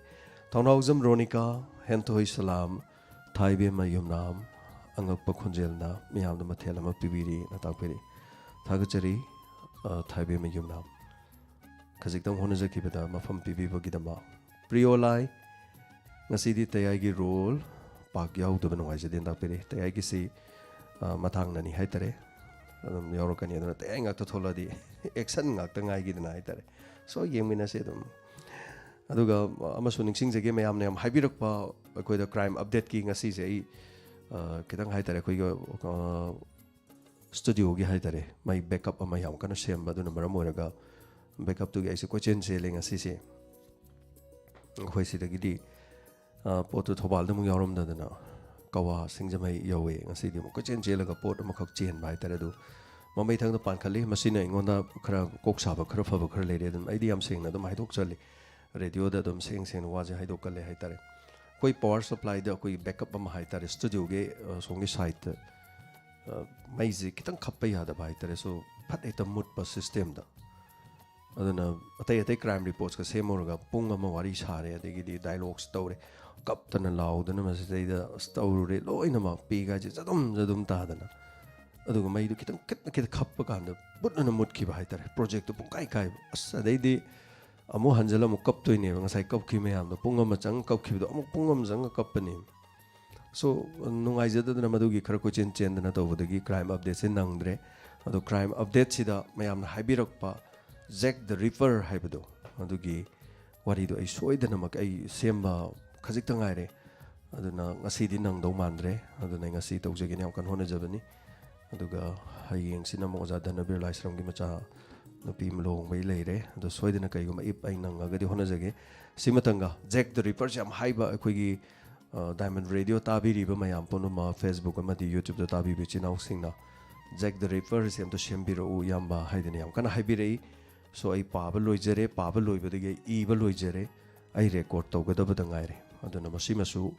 ꯊꯧꯅꯥꯎꯖꯝ ꯔꯣꯅꯤꯀꯥ, ꯍꯦꯟꯊꯣꯏ ꯁꯂꯥꯝ, ꯊꯥꯏꯕꯦꯝꯃ ꯌꯨꯝꯅꯥꯝ, ꯑꯉꯛꯄ ꯈꯣꯟꯖꯦꯜꯅ ꯃꯤꯌꯥꯝꯗ ꯃꯊꯦꯜ ꯑꯃ ꯄꯤꯕꯤꯔꯤꯅ ꯇꯥꯛꯄꯤꯔꯤ꯫ ꯊꯥꯒꯠꯆꯔꯤ, ꯑ, ꯊꯥꯏꯕꯦꯝꯃ ꯌꯨꯝꯅꯥꯝ꯫ ꯈꯖꯤꯛꯇꯪ ꯍꯣꯠꯅꯖꯈꯤꯕꯗ ꯃꯐꯝ ꯄꯤꯕꯤꯕꯒꯤꯗꯃꯛ꯫ ꯄ꯭ꯔꯤꯌꯣ ꯂꯥꯏ, ꯉꯁꯤꯗꯤ ꯇꯌꯥꯏꯒꯤ ꯔꯣꯜ ꯄꯥꯛ ꯌꯥꯎꯗꯕ ꯅꯨꯡꯉꯥꯏꯖꯗꯦꯅ ꯇꯥꯛꯄꯤꯔꯤ꯫ ꯇꯌꯥꯏꯒꯤꯁꯤ, ꯑ, ꯃꯇꯥꯡꯅꯅꯤ ꯍꯥꯏꯇꯥꯔꯦ꯫ ꯑꯗꯨꯝ ꯌꯥꯎꯔꯛꯀꯅꯤ꯫ ꯑꯗꯨꯅ ꯇꯌꯥꯏ ꯉꯥꯛꯇ ꯊꯣꯛꯂꯛꯑꯗꯤ ꯑꯦꯛꯁꯟ ꯉꯥꯛꯇ ꯉꯥꯏꯈꯤꯗꯅ ꯍꯥꯏꯇꯥꯔꯦ꯫ ꯁꯣ ꯌꯦꯡꯃꯤꯟꯅꯁꯦ ꯑꯗꯨꯝ꯫ ꯑꯗꯨꯒ ꯑꯃꯁꯨ ꯅꯤꯡꯁꯤꯡꯖꯒꯦ, ꯃꯌꯥꯝꯅ ꯌꯥꯝ ꯍꯥꯏꯕꯤꯔꯛꯄ ꯑꯩꯈꯣꯏꯗ ꯀ꯭ꯔꯥꯏꯝ ꯑꯞꯗꯦꯠꯀꯤ ꯉꯁꯤꯁꯦ ꯑꯩ, ꯑ, ꯈꯤꯇꯪ ꯍꯥꯏꯇꯥꯔꯦ, ꯑꯩꯈꯣꯏꯒꯤ, ꯑ, ꯁ꯭ꯇꯨꯗꯤꯑꯣꯒꯤ ꯍꯥꯏꯇꯥꯔꯦ, ꯃꯩ ꯕꯦꯛꯑꯞ ꯑꯃ ꯌꯥꯝ ꯀꯟꯅ ꯁꯦꯝꯕ, ꯑꯗꯨꯅ ꯃꯔꯝ ꯑꯣꯏꯔꯒ ꯕꯦꯛꯑꯞꯇꯨꯒꯤ ꯑꯩꯁꯦ ꯀꯣꯏꯆꯦꯟ ꯆꯦꯜꯂꯦ ꯉꯁꯤꯁꯦ꯫ ꯑꯩꯈꯣꯏ ꯁꯤꯗꯒꯤꯗꯤ, ꯑ, ꯄꯣꯠꯇꯨ ꯊꯧꯕꯥꯜꯗ ꯑꯃꯨꯛ ꯌꯥꯎꯔꯝꯗꯗꯅ ꯀꯋꯥ ꯁꯤꯡꯖꯃꯩ ꯌꯧꯋꯦ꯫ ꯉꯁꯤꯗꯤ ꯑꯃꯨꯛ ꯀꯣꯏꯆꯦꯟ ꯆꯦꯜꯂꯒ ꯄꯣꯠ ꯑꯃꯈꯛ ꯆꯦꯟꯕ ꯍꯥꯏꯇꯥꯔꯦ꯫ ꯑꯗꯨ ꯃꯃꯩꯊꯪꯗ ꯄꯥꯟꯈꯠꯂꯤ꯫ ꯃꯁꯤꯅ ꯑꯩꯉꯣꯟꯗ ꯈꯔ ꯀꯣꯛ ꯁꯥꯕ, ꯈꯔ ꯐꯕ ꯈꯔ ꯂꯩꯔꯦ꯫ ꯑꯗꯨꯝ ꯑꯩꯗꯤ ꯌꯥꯝ ꯁꯦꯡꯅ ꯑꯗꯨꯝ ꯍꯥꯏꯗꯣꯛꯆꯜꯂꯤ, ꯔꯦꯗꯤꯑꯣꯗ ꯑꯗꯨꯝ ꯁꯦꯡ ꯁꯦꯡꯅ ꯋꯥꯁꯦ ꯍꯥꯏꯗꯣꯛꯀꯜꯂꯦ ꯍꯥꯏꯇꯥꯔꯦ꯫ ꯑꯩꯈꯣꯏ ꯄꯋꯥꯔ ꯁꯄ꯭ꯂꯥꯏꯗ ꯑꯩꯈꯣꯏꯒꯤ ꯕꯦꯛꯑꯞ ꯑꯃ ꯍꯥꯏꯇꯥꯔꯦ, ꯁ꯭ꯇꯨꯗꯤꯑꯣꯒꯤ, ꯑ, ꯁꯣꯝꯒꯤ ꯁꯥꯏꯠꯇ, ꯑ, ꯃꯩꯁꯦ ꯈꯤꯇꯪ ꯈꯞꯄ ꯌꯥꯗꯕ ꯍꯥꯏꯇꯥꯔꯦ꯫ ꯁꯣ ꯐꯠ ꯍꯦꯛꯇ ꯃꯨꯠꯄ ꯁꯤꯁꯇꯦꯝꯗ꯫ ꯑꯗꯨꯅ ꯑꯇꯩ ꯑꯇꯩ ꯀ꯭ꯔꯥꯏꯝ ꯔꯤꯄꯣꯔꯠꯁꯀ ꯁꯦꯝꯃꯨꯔꯒ ꯄꯨꯡ ꯑꯃ ꯋꯥꯔꯤ ꯁꯥꯔꯦ, ꯑꯗꯒꯤꯗꯤ ꯗꯥꯏꯂꯣꯛꯁ ꯇꯧꯔꯦ, ꯀꯞꯇꯅ ꯂꯥꯎꯗꯅ ꯃꯁꯤꯗꯩꯗ ꯑꯁ ꯇꯧꯔꯨꯔꯦ, ꯂꯣꯏꯅꯃꯛ ꯄꯤ ꯀꯥꯏꯁꯦ ꯖꯗꯨꯝ ꯖꯗꯨꯝ ꯇꯥꯗꯅ꯫ ꯑꯗꯨꯒ ꯃꯩꯗꯨ ꯈꯤꯇꯪ ꯈꯤꯇꯪ ꯈꯤꯇꯪ ꯈꯞꯄ ꯀꯥꯟꯗ ꯕꯨꯠ ꯑꯅ ꯃꯨꯠꯈꯤꯕ ꯍꯥꯏꯇꯥꯔꯦ꯫ ꯄ꯭ꯔꯣꯖꯦꯛꯇꯣ ꯄꯨꯡꯀꯥꯏ ꯀꯥꯏꯕ꯫ ꯑꯁ ꯑꯗꯩꯗꯤ ꯑꯃꯨꯛ ꯍꯟꯖꯤꯜꯂ ꯑꯃꯨꯛ ꯀꯞꯇꯣꯏꯅꯦꯕ꯫ ꯉꯁꯥꯏ ꯀꯞꯈꯤ ꯃꯌꯥꯝꯗꯣ, ꯄꯨꯡ ꯑꯃ ꯆꯪ ꯀꯞꯈꯤꯕꯗꯣ ꯑꯃꯨꯛ ꯄꯨꯡ ꯑꯃ ꯆꯪꯉ ꯀꯞꯄꯅꯦꯕ꯫ ꯁꯣ, ꯅꯨꯡꯉꯥꯏꯖꯗꯗꯅ ꯃꯗꯨꯒꯤ ꯈꯔ ꯀꯣꯏꯆꯦꯟ ꯆꯦꯟꯗꯅ ꯇꯧꯕꯗꯒꯤ ꯀ꯭ꯔꯥꯏꯝ ꯑꯞꯗꯦꯠꯁꯦ ꯅꯪꯗ꯭ꯔꯦ꯫ ꯑꯗꯣ ꯀ꯭ꯔꯥꯏꯝ ꯑꯞꯗꯦꯠꯁꯤꯗ ꯃꯌꯥꯝꯅ ꯍꯥꯏꯕꯤꯔꯛꯄ ꯖꯦꯛ ꯗ ꯔꯤꯄꯔ ꯍꯥꯏꯕꯗꯣ, ꯑꯗꯨꯒꯤ ꯋꯥꯔꯤꯗꯣ ꯑꯩ ꯁꯣꯏꯗꯅꯃꯛ ꯑꯩ ꯁꯦꯝꯕ ꯈꯖꯤꯛꯇ ꯉꯥꯏꯔꯦ꯫ ꯑꯗꯨꯅ ꯉꯁꯤꯗꯤ ꯅꯪꯗꯧ ꯃꯥꯟꯗ꯭ꯔꯦ꯫ ꯑꯗꯨꯅ ꯑꯩ ꯉꯁꯤ ꯇꯧꯖꯒꯦꯅ ꯌꯥꯝ ꯀꯟꯅ ꯍꯣꯠꯅꯖꯕꯅꯤ꯫ ꯑꯗꯨꯒ ꯍꯌꯦꯡꯁꯤꯅ ꯑꯃꯨꯛ ꯑꯣꯖꯥ ꯙꯅꯕꯤꯔ ꯂꯥꯏꯁ꯭ꯔꯝꯒꯤ ꯃꯆꯥ ꯅꯨꯄꯤ ꯑꯃ ꯂꯨꯍꯣꯡꯕꯒꯤ ꯂꯩꯔꯦ꯫ ꯑꯗꯣ ꯁꯣꯏꯗꯅ ꯀꯩꯒꯨꯝꯕ ꯏꯞ ꯑꯩ ꯅꯪꯉꯒꯗꯤ ꯍꯣꯠꯅꯖꯒꯦ꯫ ꯁꯤꯃꯇꯪꯒ, ꯖꯦꯛ ꯗ ꯔꯤꯄꯔꯁꯦ ꯌꯥꯝ ꯍꯥꯏꯕ ꯑꯩꯈꯣꯏꯒꯤ, ꯑ, ꯗꯥꯏꯃꯟ ꯔꯦꯗꯤꯑꯣ ꯇꯥꯕꯤꯔꯤꯕ ꯃꯌꯥꯝ ꯄꯨꯝꯅꯃꯛ, Facebook ꯑꯃꯗꯤ YouTubeꯇ ꯇꯥꯕꯤꯕ ꯏꯆꯤꯟ ꯏꯅꯥꯎꯁꯤꯡꯅ ꯖꯦꯛ ꯗ ꯔꯤꯄꯔꯁꯦ ꯑꯝꯇ ꯁꯦꯝꯕꯤꯔꯛꯎ ꯏꯌꯥꯝꯕ ꯍꯥꯏꯗꯅ ꯌꯥꯝ ꯀꯟꯅ ꯍꯥꯏꯕꯤꯔꯛꯏ꯫ ꯁꯣ ꯑꯩ ꯄꯥꯕ ꯂꯣꯏꯖꯔꯦ, ꯄꯥꯕ ꯂꯣꯏꯕꯗꯒꯤ ꯑꯩ ꯏꯕ ꯂꯣꯏꯖꯔꯦ꯫ ꯑꯩ ꯔꯦꯀꯣꯔꯗ ꯇꯧꯒꯗꯕꯗ ꯉꯥꯏꯔꯦ꯫ ꯑꯗꯨꯅ ꯃꯁꯤꯃꯁꯨ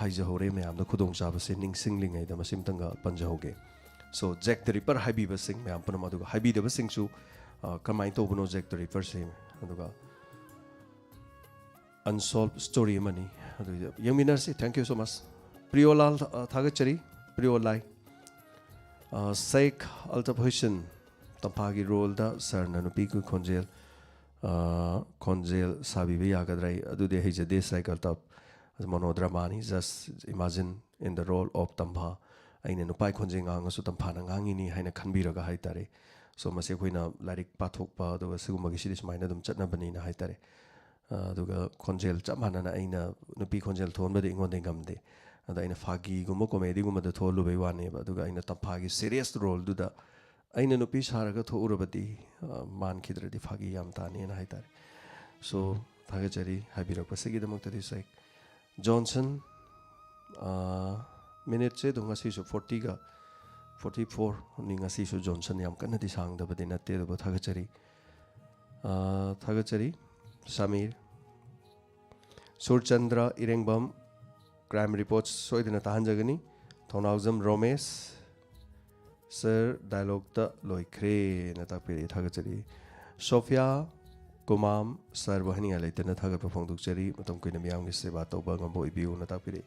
ꯍꯥꯏꯖꯍꯧꯔꯦ ꯃꯌꯥꯝꯗ ꯈꯨꯗꯣꯡꯆꯥꯕꯁꯦ ꯅꯤꯡꯁꯤꯡꯂꯤꯉꯩꯗ ꯃꯁꯤꯃꯇꯪꯒ ꯄꯟꯖꯍꯧꯒꯦ꯫ ꯁꯣ ꯖꯦꯛ ꯗ ꯔꯤꯄꯔ ꯍꯥꯏꯕꯤꯕꯁꯤꯡ ꯃꯌꯥꯝ ꯄꯨꯝꯅꯃꯛ, ꯑꯗꯨꯒ ꯍꯥꯏꯕꯤꯗꯕꯁꯤꯡꯁꯨ, ꯑ, ꯀꯃꯥꯏꯅ ꯇꯧꯕꯅꯣ ꯖꯦꯛ ꯗ ꯔꯤꯄꯔꯁꯦ, ꯑꯗꯨꯒ ꯑꯟꯁꯣꯜꯕ ꯁ꯭ꯇꯣꯔꯤ ꯑꯃꯅꯤ꯫ ꯑꯗꯨ ꯌꯦꯡꯃꯤꯟꯅꯔꯁꯤ꯫ Thank you so much꯫ ꯄ꯭ꯔꯤꯌꯣꯂꯥꯜ, ꯑ, ꯊꯥꯒꯠꯆꯔꯤ꯫ ꯄ꯭ꯔꯤꯌꯣꯂꯥꯏ꯫ ꯑ, ꯁꯦꯈ ꯑꯜꯇꯐ ꯍꯨꯁꯦꯟ, ꯇꯝꯐꯥꯒꯤ ꯔꯣꯜꯗ ꯁꯥꯔꯅ ꯅꯨꯄꯤꯒꯤ ꯈꯣꯟꯖꯦꯜ, ꯑ, ꯈꯣꯟꯖꯦꯜ ꯁꯥꯕꯤꯕ ꯌꯥꯒꯗ꯭ꯔꯥ? ꯑꯩ ꯑꯗꯨꯗꯤ ꯍꯩꯖꯗꯦ, ꯁꯦꯈ ꯑꯜꯇꯐ꯫ ꯃꯣꯅꯣꯗ꯭ꯔꯃꯥꯅꯤ, just imagine in the role of ꯇꯝꯐꯥ꯫ ꯑꯩꯅ ꯅꯨꯄꯥꯒꯤ ꯈꯣꯟꯖꯦꯜ ꯉꯥꯡꯉꯁꯨ ꯇꯝꯐꯥꯅ ꯉꯥꯡꯉꯤꯅꯤ ꯍꯥꯏꯅ ꯈꯟꯕꯤꯔꯒ ꯍꯥꯏꯇꯥꯔꯦ꯫ ꯁꯣ ꯃꯁꯤ ꯑꯩꯈꯣꯏꯅ ꯂꯥꯏꯔꯤꯛ ꯄꯥꯊꯣꯛꯄ ꯑꯗꯨꯒ ꯁꯤꯒꯨꯝꯕꯒꯤꯁꯤꯗꯤ ꯁꯨꯃꯥꯏꯅ ꯑꯗꯨꯝ ꯆꯠꯅꯕꯅꯤꯅ ꯍꯥꯏꯇꯥꯔꯦ꯫ ꯑ, ꯑꯗꯨꯒ ꯈꯣꯟꯖꯦꯜ ꯆꯞ ꯃꯥꯟꯅꯅ ꯑꯩꯅ ꯅꯨꯄꯤ ꯈꯣꯟꯖꯦꯜ ꯊꯣꯟꯕꯗꯤ ꯑꯩꯉꯣꯟꯗ ꯉꯝꯗꯦ꯫ ꯑꯗ ꯑꯩꯅ ꯐꯥꯒꯤꯒꯨꯝꯕ ꯀꯣꯃꯦꯗꯤꯒꯨꯝꯕꯗ ꯊꯣꯛꯍꯜꯂꯨꯕꯩ ꯋꯥꯅꯦꯕ꯫ ꯑꯗꯨꯒ ꯑꯩꯅ ꯇꯝꯐꯥꯒꯤ ꯁꯤꯔꯤꯌꯁ ꯔꯣꯜꯗꯨꯗ ꯑꯩꯅ ꯅꯨꯄꯤ ꯁꯥꯔꯒ ꯊꯣꯛꯎꯔꯕꯗꯤ, ꯑ, ꯃꯥꯟꯈꯤꯗ꯭ꯔꯗꯤ ꯐꯥꯒꯤ ꯌꯥꯝ ꯇꯥꯅꯤꯅ ꯍꯥꯏꯇꯥꯔꯦ꯫ ꯁꯣ, ꯊꯥꯒꯠꯆꯔꯤ ꯍꯥꯏꯕꯤꯔꯛꯄꯁꯤꯒꯤꯗꯃꯛꯇꯗꯤ ꯁꯦꯈ꯫ ꯖꯣꯟꯁꯟ, ꯑ, ꯃꯤꯅꯤꯠꯁꯦ ꯑꯗꯨꯝ ꯉꯁꯤꯁꯨ fortyꯒ forty fourꯅꯤ꯫ ꯉꯁꯤꯁꯨ ꯖꯣꯟꯁꯟ ꯌꯥꯝ ꯀꯟꯅꯗꯤ ꯁꯥꯡꯗꯕꯗꯤ ꯅꯠꯇꯦ, ꯑꯗꯨꯕꯨ ꯊꯥꯒꯠꯆꯔꯤ꯫ ꯑ, ꯊꯥꯒꯠꯆꯔꯤ꯫ ꯁꯃꯤꯔ, ꯁꯨꯔꯆꯟꯗ꯭ꯔ ꯏꯔꯦꯡꯕꯝ, ꯀ꯭ꯔꯥꯏꯝ ꯔꯤꯄꯣꯔꯠ ꯁꯣꯏꯗꯅ ꯇꯥꯍꯟꯖꯒꯅꯤ꯫ ꯊꯧꯅꯥꯎꯖꯝ ꯔꯣꯃꯦꯁ, ꯁꯥꯔ, ꯗꯥꯏꯂꯣꯛꯇ ꯂꯣꯏꯈ꯭ꯔꯦꯅ ꯇꯥꯛꯄꯤꯔꯛꯏ, ꯊꯥꯒꯠꯆꯔꯤ꯫ ꯁꯣꯐꯤꯌꯥ ꯀꯨꯃꯥꯝ, ꯁꯥꯔꯕꯨ ꯍꯥꯏꯅꯤꯡꯉꯥꯏ ꯂꯩꯇꯅ ꯊꯥꯒꯠꯄ ꯐꯣꯡꯗꯣꯛꯆꯔꯤ꯫ ꯃꯇꯝ ꯀꯨꯏꯅ ꯃꯤꯌꯥꯝꯒꯤ ꯁꯦꯕꯥ ꯇꯧꯕ ꯉꯝꯕ ꯑꯣꯏꯕꯤꯌꯨꯅ ꯇꯥꯛꯄꯤꯔꯛꯏ꯫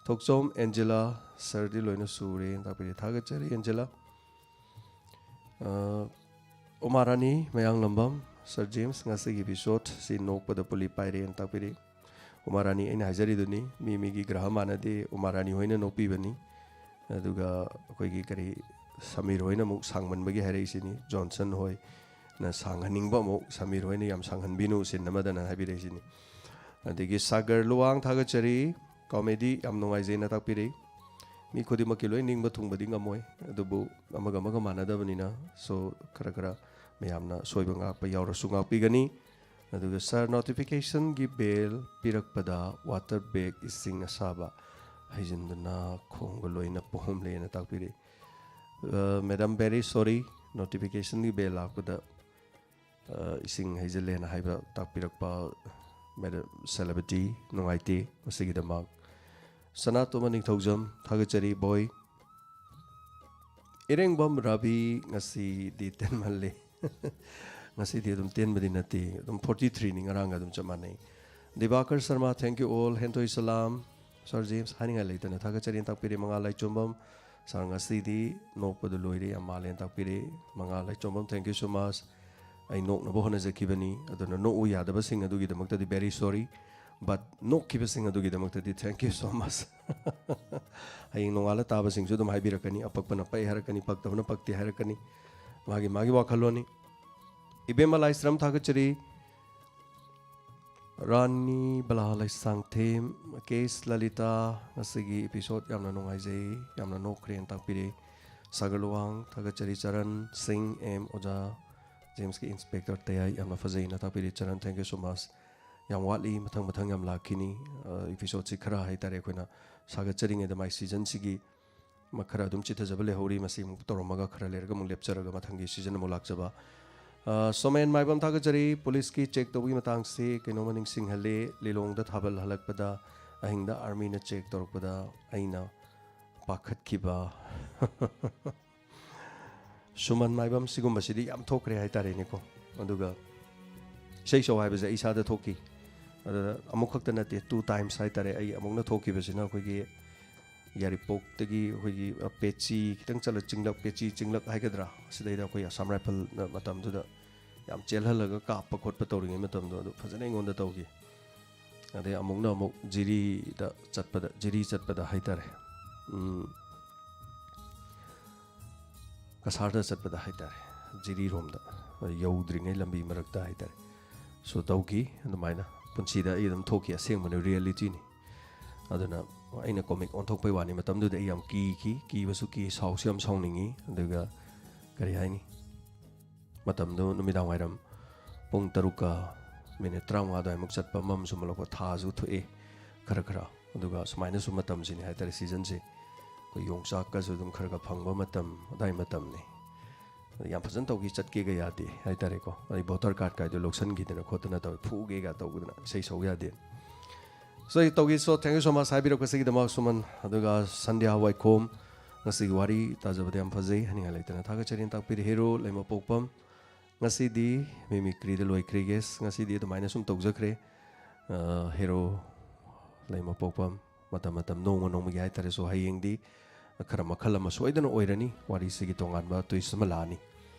ꯊꯣꯛꯆꯣꯝ ꯑꯦꯟꯖꯦꯂꯥ, ꯁꯥꯔꯗꯤ ꯂꯣꯏꯅ ꯁꯨꯔꯦꯅ ꯇꯥꯛꯄꯤꯔꯛꯏ, ꯊꯥꯒꯠꯆꯔꯤ ꯑꯦꯟꯖꯦꯂꯥ꯫ ꯑ, ꯎꯃꯥ ꯔꯥꯅꯤ ꯃꯌꯥꯡꯂꯝꯕꯝ, ꯁꯥꯔ ꯖꯦꯝꯁ, ꯉꯁꯤꯒꯤ ꯏꯄꯤꯁꯣꯗ ꯁꯤ ꯅꯣꯛꯄꯗ ꯄꯨꯂꯤ ꯄꯥꯏꯔꯦꯅ ꯇꯥꯛꯄꯤꯔꯤ꯫ ꯎꯃꯥ ꯔꯥꯅꯤ, ꯑꯩꯅ ꯍꯥꯏꯖꯔꯤꯗꯨꯅꯤ, ꯃꯤ ꯃꯤꯒꯤ ꯒ꯭ꯔꯍ ꯃꯥꯟꯅꯗꯦ꯫ ꯎꯃꯥ ꯔꯥꯅꯤ ꯍꯣꯏꯅ ꯅꯣꯛꯄꯤꯕꯅꯤ, ꯑꯗꯨꯒ ꯑꯩꯈꯣꯏꯒꯤ ꯀꯔꯤ, ꯁꯃꯤꯔ ꯍꯣꯏꯅ ꯑꯃꯨꯛ ꯁꯥꯡꯃꯟꯕꯒꯤ ꯍꯥꯏꯔꯛꯏꯁꯤꯅꯤ, ꯖꯣꯟꯁꯟ ꯍꯣꯏꯅ ꯁꯥꯡꯍꯟꯅꯤꯡꯕ ꯑꯃꯨꯛ, ꯁꯃꯤꯔ ꯍꯣꯏꯅ ꯌꯥꯝ ꯁꯥꯡꯍꯟꯕꯤꯅꯨ ꯁꯤꯟ ꯑꯃꯗꯅ ꯍꯥꯏꯕꯤꯔꯛꯏꯁꯤꯅꯤ꯫ ꯑꯗꯒꯤ ꯁꯥꯒꯔ ꯂꯨꯋꯥꯡ, ꯊꯥꯒꯠꯆꯔꯤ, ꯀꯣꯃꯦꯗꯤ ꯌꯥꯝ ꯅꯨꯡꯉꯥꯏꯖꯩꯅ ꯇꯥꯛꯄꯤꯔꯛꯏ꯫ ꯃꯤ ꯈꯨꯗꯤꯡꯃꯛꯀꯤ ꯂꯣꯏ ꯅꯤꯡꯕ ꯊꯨꯡꯕꯗꯤ ꯉꯝꯃꯣꯏ, ꯑꯗꯨꯕꯨ ꯑꯃꯒ ꯑꯃꯒ ꯃꯥꯟꯅꯗꯕꯅꯤꯅ, ꯁꯣ ꯈꯔ ꯈꯔ ꯃꯌꯥꯝꯅ ꯁꯣꯏꯕ ꯉꯥꯛꯄ ꯌꯥꯎꯔꯁꯨ ꯉꯥꯛꯄꯤꯒꯅꯤ꯫ ꯑꯗꯨꯒ ꯁꯥꯔ, ꯅꯣꯇꯤꯐꯤꯀꯦꯁꯟꯒꯤ ꯕꯦꯜ ꯄꯤꯔꯛꯄꯗ ꯋꯥꯇꯔ ꯕꯦꯒ, ꯏꯁꯤꯡ ꯑꯁꯥꯕ ꯍꯩꯖꯤꯟꯗꯨꯅ ꯈꯣꯡꯒ ꯂꯣꯏꯅ ꯄꯣꯝꯂꯦꯅ ꯇꯥꯛꯄꯤꯔꯛꯏ꯫ ꯑ, ꯃꯦꯗꯥꯝ, very sorry, ꯅꯣꯇꯤꯐꯤꯀꯦꯁꯟꯒꯤ ꯕꯦꯜ ꯂꯥꯛꯄꯗ, ꯑ, ꯏꯁꯤꯡ ꯍꯩꯖꯤꯜꯂꯦꯅ ꯍꯥꯏꯕ ꯇꯥꯛꯄꯤꯔꯛꯄ ꯃꯦꯗꯥꯝ ꯁꯦꯂꯦꯕ꯭ꯔꯤꯇꯤ, ꯅꯨꯡꯉꯥꯏꯇꯦ꯫ ꯃꯁꯤꯒꯤꯗꯃꯛ ꯁꯅꯥꯇꯣꯝꯕ ꯅꯤꯡꯊꯧꯖꯝ, ꯊꯥꯒꯠꯆꯔꯤ ꯕꯣꯏ꯫ ꯏꯔꯦꯡꯕꯝ ꯔꯥꯕꯤ, ꯉꯁꯤꯗꯤ ꯇꯦꯟꯃꯜꯂꯦ꯫ ꯉꯁꯤꯗꯤ ꯑꯗꯨꯝ ꯇꯦꯟꯕꯗꯤ ꯅꯠꯇꯦ, ꯑꯗꯨꯝ ꯐꯣꯔꯇꯤ ꯊ꯭ꯔꯤꯅꯤ, ꯉꯔꯥꯡꯒ ꯑꯗꯨꯝ ꯆꯞ ꯃꯥꯟꯅꯩ꯫ Dibakar Sharma, thank you all꯫ ꯍꯦꯟꯊꯣꯏ ꯁꯂꯥꯝ, ꯁꯥꯔ ꯖꯦꯝꯁ, ꯍꯥꯏꯅꯤꯡꯉꯥꯏ ꯂꯩꯇꯅ ꯊꯥꯒꯠꯆꯔꯤꯅ ꯇꯥꯛꯄꯤꯔꯦ꯫ ꯃꯉꯥꯜ ꯂꯥꯏꯆꯣꯝꯕꯝ, ꯁꯥꯔ ꯉꯁꯤꯗꯤ ꯅꯣꯛꯄꯗ ꯂꯣꯏꯔꯦ, ꯌꯥꯝ ꯃꯥꯜꯂꯦꯅ ꯇꯥꯛꯄꯤꯔꯦ꯫ ꯃꯉꯥꯜ ꯂꯥꯏꯆꯣꯝꯕꯝ, thank you so much꯫ ꯑꯩ ꯅꯣꯛꯅꯕ ꯍꯣꯠꯅꯖꯈꯤꯕꯅꯤ, ꯑꯗꯨꯅ ꯅꯣꯛꯎ ꯌꯥꯗꯕꯁꯤꯡ ꯑꯗꯨꯒꯤꯗꯃꯛꯇꯗꯤ very sorry, but ꯅꯣꯛꯈꯤꯕꯁꯤꯡ ꯑꯗꯨꯒꯤꯗꯃꯛꯇꯗꯤ thank you so much꯫ ꯍꯌꯦꯡ ꯅꯣꯡꯉꯥꯜꯂ ꯇꯥꯕꯁꯤꯡꯁꯨ ꯑꯗꯨꯝ ꯍꯥꯏꯕꯤꯔꯛꯀꯅꯤ, ꯑꯄꯛꯄꯅ ꯄꯛꯏ ꯍꯥꯏꯔꯛꯀꯅꯤ, ꯄꯛꯇꯕꯅ ꯄꯛꯇꯦ ꯍꯥꯏꯔꯛꯀꯅꯤ, ꯃꯥꯒꯤ ꯃꯥꯒꯤ ꯋꯥꯈꯜꯂꯣꯟꯅꯤ꯫ ꯏꯕꯦꯝꯃ ꯂꯥꯏꯁ꯭ꯔꯝ, ꯊꯥꯒꯠꯆꯔꯤ꯫ ꯔꯥꯅꯤ ꯕꯂꯥ ꯂꯩꯁꯥꯡꯊꯦꯝ, ꯀꯦꯁ ꯂꯂꯤꯇꯥ, ꯉꯁꯤꯒꯤ ꯏꯄꯤꯁꯣꯗ ꯌꯥꯝꯅ ꯅꯨꯡꯉꯥꯏꯖꯩ, ꯌꯥꯝꯅ ꯅꯣꯛꯈ꯭ꯔꯦꯅ ꯇꯥꯛꯄꯤꯔꯦ꯫ ꯁꯥꯒꯔ ꯂꯨꯋꯥꯡ, ꯊꯥꯒꯠꯆꯔꯤ꯫ ꯆꯔꯟ ꯁꯤꯡ ꯑꯦꯝ, ꯑꯣꯖꯥ ꯖꯦꯝꯁꯀꯤ ꯏꯟꯁꯄꯦꯛꯇꯔ ꯇꯌꯥꯏ, ꯌꯥꯝꯅ ꯐꯖꯩꯅ ꯇꯥꯛꯄꯤꯔꯦ꯫ Charan, thank you so much꯫ ꯌꯥꯝ ꯋꯥꯠꯂꯤ, ꯃꯊꯪ ꯃꯊꯪ ꯌꯥꯝ ꯂꯥꯛꯈꯤꯅꯤ꯫ ꯑ, ꯏꯄꯤꯁꯣꯗꯁꯤ ꯈꯔ ꯍꯥꯏꯇꯥꯔꯦ, ꯑꯩꯈꯣꯏꯅ ꯁꯥꯒꯠꯆꯔꯤꯉꯩꯗ ꯃꯥꯏ ꯁꯤꯖꯟꯁꯤꯒꯤ ꯃ-, ꯈꯔ ꯑꯗꯨꯝ ꯆꯤꯊꯖꯕ ꯂꯩꯍꯧꯔꯤ, ꯃꯁꯤ ꯑꯃꯨꯛ ꯇꯧꯔꯝꯃꯒ ꯈꯔ ꯂꯩꯔꯒ ꯑꯃꯨꯛ ꯂꯦꯞꯆꯔꯒ ꯃꯊꯪꯒꯤ ꯁꯤꯖꯟ ꯑꯃꯨꯛ ꯂꯥꯛꯆꯕ꯫ ꯑ, ꯁꯣꯃꯦꯟ ꯃꯥꯏꯕꯝ, ꯊꯥꯒꯠꯆꯔꯤ꯫ ꯄꯨꯂꯤꯁꯀꯤ ꯆꯦꯛ ꯇꯧꯕꯒꯤ ꯃꯇꯥꯡꯁꯤ ꯀꯩꯅꯣꯝꯃ ꯅꯤꯡꯁꯤꯡꯍꯜꯂꯦ, ꯂꯤꯂꯣꯡꯗ ꯊꯥꯕꯜ ꯍꯜꯂꯛꯄꯗ ꯑꯍꯤꯡꯗ ꯑꯥꯔꯃꯤꯅ ꯆꯦꯛ ꯇꯧꯔꯛꯄꯗ ꯑꯩꯅ ꯄꯥꯈꯠꯈꯤꯕ꯫ ꯁꯨꯃꯟ ꯃꯥꯏꯕꯝ, ꯁꯤꯒꯨꯝꯕꯁꯤꯗꯤ ꯌꯥꯝ ꯊꯣꯛꯈ꯭ꯔꯦ ꯍꯥꯏꯇꯥꯔꯦꯅꯦꯀꯣ꯫ ꯑꯗꯨꯒ ꯏꯁꯩ ꯁꯣ ꯍꯥꯏꯕꯁꯦ ꯑꯩ ꯏꯁꯥꯗ ꯊꯣꯛꯈꯤ꯫ ꯑꯗꯨꯗ ꯑꯃꯨꯛꯈꯛꯇ ꯅꯠꯇꯦ, two times ꯍꯥꯏꯇꯥꯔꯦ꯫ ꯑꯩ ꯑꯃꯨꯛꯅ ꯊꯣꯛꯈꯤꯕꯁꯤꯅ ꯑꯩꯈꯣꯏꯒꯤ ꯌꯥꯏꯔꯤꯄꯣꯛꯇꯒꯤ ꯑꯩꯈꯣꯏꯒꯤ ꯄꯦꯆꯤ ꯈꯤꯇꯪ ꯆꯠꯂ ꯆꯤꯡꯂꯛ, ꯄꯦꯆꯤ ꯆꯤꯡꯂꯛ ꯍꯥꯏꯒꯗ꯭ꯔꯥ, ꯁꯤꯗꯩꯗ ꯑꯩꯈꯣꯏ ꯑꯁꯥꯝ ꯔꯥꯏꯐꯜꯅ ꯃꯇꯝꯗꯨꯗ ꯌꯥꯝ ꯆꯦꯜꯍꯜꯂꯒ ꯀꯥꯞꯄ ꯈꯣꯠꯄ ꯇꯧꯔꯤꯉꯩ ꯃꯇꯝꯗꯣ, ꯑꯗꯨ ꯐꯖꯅ ꯑꯩꯉꯣꯟꯗ ꯇꯧꯈꯤ꯫ ꯑꯗꯩ ꯑꯃꯨꯛꯅ ꯑꯃꯨꯛ ꯖꯤꯔꯤꯗ ꯆꯠꯄꯗ, ꯖꯤꯔꯤ ꯆꯠꯄꯗ ꯍꯥꯏꯇꯥꯔꯦ, ꯎꯝ, ꯀꯁꯥꯔꯗ ꯆꯠꯄꯗ ꯍꯥꯏꯇꯥꯔꯦ, ꯖꯤꯔꯤꯔꯣꯝꯗ ꯌꯧꯗ꯭ꯔꯤꯉꯩ ꯂꯝꯕꯤ ꯃꯔꯛꯇ ꯍꯥꯏꯇꯥꯔꯦ꯫ ꯁꯣ ꯇꯧꯈꯤ ꯑꯗꯨꯃꯥꯏꯅ꯫ ꯄꯨꯟꯁꯤꯗ ꯑꯩ ꯑꯗꯨꯝ ꯊꯣꯛꯈꯤ, ꯑꯁꯦꯡꯕꯅꯤ, ꯔꯤꯌꯦꯂꯤꯇꯤꯅꯤ꯫ ꯑꯗꯨꯅ ꯑꯩꯅ ꯀꯣꯃꯤꯛ ꯑꯣꯟꯊꯣꯛꯄꯩ ꯋꯥꯅꯤ, ꯃꯇꯝꯗꯨꯗ ꯑꯩ ꯌꯥꯝ ꯀꯤꯈꯤ, ꯀꯤꯕꯁꯨ ꯀꯤ, ꯁꯥꯎꯁꯨ ꯌꯥꯝ ꯁꯥꯎꯅꯤꯡꯉꯤ꯫ ꯑꯗꯨꯒ ꯀꯔꯤ ꯍꯥꯏꯅꯤ, ꯃꯇꯝꯗꯨ ꯅꯨꯃꯤꯗꯥꯡ ꯋꯥꯏꯔꯝ ꯄꯨꯡ ꯇꯔꯨꯛꯀ ꯃꯤꯅꯤꯠ ꯇꯔꯥꯃꯉꯥ ꯑꯗꯨꯋꯥꯏꯃꯨꯛ ꯆꯠꯄ, ꯃꯝꯁꯨ ꯃꯝꯂꯛꯄ, ꯊꯥꯁꯨ ꯊꯣꯛꯑꯦ ꯈꯔ ꯈꯔ꯫ ꯑꯗꯨꯒ ꯁꯨꯃꯥꯏꯅꯁꯨ ꯃꯇꯝꯁꯤꯅꯤ ꯍꯥꯏꯇꯥꯔꯦ, ꯁꯤꯖꯟꯁꯦ꯫ ꯑꯩꯈꯣꯏ ꯌꯣꯡꯆꯥꯛꯀꯁꯨ ꯑꯗꯨꯝ ꯈꯔ ꯈꯔ ꯐꯪꯕ ꯃꯇꯝ, ꯑꯗꯥꯏ ꯃꯇꯝꯅꯤ꯫ ꯑꯗ ꯌꯥꯝ ꯐꯖꯅ ꯇꯧꯈꯤ, ꯆꯠꯀꯦꯒ ꯌꯥꯗꯦ ꯍꯥꯏꯇꯥꯔꯦꯀꯣ꯫ ꯑꯩ ꯚꯣꯇꯔ ꯀꯥꯔꯗ ꯀꯥꯏꯗꯣ ꯂꯧꯁꯟꯈꯤꯗꯅ ꯈꯣꯠꯇꯅ ꯇꯧꯋꯤ, ꯐꯨꯒꯦꯒ ꯇꯧꯗꯅ ꯏꯁꯩ ꯁꯛꯎ ꯌꯥꯗꯦ꯫ ꯁꯣ ꯑꯩ ꯇꯧꯈꯤ꯫ ꯁꯣ thank you so much ꯍꯥꯏꯕꯤꯔꯛꯄꯁꯤꯒꯤꯗꯃꯛ ꯁꯨꯃꯟ꯫ ꯑꯗꯨꯒ ꯁꯟꯙ꯭ꯌꯥ ꯋꯥꯏꯈꯣꯝ, ꯉꯁꯤꯒꯤ ꯋꯥꯔꯤ ꯇꯥꯖꯕꯗ ꯌꯥꯝ ꯐꯖꯩ, ꯍꯥꯏꯅꯤꯡꯉꯥꯏ ꯂꯩꯇꯅ ꯊꯥꯒꯠꯆꯔꯤ꯫ ꯇꯥꯛꯄꯤꯔꯤ ꯍꯦꯔꯣ ꯂꯩꯃꯄꯣꯛꯄꯝ, ꯉꯁꯤꯗꯤ ꯃꯤꯃꯤꯀ꯭ꯔꯤꯗ ꯂꯣꯏꯈ꯭ꯔꯦ꯫ ꯒꯦꯁ ꯉꯁꯤꯗꯤ ꯑꯗꯨꯃꯥꯏꯅ ꯁꯨꯝ ꯇꯧꯖꯈ꯭ꯔꯦ꯫ ꯑ, ꯍꯦꯔꯣ ꯂꯩꯃꯄꯣꯛꯄꯝ, ꯃꯇꯝ ꯃꯇꯝ, ꯅꯣꯡꯃ ꯅꯣꯡꯃꯒꯤ ꯍꯥꯏꯇꯥꯔꯦ꯫ ꯁꯣ ꯍꯌꯦꯡꯗꯤ ꯈꯔ ꯃꯈꯜ ꯑꯃ ꯁꯣꯏꯗꯅ ꯑꯣꯏꯔꯅꯤ, ꯋꯥꯔꯤꯁꯤꯒꯤ ꯇꯣꯉꯥꯟꯕ twist ꯑꯃ ꯂꯥꯛꯑꯅꯤ꯫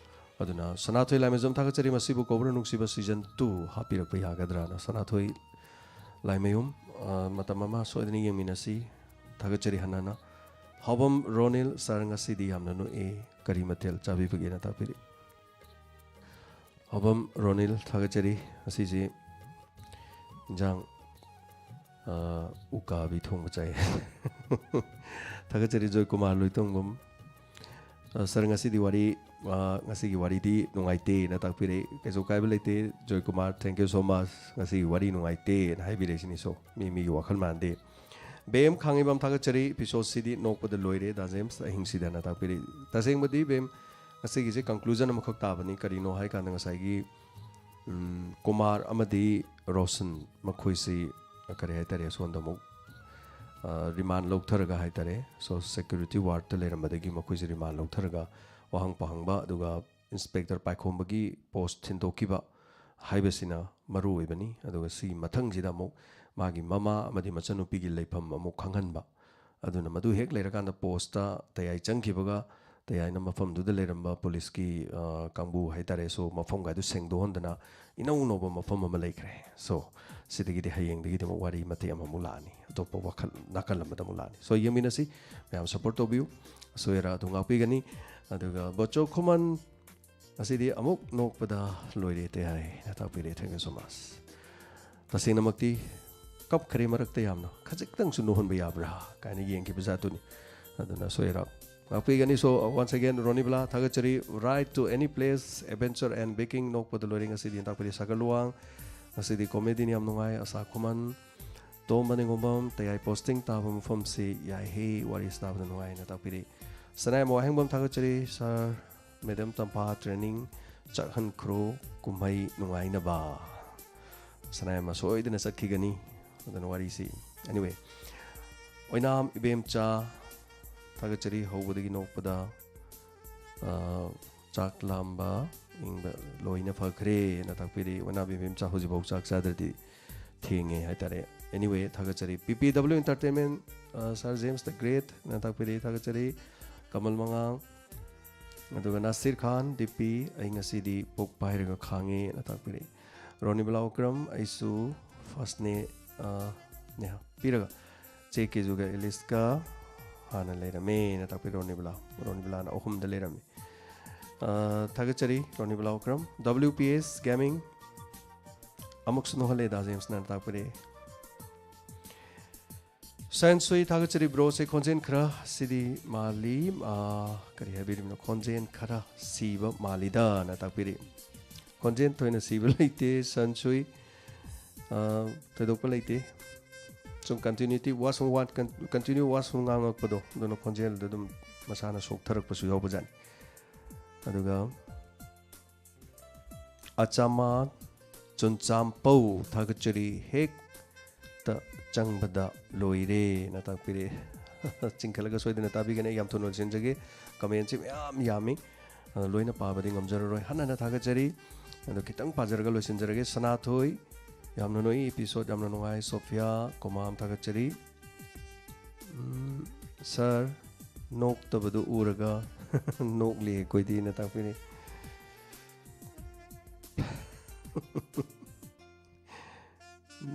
ꯑꯗꯨꯅ ꯁꯅꯥꯊꯣꯏ ꯂꯥꯏꯃꯖꯝ ꯊꯥꯒꯠꯆꯔꯤ, ꯃꯁꯤꯕꯨ ꯀꯧꯕ꯭ꯔꯥ ꯅꯨꯡꯁꯤꯕ season two ꯍꯥꯞꯄꯤꯔꯛꯄ ꯌꯥꯒꯗ꯭ꯔꯥꯅ꯫ ꯁꯅꯥꯊꯣꯏ ꯂꯥꯏꯃꯌꯨꯝ, ꯑ, ꯃꯇꯝ ꯑꯃ ꯁꯣꯏꯗꯅ ꯌꯦꯡꯃꯤꯟꯅꯁꯤ꯫ ꯊꯥꯒꯠꯆꯔꯤ ꯍꯟꯅꯅ꯫ ꯍꯥꯎꯕꯝ ꯔꯣꯅꯤꯜ, ꯁꯥꯔ ꯉꯁꯤꯗꯤ ꯌꯥꯝꯅ ꯅꯣꯛꯑꯦ, ꯀꯔꯤ ꯃꯊꯦꯜ ꯆꯥꯕꯤꯕꯒꯦꯅ ꯇꯥꯛꯄꯤꯔꯤ꯫ ꯍꯥꯎꯕꯝ ꯔꯣꯅꯤꯜ, ꯊꯥꯒꯠꯆꯔꯤ꯫ ꯉꯁꯤꯁꯤ ꯏꯟꯖꯥꯡ, ꯑ, ꯎꯀꯥꯕꯤ ꯊꯣꯡꯕ ꯆꯥꯏ꯫ ꯊꯥꯒꯠꯆꯔꯤ ꯖꯣꯏꯀꯨꯃꯥꯔ ꯂꯣꯏꯇꯣꯡꯕꯝ꯫ ꯑ, ꯁꯥꯔ, ꯉꯁꯤꯗꯤ ꯋꯥꯔꯤ, ꯑ, ꯉꯁꯤꯒꯤ ꯋꯥꯔꯤꯗꯤ ꯅꯨꯡꯉꯥꯏꯇꯦꯅ ꯇꯥꯛꯄꯤꯔꯛꯏ꯫ ꯀꯩꯁꯨ ꯀꯥꯏꯕ ꯂꯩꯇꯦ Joykumar, thank you so much꯫ ꯉꯁꯤꯒꯤ ꯋꯥꯔꯤ ꯅꯨꯡꯉꯥꯏꯇꯦꯅ ꯍꯥꯏꯕꯤꯔꯛꯏꯁꯤꯅꯤ꯫ ꯁꯣ ꯃꯤ ꯃꯤꯒꯤ ꯋꯥꯈꯜ ꯃꯥꯟꯅꯗꯦ꯫ ꯕꯦꯝ ꯈꯥꯡꯉꯩꯕꯝ, ꯊꯥꯒꯠꯆꯔꯤ꯫ Episode ꯁꯤꯗꯤ ꯅꯣꯛꯄꯗ ꯂꯣꯏꯔꯦ ꯗꯥ ꯖꯦꯝꯁ ꯑꯍꯤꯡꯁꯤꯗꯅ ꯇꯥꯛꯄꯤꯔꯛꯏ꯫ ꯇꯁꯦꯡꯕꯗꯤ ꯕꯦꯝ, ꯉꯁꯤꯒꯤꯁꯦ conclusion ꯑꯃꯈꯛ ꯇꯥꯕꯅꯤ꯫ ꯀꯔꯤꯅꯣ ꯍꯥꯏꯀꯥꯟꯗ ꯉꯁꯥꯏꯒꯤ, ꯎꯝ, ꯀꯨꯃꯥꯔ ꯑꯃꯗꯤ ꯔꯣꯁꯟ ꯃꯈꯣꯏꯁꯤ ꯀꯔꯤ ꯍꯥꯏꯇꯥꯔꯦ, ꯑꯁꯣꯝꯗ ꯑꯃꯨꯛ, ꯑ, remand ꯂꯧꯊꯔꯒ ꯍꯥꯏꯇꯥꯔꯦ, ꯁꯣ security ward ꯇ ꯂꯩꯔꯝꯕꯗꯒꯤ ꯃꯈꯣꯏꯁꯦ remand ꯂꯧꯊꯔꯒ ꯋꯥꯍꯪ ꯄꯥꯍꯪꯕ, ꯑꯗꯨꯒ Inspector ꯄꯥꯏꯈꯣꯝꯕꯒꯤ post ꯊꯤꯟꯗꯣꯛꯈꯤꯕ ꯍꯥꯏꯕꯁꯤꯅ ꯃꯔꯨ ꯑꯣꯏꯕꯅꯤ꯫ ꯑꯗꯨꯒ ꯁꯤꯒꯤ ꯃꯊꯪꯁꯤꯗ ꯑꯃꯨꯛ ꯃꯥꯒꯤ ꯃꯃꯥ ꯑꯃꯗꯤ ꯃꯆꯟꯅꯨꯄꯤꯒꯤ ꯂꯩꯐꯝ ꯑꯃꯨꯛ ꯈꯪꯍꯟꯕ꯫ ꯑꯗꯨꯅ ꯃꯗꯨ ꯍꯦꯛ ꯂꯩꯔꯀꯥꯟꯗ post ꯇ ꯇꯌꯥꯏ ꯆꯪꯈꯤꯕꯒ ꯇꯌꯥꯏꯅ ꯃꯐꯝꯗꯨꯗ ꯂꯩꯔꯝꯕ ꯄꯨꯂꯤꯁꯀꯤ, ꯑ, ꯀꯥꯡꯕꯨ ꯍꯥꯏꯇꯥꯔꯦ, so ꯃꯐꯝꯒꯗꯨ ꯁꯦꯡꯗꯣꯛꯍꯟꯗꯅ ꯏꯅꯧ ꯅꯧꯕ ꯃꯐꯝ ꯑꯃ ꯂꯩꯈ꯭ꯔꯦ꯫ So ꯁꯤꯗꯒꯤꯗꯤ ꯍꯌꯦꯡꯗꯒꯤꯗꯤ ꯑꯃꯨꯛ ꯋꯥꯔꯤ ꯃꯇꯦꯛ ꯑꯃꯃꯨꯛ ꯂꯥꯛꯑꯅꯤ, ꯑꯇꯣꯞꯄ ꯋꯥꯈꯜ ꯅꯥꯀꯜ ꯑꯃꯗ ꯑꯃꯨꯛ ꯂꯥꯛꯑꯅꯤ꯫ So ꯌꯦꯡꯃꯤꯟꯅꯁꯤ, ꯃꯌꯥꯝ ꯁꯞꯄꯣꯔꯠ ꯇꯧꯕꯤꯌꯨ, ꯑꯁꯣꯏ ꯑꯔꯥ ꯑꯗꯨ ꯉꯥꯛꯄꯤꯒꯅꯤ꯫ ꯑꯗꯨꯒ ꯕꯣꯆꯣ ꯈꯨꯃꯟ, ꯉꯁꯤꯗꯤ ꯑꯃꯨꯛ ꯅꯣꯛꯄꯗ ꯂꯣꯏꯔꯦ ꯇꯌꯥꯏꯅ ꯇꯥꯛꯄꯤꯔꯦ, thank you so much꯫ ꯇꯁꯦꯡꯅꯃꯛꯇꯤ ꯀꯞꯈ꯭ꯔꯦ ꯃꯔꯛꯇ ꯌꯥꯝꯅ, ꯈꯖꯤꯛꯇꯪꯁꯨ ꯅꯣꯛꯍꯟꯕ ꯌꯥꯕ꯭ꯔꯥ ꯀꯥꯏꯅ ꯌꯦꯡꯈꯤꯕ ꯖꯥꯠꯇꯨꯅꯤ꯫ ꯑꯗꯨꯅ ꯑꯁꯣꯏ ꯑꯔꯥꯛ ꯉꯥꯛꯄꯤꯒꯅꯤ꯫ So, uh, once again, Ronibala, ꯊꯥꯒꯠꯆꯔꯤ꯫ Ride to any place, adventure and baking, ꯅꯣꯛꯄꯗ ꯂꯣꯏꯔꯦ ꯉꯁꯤꯗꯤ ꯇꯥꯛꯄꯤꯔꯦ꯫ ꯁꯥꯒꯔ ꯂꯨꯋꯥꯡ, ꯉꯁꯤꯗꯤ ꯀꯣꯃꯦꯗꯤꯅꯤ, ꯌꯥꯝ ꯅꯨꯡꯉꯥꯏ꯫ ꯑꯁꯥ ꯈꯨꯃꯟ, ꯇꯣꯝꯕ ꯅꯤꯡꯉꯣꯝꯕꯝ, ꯇꯌꯥꯏ ꯄꯣꯁꯇꯤꯡ ꯇꯥꯕ ꯃꯐꯝꯁꯤ ꯌꯥꯏꯍꯦ, ꯋꯥꯔꯤ ꯁꯥꯟꯅꯕꯗ ꯅꯨꯡꯉꯥꯏꯅ ꯇꯥꯛꯄꯤꯔꯤ꯫ ꯁꯅꯥꯌꯥꯏꯕ ꯋꯥꯍꯦꯡꯕꯝ, ꯊꯥꯒꯠꯆꯔꯤ꯫ ꯁꯥꯔ, ꯃꯦꯗꯝ ꯇꯝꯐꯥ, ꯇ꯭ꯔꯦꯅꯤꯡ ꯆꯠꯍꯟꯈ꯭ꯔꯣ, ꯀꯨꯝꯍꯩ ꯅꯨꯡꯉꯥꯏꯅꯕ꯫ ꯁꯅꯥꯌꯥꯏꯕ ꯁꯣꯏꯗꯅ ꯆꯠꯈꯤꯒꯅꯤ꯫ ꯑꯗꯨꯅ ꯋꯥꯔꯤꯁꯤ, anyway, ꯑꯣꯏꯅꯥꯝ ꯏꯕꯦꯝꯆꯥ, ꯊꯥꯒꯠꯆꯔꯤ꯫ ꯍꯧꯕꯗꯒꯤ ꯅꯣꯛꯄꯗ, ꯑ, ꯆꯥꯛ ꯂꯥꯝꯕ, ꯏꯪꯕ ꯂꯣꯏꯅ ꯐꯈ꯭ꯔꯦꯅ ꯇꯥꯛꯄꯤꯔꯤ꯫ ꯑꯣꯏꯅꯥꯝ ꯏꯕꯦꯝꯆꯥ ꯍꯧꯖꯤꯛꯐꯥꯎ ꯆꯥꯛ ꯆꯥꯗ꯭ꯔꯗꯤ ꯊꯦꯡꯉꯦ ꯍꯥꯏꯇꯥꯔꯦ꯫ Anyway, ꯊꯥꯒꯠꯆꯔꯤ꯫ P P W Entertainment, ꯑ, Sir James the Great ꯅ ꯇꯥꯛꯄꯤꯔꯤ, ꯊꯥꯒꯠꯆꯔꯤ꯫ ꯀꯃꯜ ꯃꯉꯥꯡ, ꯑꯗꯨꯒ ꯅꯥꯁꯤꯔ ꯈꯥꯟ, D P, ꯑꯩ ꯉꯁꯤꯗꯤ ꯄꯨꯛ ꯄꯥꯏꯔꯒ ꯈꯥꯡꯉꯦꯅ ꯇꯥꯛꯄꯤꯔꯤ꯫ ꯔꯣꯅꯤꯕꯂꯥ ꯑꯣꯀ꯭ꯔꯝ, ꯑꯩꯁꯨ ꯐꯥꯔꯁꯅꯦ, ꯑ, ꯅꯦꯍꯥ ꯄꯤꯔꯒ ꯆꯦ ꯀꯦꯖꯨꯒ ꯑꯦꯂꯤꯁꯀ ꯍꯥꯟꯅ ꯂꯩꯔꯝꯃꯦꯅ ꯇꯥꯛꯄꯤꯔꯤ ꯔꯣꯅꯤꯕꯂꯥ꯫ ꯔꯣꯅꯤꯕꯂꯥꯅ ꯑꯍꯨꯝꯗ ꯂꯩꯔꯝꯃꯤ꯫ ꯑ, ꯊꯥꯒꯠꯆꯔꯤ Ronibala Okram. W P S Gaming, ꯑꯃꯨꯛꯁꯨ ꯅꯣꯛꯍꯜꯂꯦ ꯗꯥ ꯖꯦꯝꯁꯅ ꯇꯥꯛꯄꯤꯔꯛꯑꯦ꯫ ꯁꯟꯁꯨꯏ, ꯊꯥꯒꯠꯆꯔꯤ ꯕ꯭ꯔꯣꯁꯦ꯫ ꯈꯣꯟꯖꯦꯜ ꯈꯔ ꯁꯤꯗꯤ ꯃꯥꯜꯂꯤ, ꯑꯥ, ꯀꯔꯤ ꯍꯥꯏꯕꯤꯔꯤꯕꯅꯣ? ꯈꯣꯟꯖꯦꯜ ꯈꯔ ꯁꯤꯕ ꯃꯥꯜꯂꯤꯗꯅ ꯇꯥꯛꯄꯤꯔꯤ꯫ ꯈꯣꯟꯖꯦꯜ ꯊꯣꯏꯅ ꯁꯤꯕ ꯂꯩꯇꯦ ꯁꯟꯁꯨꯏ꯫ ꯑꯥ, ꯊꯣꯏꯗꯣꯛꯄ ꯂꯩꯇꯦ꯫ ꯁꯨꯝ continuity ꯋꯥ ꯁꯨꯝ ꯋꯥ-, ꯀꯟ-, continue ꯋꯥ ꯁꯨꯝ ꯉꯥꯡꯉꯛꯄꯗꯣ, ꯑꯗꯨꯅ ꯈꯣꯟꯖꯦꯜꯗ ꯑꯗꯨꯝ ꯃꯁꯥꯅ ꯁꯣꯛꯊꯔꯛꯄꯁꯨ ꯌꯥꯎꯕꯖꯥꯠꯅꯤ꯫ ꯑꯗꯨꯒ ꯑꯆꯥꯃꯥ ꯆꯨꯟꯆꯥꯝꯄꯧ, ꯊꯥꯒꯠꯆꯔꯤ꯫ ꯍꯦꯛꯇ ꯆꯪꯕꯗ ꯂꯣꯏꯔꯦꯅ ꯇꯥꯛꯄꯤꯔꯛꯑꯦ꯫ ꯆꯤꯡꯈꯠꯂꯒ ꯁꯣꯏꯗꯅ ꯇꯥꯕꯤꯒꯅꯤ꯫ ꯑꯩ ꯌꯥꯝ ꯊꯨꯅ ꯂꯣꯏꯁꯤꯟꯖꯒꯦ꯫ ꯀꯃꯦꯟꯁꯤ ꯃꯌꯥꯝ ꯌꯥꯝꯃꯤ꯫ ꯑꯗꯣ ꯂꯣꯏꯅ ꯄꯥꯕꯗꯤ ꯉꯝꯖꯔꯔꯣꯏ꯫ ꯍꯟꯅ ꯍꯟꯅ ꯊꯥꯒꯠꯆꯔꯤ꯫ ꯑꯗꯣ ꯈꯤꯇꯪ ꯄꯥꯖꯔꯒ ꯂꯣꯏꯁꯤꯟꯖꯔꯒꯦ꯫ ꯁꯅꯥꯊꯣꯏ, ꯌꯥꯝꯅ ꯅꯣꯛꯏ, episode ꯌꯥꯝꯅ ꯅꯨꯡꯉꯥꯏ꯫ ꯁꯣꯐꯤꯌꯥ ꯀꯣꯃꯥꯝ, ꯊꯥꯒꯠꯆꯔꯤ꯫ ꯎꯝ, ꯁꯥꯔ, ꯅꯣꯛꯇꯕꯗꯨ ꯎꯔꯒ ꯅꯣꯛꯂꯤ ꯑꯩꯈꯣꯏꯗꯤꯅ ꯇꯥꯛꯄꯤꯔꯛꯏ꯫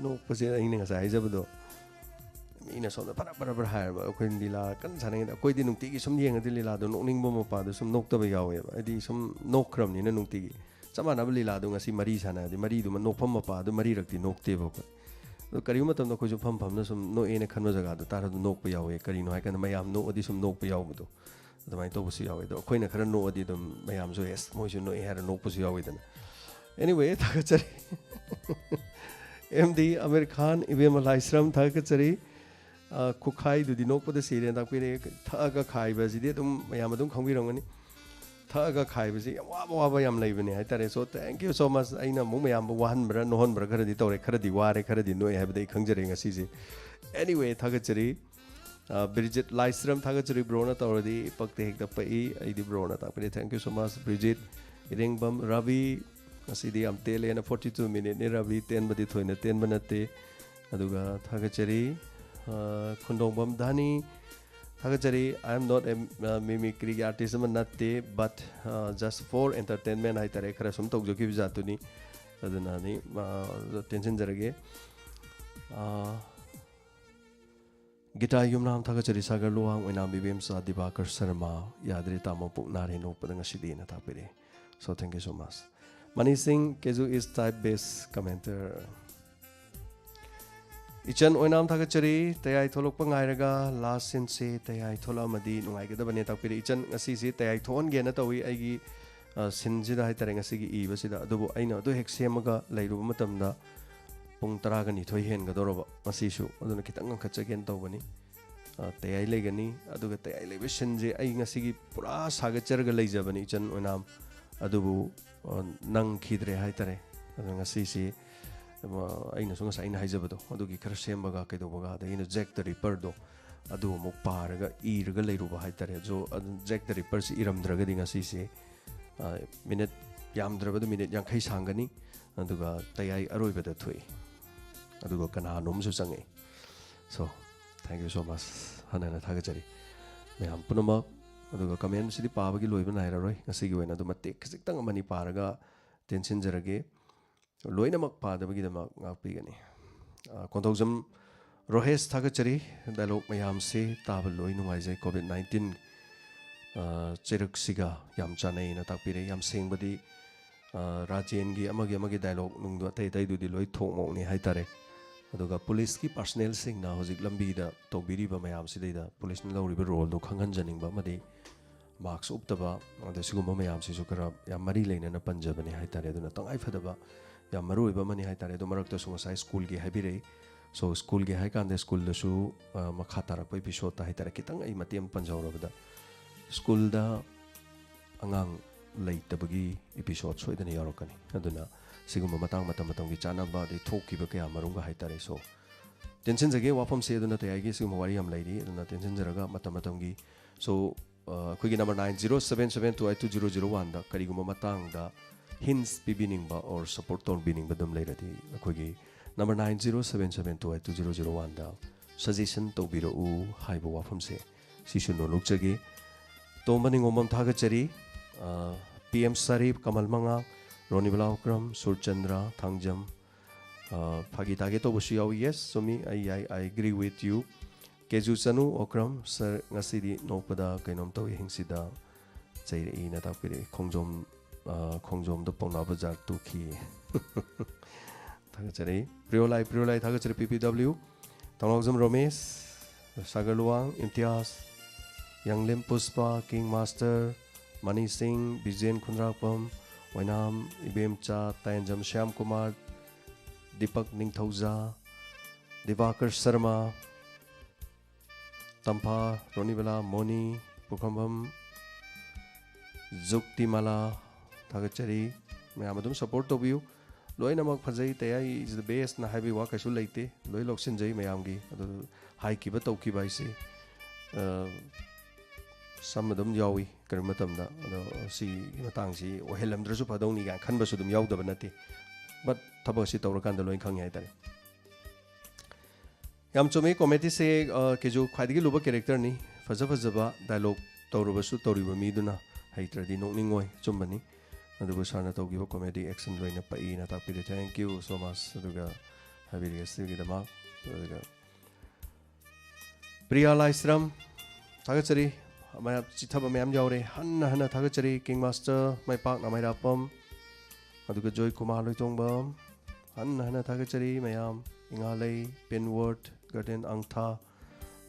ꯅꯣꯛꯄꯁꯦ ꯑꯩꯅ ꯉꯁꯥꯏ ꯍꯥꯏꯖꯕꯗꯣ, ꯃꯤꯅ ꯁꯣꯝꯗ ꯐꯔ ꯐꯔ ꯐꯔ ꯍꯥꯏꯔꯕ, ꯑꯩꯈꯣꯏꯅ ꯂꯤꯂꯥ ꯀꯟꯅ ꯁꯥꯟꯅꯉꯩꯗ ꯑꯩꯈꯣꯏꯗꯤ ꯅꯨꯡꯇꯤꯒꯤ ꯁꯨꯝ ꯌꯦꯡꯉꯗꯤ ꯂꯤꯂꯥꯗꯣ ꯅꯣꯛꯅꯤꯡꯕ ꯃꯄꯥꯗꯣ ꯁꯨꯝ ꯅꯣꯛꯇꯕ ꯌꯥꯎꯋꯦꯕ꯫ ꯍꯥꯏꯗꯤ ꯁꯨꯝ ꯅꯣꯛꯈ꯭ꯔꯕꯅꯤꯅ ꯅꯨꯡꯇꯤꯒꯤ ꯆꯞ ꯃꯥꯟꯅꯕ ꯂꯤꯂꯥꯗꯣ ꯉꯁꯤ ꯃꯔꯤ ꯁꯥꯟꯅꯔꯗꯤ ꯃꯔꯤꯗꯨꯃ ꯅꯣꯛꯐꯝ ꯃꯄꯥꯗꯣ ꯃꯔꯤꯔꯛꯇꯤ ꯅꯣꯛꯇꯦꯕ ꯑꯩꯈꯣꯏ꯫ ꯑꯗꯣ ꯀꯔꯤꯒꯨꯝꯕ ꯃꯇꯝꯗ ꯑꯩꯈꯣꯏꯁꯨ ꯐꯝ ꯐꯝꯅ ꯁꯨꯝ ꯅꯣꯛꯑꯦꯅ ꯈꯟꯕ ꯖꯒꯥꯗꯣ ꯇꯥꯔꯁꯨ ꯅꯣꯛꯄ ꯌꯥꯎꯋꯦ꯫ ꯀꯔꯤꯅꯣ ꯍꯥꯏꯀꯥꯟꯗ ꯃꯌꯥꯝ ꯅꯣꯛꯑꯗꯤ ꯁꯨꯝ ꯅꯣꯛꯄ ꯌꯥꯎꯕꯗꯣ, ꯑꯗꯨꯃꯥꯏꯅ ꯇꯧꯕꯁꯨ ꯌꯥꯎꯋꯦ꯫ ꯑꯗꯣ ꯑꯩꯈꯣꯏꯅ ꯈꯔ ꯅꯣꯛꯑꯗꯤ ꯑꯗꯨꯝ ꯃꯌꯥꯝꯁꯨ "ꯑꯦꯁ, ꯃꯣꯏꯁꯨ ꯅꯣꯛꯑꯦ" ꯍꯥꯏꯔ ꯅꯣꯛꯄꯁꯨ ꯌꯥꯎꯋꯤꯗꯅ꯫ Anyway, ꯊꯥꯒꯠꯆꯔꯤ꯫ ꯑꯦꯝ ꯗꯤ ꯑꯃꯤꯔ ꯈꯥꯟ, ꯏꯕꯦꯝꯃ ꯂꯥꯏꯁ꯭ꯔꯝ, ꯊꯥꯒꯠꯆꯔꯤ꯫ ꯑ, ꯈꯨꯈꯥꯏꯗꯨꯗꯤ ꯅꯣꯛꯄꯗ ꯁꯤꯔꯦꯅ ꯇꯥꯛꯄꯤꯔꯛꯑꯦ꯫ ꯊꯛꯑꯒ ꯈꯥꯏꯕꯁꯤꯗꯤ ꯑꯗꯨꯝ ꯃꯌꯥꯝ ꯑꯗꯨꯝ ꯈꯪꯕꯤꯔꯝꯒꯅꯤ꯫ ꯊꯛꯑꯒ ꯈꯥꯏꯕꯁꯤ ꯌꯥꯝ ꯋꯥꯕ, ꯋꯥꯕ ꯌꯥꯝ ꯂꯩꯕꯅꯦ ꯍꯥꯏꯇꯥꯔꯦ꯫ So, thank you so much꯫ ꯑꯩꯅ ꯑꯃꯨꯛ ꯃꯌꯥꯝꯕꯨ ꯋꯥꯍꯟꯕ꯭ꯔꯥ, ꯅꯣꯛꯍꯟꯕ꯭ꯔꯥ ꯈꯔꯗꯤ ꯇꯧꯔꯦ, ꯈꯔꯗꯤ ꯋꯥꯔꯦ, ꯈꯔꯗꯤ ꯅꯣꯛꯑꯦ ꯍꯥꯏꯕꯗꯤ ꯑꯩ ꯈꯪꯖꯔꯦ ꯉꯁꯤꯁꯦ꯫ Anyway, ꯊꯥꯒꯠꯆꯔꯤ꯫ ꯑ, ꯕ꯭ꯔꯤꯖꯤꯠ ꯂꯥꯏꯁ꯭ꯔꯝ, ꯊꯥꯒꯠꯆꯔꯤ꯫ Broꯅ ꯇꯧꯔꯗꯤ ꯄꯛꯇ ꯍꯦꯛꯇ ꯄꯛꯏ꯫ ꯑꯩꯗꯤ Broꯅ ꯇꯥꯛꯄꯅꯤ꯫ Thank you so much, ꯕ꯭ꯔꯤꯖꯤꯠ꯫ ꯏꯔꯦꯡꯕꯝ rabi, ꯉꯁꯤꯗꯤ ꯌꯥꯝ ꯇꯦꯜꯂꯦꯅ, forty two minuteꯅꯤ ꯔꯥꯕꯤ, ꯇꯦꯟꯕꯗꯤ ꯊꯣꯏꯅ ꯇꯦꯟꯕ ꯅꯠꯇꯦ꯫ ꯑꯗꯨꯒ ꯊꯥꯒꯠꯆꯔꯤ꯫ ꯑ, ꯈꯨꯟꯗꯣꯡꯕꯝ ꯙꯥꯅꯤ, ꯊꯥꯒꯠꯆꯔꯤ꯫ I am not a, ꯑ, mimicryꯒꯤ artist ꯑꯃ ꯅꯠꯇꯦ, but, ꯑ, just for entertainment ꯍꯥꯏꯇꯥꯔꯦ, ꯈꯔ ꯁꯨꯝ ꯇꯧꯖꯈꯤꯕ ꯖꯥꯠꯇꯨꯅꯤ꯫ ꯑꯗꯨꯅꯅꯤ, ꯑ, ꯇꯦꯟꯁꯤꯟꯖꯔꯒꯦ꯫ ꯑ, ꯒꯤꯇꯥ ꯌꯨꯝꯅꯥꯝ, ꯊꯥꯒꯠꯆꯔꯤ꯫ ꯁꯥꯒꯔ ꯂꯨꯋꯥꯡ, ꯑꯣꯏꯅꯥꯝ ꯏꯕꯦꯝꯆꯥ, ꯗꯤꯕꯥꯀꯔ ꯁꯔꯃ, ꯌꯥꯗ꯭ꯔꯦ ꯇꯥꯃꯣ ꯄꯨꯛ ꯅꯥꯔꯦ ꯅꯣꯛꯄꯗ ꯉꯁꯤꯗꯤꯅ ꯊꯥꯛꯄꯤꯔꯛꯑꯦ꯫ So, thank you so much꯫ Mani Singh, Kezu is type bass commenter꯫ ꯏꯆꯟ ꯑꯣꯏꯅꯥꯝ, ꯊꯥꯒꯠꯆꯔꯤ꯫ ꯇꯌꯥꯏ ꯊꯣꯛꯂꯛꯄ ꯉꯥꯏꯔꯒ last sceneꯁꯦ ꯇꯌꯥꯏ ꯊꯣꯛꯂꯛꯑꯝꯃꯗꯤ ꯅꯨꯡꯉꯥꯏꯒꯗꯕꯅꯦ ꯇꯥꯛꯄꯤꯔꯛꯏ꯫ ꯏꯆꯟ, ꯉꯁꯤꯁꯦ ꯇꯌꯥꯏ ꯊꯣꯛꯍꯟꯒꯦꯅ ꯇꯧꯏ ꯑꯩꯒꯤ, ꯑ, sceneꯁꯤꯗ ꯍꯥꯏꯇꯥꯔꯦ, ꯉꯁꯤꯒꯤ ꯏꯕꯁꯤꯗ꯫ ꯑꯗꯨꯕꯨ ꯑꯩꯅ ꯑꯗꯨ ꯍꯦꯛ ꯁꯦꯝꯃꯒ ꯂꯩꯔꯨꯕ ꯃꯇꯝꯗ ꯄꯨꯡ ꯇꯔꯥꯒ ꯅꯤꯊꯣꯏ ꯍꯦꯟꯒꯗꯧꯔꯕ ꯉꯁꯤꯁꯨ꯫ ꯑꯗꯨꯅ ꯈꯤꯇꯪ ꯉꯟꯈꯠꯆꯒꯦꯅ ꯇꯧꯕꯅꯤ꯫ ꯑ, ꯇꯌꯥꯏ ꯂꯩꯒꯅꯤ꯫ ꯑꯗꯨꯒ ꯇꯌꯥꯏ ꯂꯩꯕ sceneꯁꯦ ꯑꯩ ꯉꯁꯤꯒꯤ ꯄꯨꯔꯥ ꯁꯥꯒꯠꯆꯔꯒ ꯂꯩꯖꯕꯅꯤ, ꯏꯆꯟ ꯑꯣꯏꯅꯥꯝ꯫ ꯑꯗꯨꯕꯨ, ꯑ, ꯅꯪꯈꯤꯗ꯭ꯔꯦ ꯍꯥꯏꯇꯥꯔꯦ꯫ ꯑꯗꯣ ꯉꯁꯤꯁꯤ, ꯑ, ꯑꯩꯅꯁꯨ ꯉꯁꯥꯏ ꯑꯩꯅ ꯍꯥꯏꯖꯕꯗꯣ, ꯑꯗꯨꯒꯤ ꯈꯔ ꯁꯦꯝꯕꯒ ꯀꯩꯗꯧꯕꯒ, ꯑꯗꯒꯤ ꯑꯩꯅ Jack the Ripperꯗꯣ, ꯑꯗꯨ ꯑꯃꯨꯛ ꯄꯥꯔꯒ ꯏꯔꯒ ꯂꯩꯔꯨꯕ ꯍꯥꯏꯇꯥꯔꯦ꯫ ꯑꯗꯣ ꯑꯗꯨ Jack the Ripperꯁꯤ ꯏꯔꯝꯗ꯭ꯔꯒꯗꯤ ꯉꯁꯤꯁꯦ, ꯑ, minute, ꯌꯥꯝꯗ꯭ꯔꯕꯗ minute ꯌꯥꯡꯈꯩ ꯁꯥꯡꯒꯅꯤ꯫ ꯑꯗꯨꯒ ꯇꯌꯥꯏ ꯑꯔꯣꯏꯕꯗ ꯊꯣꯛꯏ꯫ ꯑꯗꯨꯒ ꯀꯅꯥꯅꯣꯝꯁꯨ ꯆꯪꯉꯛꯏ꯫ So, thank you so much꯫ ꯍꯟꯅ ꯍꯟꯅ ꯊꯥꯒꯠꯆꯔꯤ꯫ ꯃꯌꯥꯝ ꯄꯨꯝꯅꯃꯛ, ꯑꯗꯨꯒ ꯀꯃꯦꯟꯁꯤꯗꯤ ꯄꯥꯕꯒꯤ ꯂꯣꯏꯕ ꯅꯥꯏꯔꯔꯣꯏ꯫ ꯉꯁꯤꯒꯤ ꯑꯣꯏꯅ ꯑꯗꯨ ꯃꯇꯦꯛ ꯈꯖꯤꯛꯇꯪ ꯑꯃꯅꯤ ꯄꯥꯔꯒ ꯇꯦꯟꯁꯤꯟꯖꯔꯒꯦ꯫ ꯂꯣꯏꯅꯃꯛ ꯄꯥꯗꯕꯒꯤꯗꯃꯛ ꯉꯥꯛꯄꯤꯒꯅꯤ꯫ ꯑ, ꯀꯣꯟꯊꯧꯖꯝ ꯔꯣꯍꯦꯁ, ꯊꯥꯒꯠꯆꯔꯤ꯫ ꯗꯥꯏꯂꯣꯛ ꯃꯌꯥꯝꯁꯤ ꯇꯥꯕ ꯂꯣꯏ ꯅꯨꯡꯉꯥꯏꯖꯩ꯫ ꯀꯣꯚꯤꯗ ꯅꯥꯏꯟꯇꯤꯟ, ꯑ, ꯆꯩꯔꯛꯁꯤꯒ ꯌꯥꯝ ꯆꯥꯟꯅꯩꯅ ꯇꯥꯛꯄꯤꯔꯦ꯫ ꯌꯥꯝ ꯁꯦꯡꯕꯗꯤ, ꯑ, ꯔꯥꯖꯦꯟꯒꯤ ꯑꯃꯒꯤ ꯑꯃꯒꯤ ꯗꯥꯏꯂꯣꯛ ꯅꯨꯡꯗꯣ ꯑꯇꯩ ꯑꯇꯩꯗꯨꯗꯤ ꯂꯣꯏ ꯊꯣꯛ ꯃꯣꯛꯅꯤ ꯍꯥꯏꯇꯥꯔꯦ꯫ ꯑꯗꯨꯒ ꯄꯨꯂꯤꯁꯀꯤ ꯄꯥꯔꯁꯅꯦꯜꯁꯤꯡꯅ ꯍꯧꯖꯤꯛ ꯂꯝꯕꯤꯗ ꯇꯧꯕꯤꯔꯤꯕ ꯃꯌꯥꯝꯁꯤꯗꯩꯗ ꯄꯨꯂꯤꯁꯅ ꯂꯧꯔꯤꯕ ꯔꯣꯜꯗꯣ ꯈꯪꯍꯟꯖꯅꯤꯡꯕ ꯑꯃꯗꯤ ꯃꯥꯛꯁ ꯎꯞꯇꯕ, ꯑꯗ ꯁꯤꯒꯨꯝꯕ ꯃꯌꯥꯝꯁꯤꯁꯨ ꯈꯔ ꯌꯥꯝ ꯃꯔꯤ ꯂꯩꯅꯅ ꯄꯟꯖꯕꯅꯤ ꯍꯥꯏꯇꯥꯔꯦ꯫ ꯑꯗꯨꯅ ꯇꯉꯥꯏ ꯐꯗꯕ ꯌꯥꯝ ꯃꯔꯨ ꯑꯣꯏꯕ ꯑꯃꯅꯤ ꯍꯥꯏꯇꯥꯔꯦ꯫ ꯑꯗꯣ ꯃꯔꯛꯇꯁꯨ ꯉꯁꯥꯏ ꯁ꯭ꯀꯨꯜꯒꯤ ꯍꯥꯏꯕꯤꯔꯛꯏ꯫ ꯁꯣ ꯁ꯭ꯀꯨꯜꯒꯤ ꯍꯥꯏ ꯀꯥꯟꯗ ꯁ꯭ꯀꯨꯜꯗꯁꯨ, ꯑ, ꯃꯈꯥ ꯇꯥꯔꯛꯄ ꯏꯄꯤꯁꯣꯠꯇ ꯍꯥꯏꯇꯥꯔꯦ, ꯈꯤꯇꯪ ꯑꯩ ꯃꯇꯦꯡ ꯑꯃ ꯄꯟꯖꯍꯧꯔꯕꯗ, ꯁ꯭ꯀꯨꯜꯗ ꯑꯉꯥꯡ ꯂꯩꯇꯕꯒꯤ ꯏꯄꯤꯁꯣꯠ ꯁꯣꯏꯗꯅ ꯌꯥꯎꯔꯛꯀꯅꯤ꯫ ꯑꯗꯨꯅ ꯁꯤꯒꯨꯝꯕ ꯃꯇꯥꯡ ꯃꯇꯝ ꯃꯇꯝꯒꯤ ꯆꯥꯅꯕ ꯑꯗꯩ ꯊꯣꯛꯈꯤꯕ ꯀꯌꯥ ꯃꯔꯨꯝꯒ ꯍꯥꯏꯇꯥꯔꯦ꯫ ꯁꯣ ꯇꯦꯟꯁꯤꯟꯖꯒꯦ ꯋꯥꯐꯝꯁꯦ꯫ ꯑꯗꯨꯅ ꯇꯌꯥꯏꯒꯤ ꯁꯤꯒꯨꯝꯕ ꯋꯥꯔꯤ ꯌꯥꯝ ꯂꯩꯔꯤ꯫ ꯑꯗꯨꯅ ꯇꯦꯟꯁꯤꯟꯖꯔꯒ ꯃꯇꯝ ꯃꯇꯝꯒꯤ, ꯁꯣ, ꯑ, ꯑꯩꯈꯣꯏꯒꯤ number nine zero seven seven two eight two zero zero one ꯗ ꯀꯔꯤꯒꯨꯝꯕ ꯃꯇꯥꯡꯗ ꯍꯤꯟꯁ ꯄꯤꯕꯤꯅꯤꯡꯕ or ꯁꯄꯣꯔꯠ ꯇꯧꯕꯤꯅꯤꯡꯕ ꯑꯗꯨꯝ ꯂꯩꯔꯗꯤ ꯑꯩꯈꯣꯏꯒꯤ number nine zero seven seven two eight two zero zero one ꯗ ꯁꯖꯦꯁꯟ ꯇꯧꯕꯤꯔꯛꯎ ꯍꯥꯏꯕ ꯋꯥꯐꯝꯁꯦ ꯁꯤꯁꯨ ꯅꯣꯂꯨꯛꯆꯒꯦ꯫ ꯇꯣꯝꯕ ꯅꯤꯉꯣꯝꯕꯝ, ꯊꯥꯒꯠꯆꯔꯤ꯫ ꯑ, ꯄꯤ ꯑꯦꯝ ꯁꯔꯤꯐ, ꯀꯃꯜ ꯃꯉꯥ, ꯔꯣꯅꯤꯕꯂꯥ ꯑꯣꯀ꯭ꯔꯝ, ꯁꯨꯔꯆꯟꯗ꯭ꯔ ꯊꯥꯡꯖꯝ, ꯑ, ꯐꯥꯒꯤ ꯇꯥꯒꯦ ꯇꯧꯕꯁꯨ ꯌꯥꯎꯏ꯫ Yes, ꯆꯨꯝꯃꯤ, ꯑꯩ ꯌꯥꯏ, I agree with you꯫ ꯀꯦꯖꯨ Chanu Okram, "Sir, ꯉꯁꯤꯗꯤ ꯅꯣꯛꯄꯗ ꯀꯩꯅꯣꯝ ꯇꯧꯏ, ꯑꯍꯤꯡꯁꯤꯗ ꯆꯩꯔꯛꯏꯅ" ꯇꯥꯛꯄꯤꯔꯛꯏ꯫ ꯈꯣꯡꯖꯣꯝ, ꯑ, ꯈꯣꯡꯖꯣꯝꯗ ꯄꯥꯎꯅꯥ ꯕꯖꯥꯔ ꯇꯨꯈꯤ꯫ ꯊꯥꯒꯠꯆꯔꯤ꯫ ꯄ꯭ꯔꯤꯌꯣꯂꯥꯏ, ꯄ꯭ꯔꯤꯌꯣꯂꯥꯏ, ꯊꯥꯒꯠꯆꯔꯤ꯫ ꯄꯤ ꯄꯤ ꯗꯕ꯭ꯂꯤꯎ꯫ ꯊꯧꯅꯥꯎꯖꯝ ꯔꯣꯃꯦꯁ, ꯁꯥꯒꯔ ꯂꯨꯋꯥꯡ, ꯏꯝꯇꯤꯌꯥꯖ, ꯌꯥꯡꯂꯦꯝ ꯄꯨꯁꯄꯥ, ꯀꯤꯡ ꯃꯥꯁꯇꯔ, ꯃꯅꯤ ꯁꯤꯡ, ꯕꯤꯖꯦꯟ ꯈꯨꯟꯗ꯭ꯔꯥꯛꯄꯝ, ꯑꯣꯏꯅꯥꯝ ꯏꯕꯦꯝꯆꯥ, ꯇꯥꯌꯦꯟꯖꯝ ꯁ꯭ꯌꯥꯝ ꯀꯨꯃꯥꯔ, ꯗꯤꯄꯛ ꯅꯤꯡꯊꯧꯖꯥ, ꯗꯤꯕꯥꯀꯔ ꯁꯔꯃ, ꯇꯝꯐꯥ, ꯔꯣꯅꯤꯕꯂꯥ, ꯃꯣꯅꯤ, ꯄꯨꯈ꯭ꯔꯝꯕꯝ, ꯖꯨꯛꯇꯤꯃꯥꯂꯥ, ꯊꯥꯒꯠꯆꯔꯤ꯫ ꯃꯌꯥꯝ ꯑꯗꯨꯝ ꯁꯄꯣꯔꯠ ꯇꯧꯕꯤꯌꯨ꯫ ꯂꯣꯏꯅꯃꯛ ꯐꯖꯩ, ꯇꯌꯥꯏ is the best ꯅ ꯍꯥꯏꯕꯒꯤ ꯋꯥ ꯀꯩꯁꯨ ꯂꯩꯇꯦ꯫ ꯂꯣꯏ ꯂꯧꯁꯤꯟꯖꯩ ꯃꯌꯥꯝꯒꯤ꯫ ꯑꯗꯨ ꯍꯥꯏꯈꯤꯕ ꯇꯧꯈꯤꯕ ꯍꯥꯏꯁꯤ, ꯑ, ꯁꯝ ꯑꯗꯨꯝ ꯌꯥꯎꯏ ꯀꯔꯤꯒꯨꯝꯕ ꯃꯇꯝꯗ꯫ ꯑꯗꯣ ꯁꯤꯒꯤ ꯃꯇꯥꯡꯁꯤ ꯑꯣꯏꯍꯜꯂꯝꯗ꯭ꯔꯁꯨ ꯐꯗꯧꯅꯤ ꯀꯥꯏꯅ ꯈꯟꯕꯁꯨ ꯑꯗꯨꯝ ꯌꯥꯎꯗꯕ ꯅꯠꯇꯦ꯫ But ꯊꯕꯛ ꯑꯁꯤ ꯇꯧꯔꯀꯥꯟꯗ ꯂꯣꯏ ꯈꯪꯉꯦ ꯍꯥꯏꯇꯥꯔꯦ꯫ ꯌꯥꯝ ꯆꯨꯝꯃꯤ, ꯀꯣꯃꯦꯗꯤꯁꯦ, ꯑ, ꯀꯦꯖꯨ ꯈ꯭ꯋꯥꯏꯗꯒꯤ ꯂꯨꯕ ꯀꯦꯔꯦꯛꯇꯔꯅꯤ꯫ ꯐꯖ ꯐꯖꯕ ꯗꯥꯏꯂꯣꯛ ꯇꯧꯔꯕꯁꯨ ꯇꯧꯔꯤꯕ ꯃꯤꯗꯨꯅ ꯍꯩꯇ꯭ꯔꯗꯤ ꯅꯣꯛꯅꯤꯡꯉꯣꯏ, ꯑꯆꯨꯝꯕꯅꯤ꯫ ꯑꯗꯨꯕꯨ ꯁꯥꯔꯅ ꯇꯧꯈꯤꯕ comedy action ꯂꯣꯏꯅ ꯄꯛꯏꯅ ꯇꯥꯛꯄꯤꯔꯦ꯫ Thank you so much꯫ ꯑꯗꯨꯒ ꯍꯥꯏꯕꯤꯔꯤꯕ ꯑꯁꯤꯒꯤꯗꯃꯛ꯫ ꯑꯗꯨꯒ ꯄ꯭ꯔꯤꯌꯥ ꯂꯥꯏꯁ꯭ꯔꯝ, ꯊꯥꯒꯠꯆꯔꯤ꯫ ꯃꯌꯥꯝ ꯆꯤꯊꯕ ꯃꯌꯥꯝ ꯌꯥꯎꯔꯦ, ꯍꯟꯅ ꯍꯟꯅ ꯊꯥꯒꯠꯆꯔꯤ꯫ King Master, ꯃꯥꯏꯄꯥꯛꯅ ꯃꯩꯔꯥꯄꯝ, ꯑꯗꯨꯒ ꯖꯣꯏ ꯀꯨꯃꯥꯔ ꯂꯣꯏꯇꯣꯡꯕꯝ, ꯍꯟꯅ ꯍꯟꯅ ꯊꯥꯒꯠꯆꯔꯤ ꯃꯌꯥꯝ꯫ ꯏꯉꯥꯂꯩ, ꯄꯤꯟꯋꯔꯠ, ꯒꯥꯔꯗꯦꯟ ꯑꯪꯊꯥ,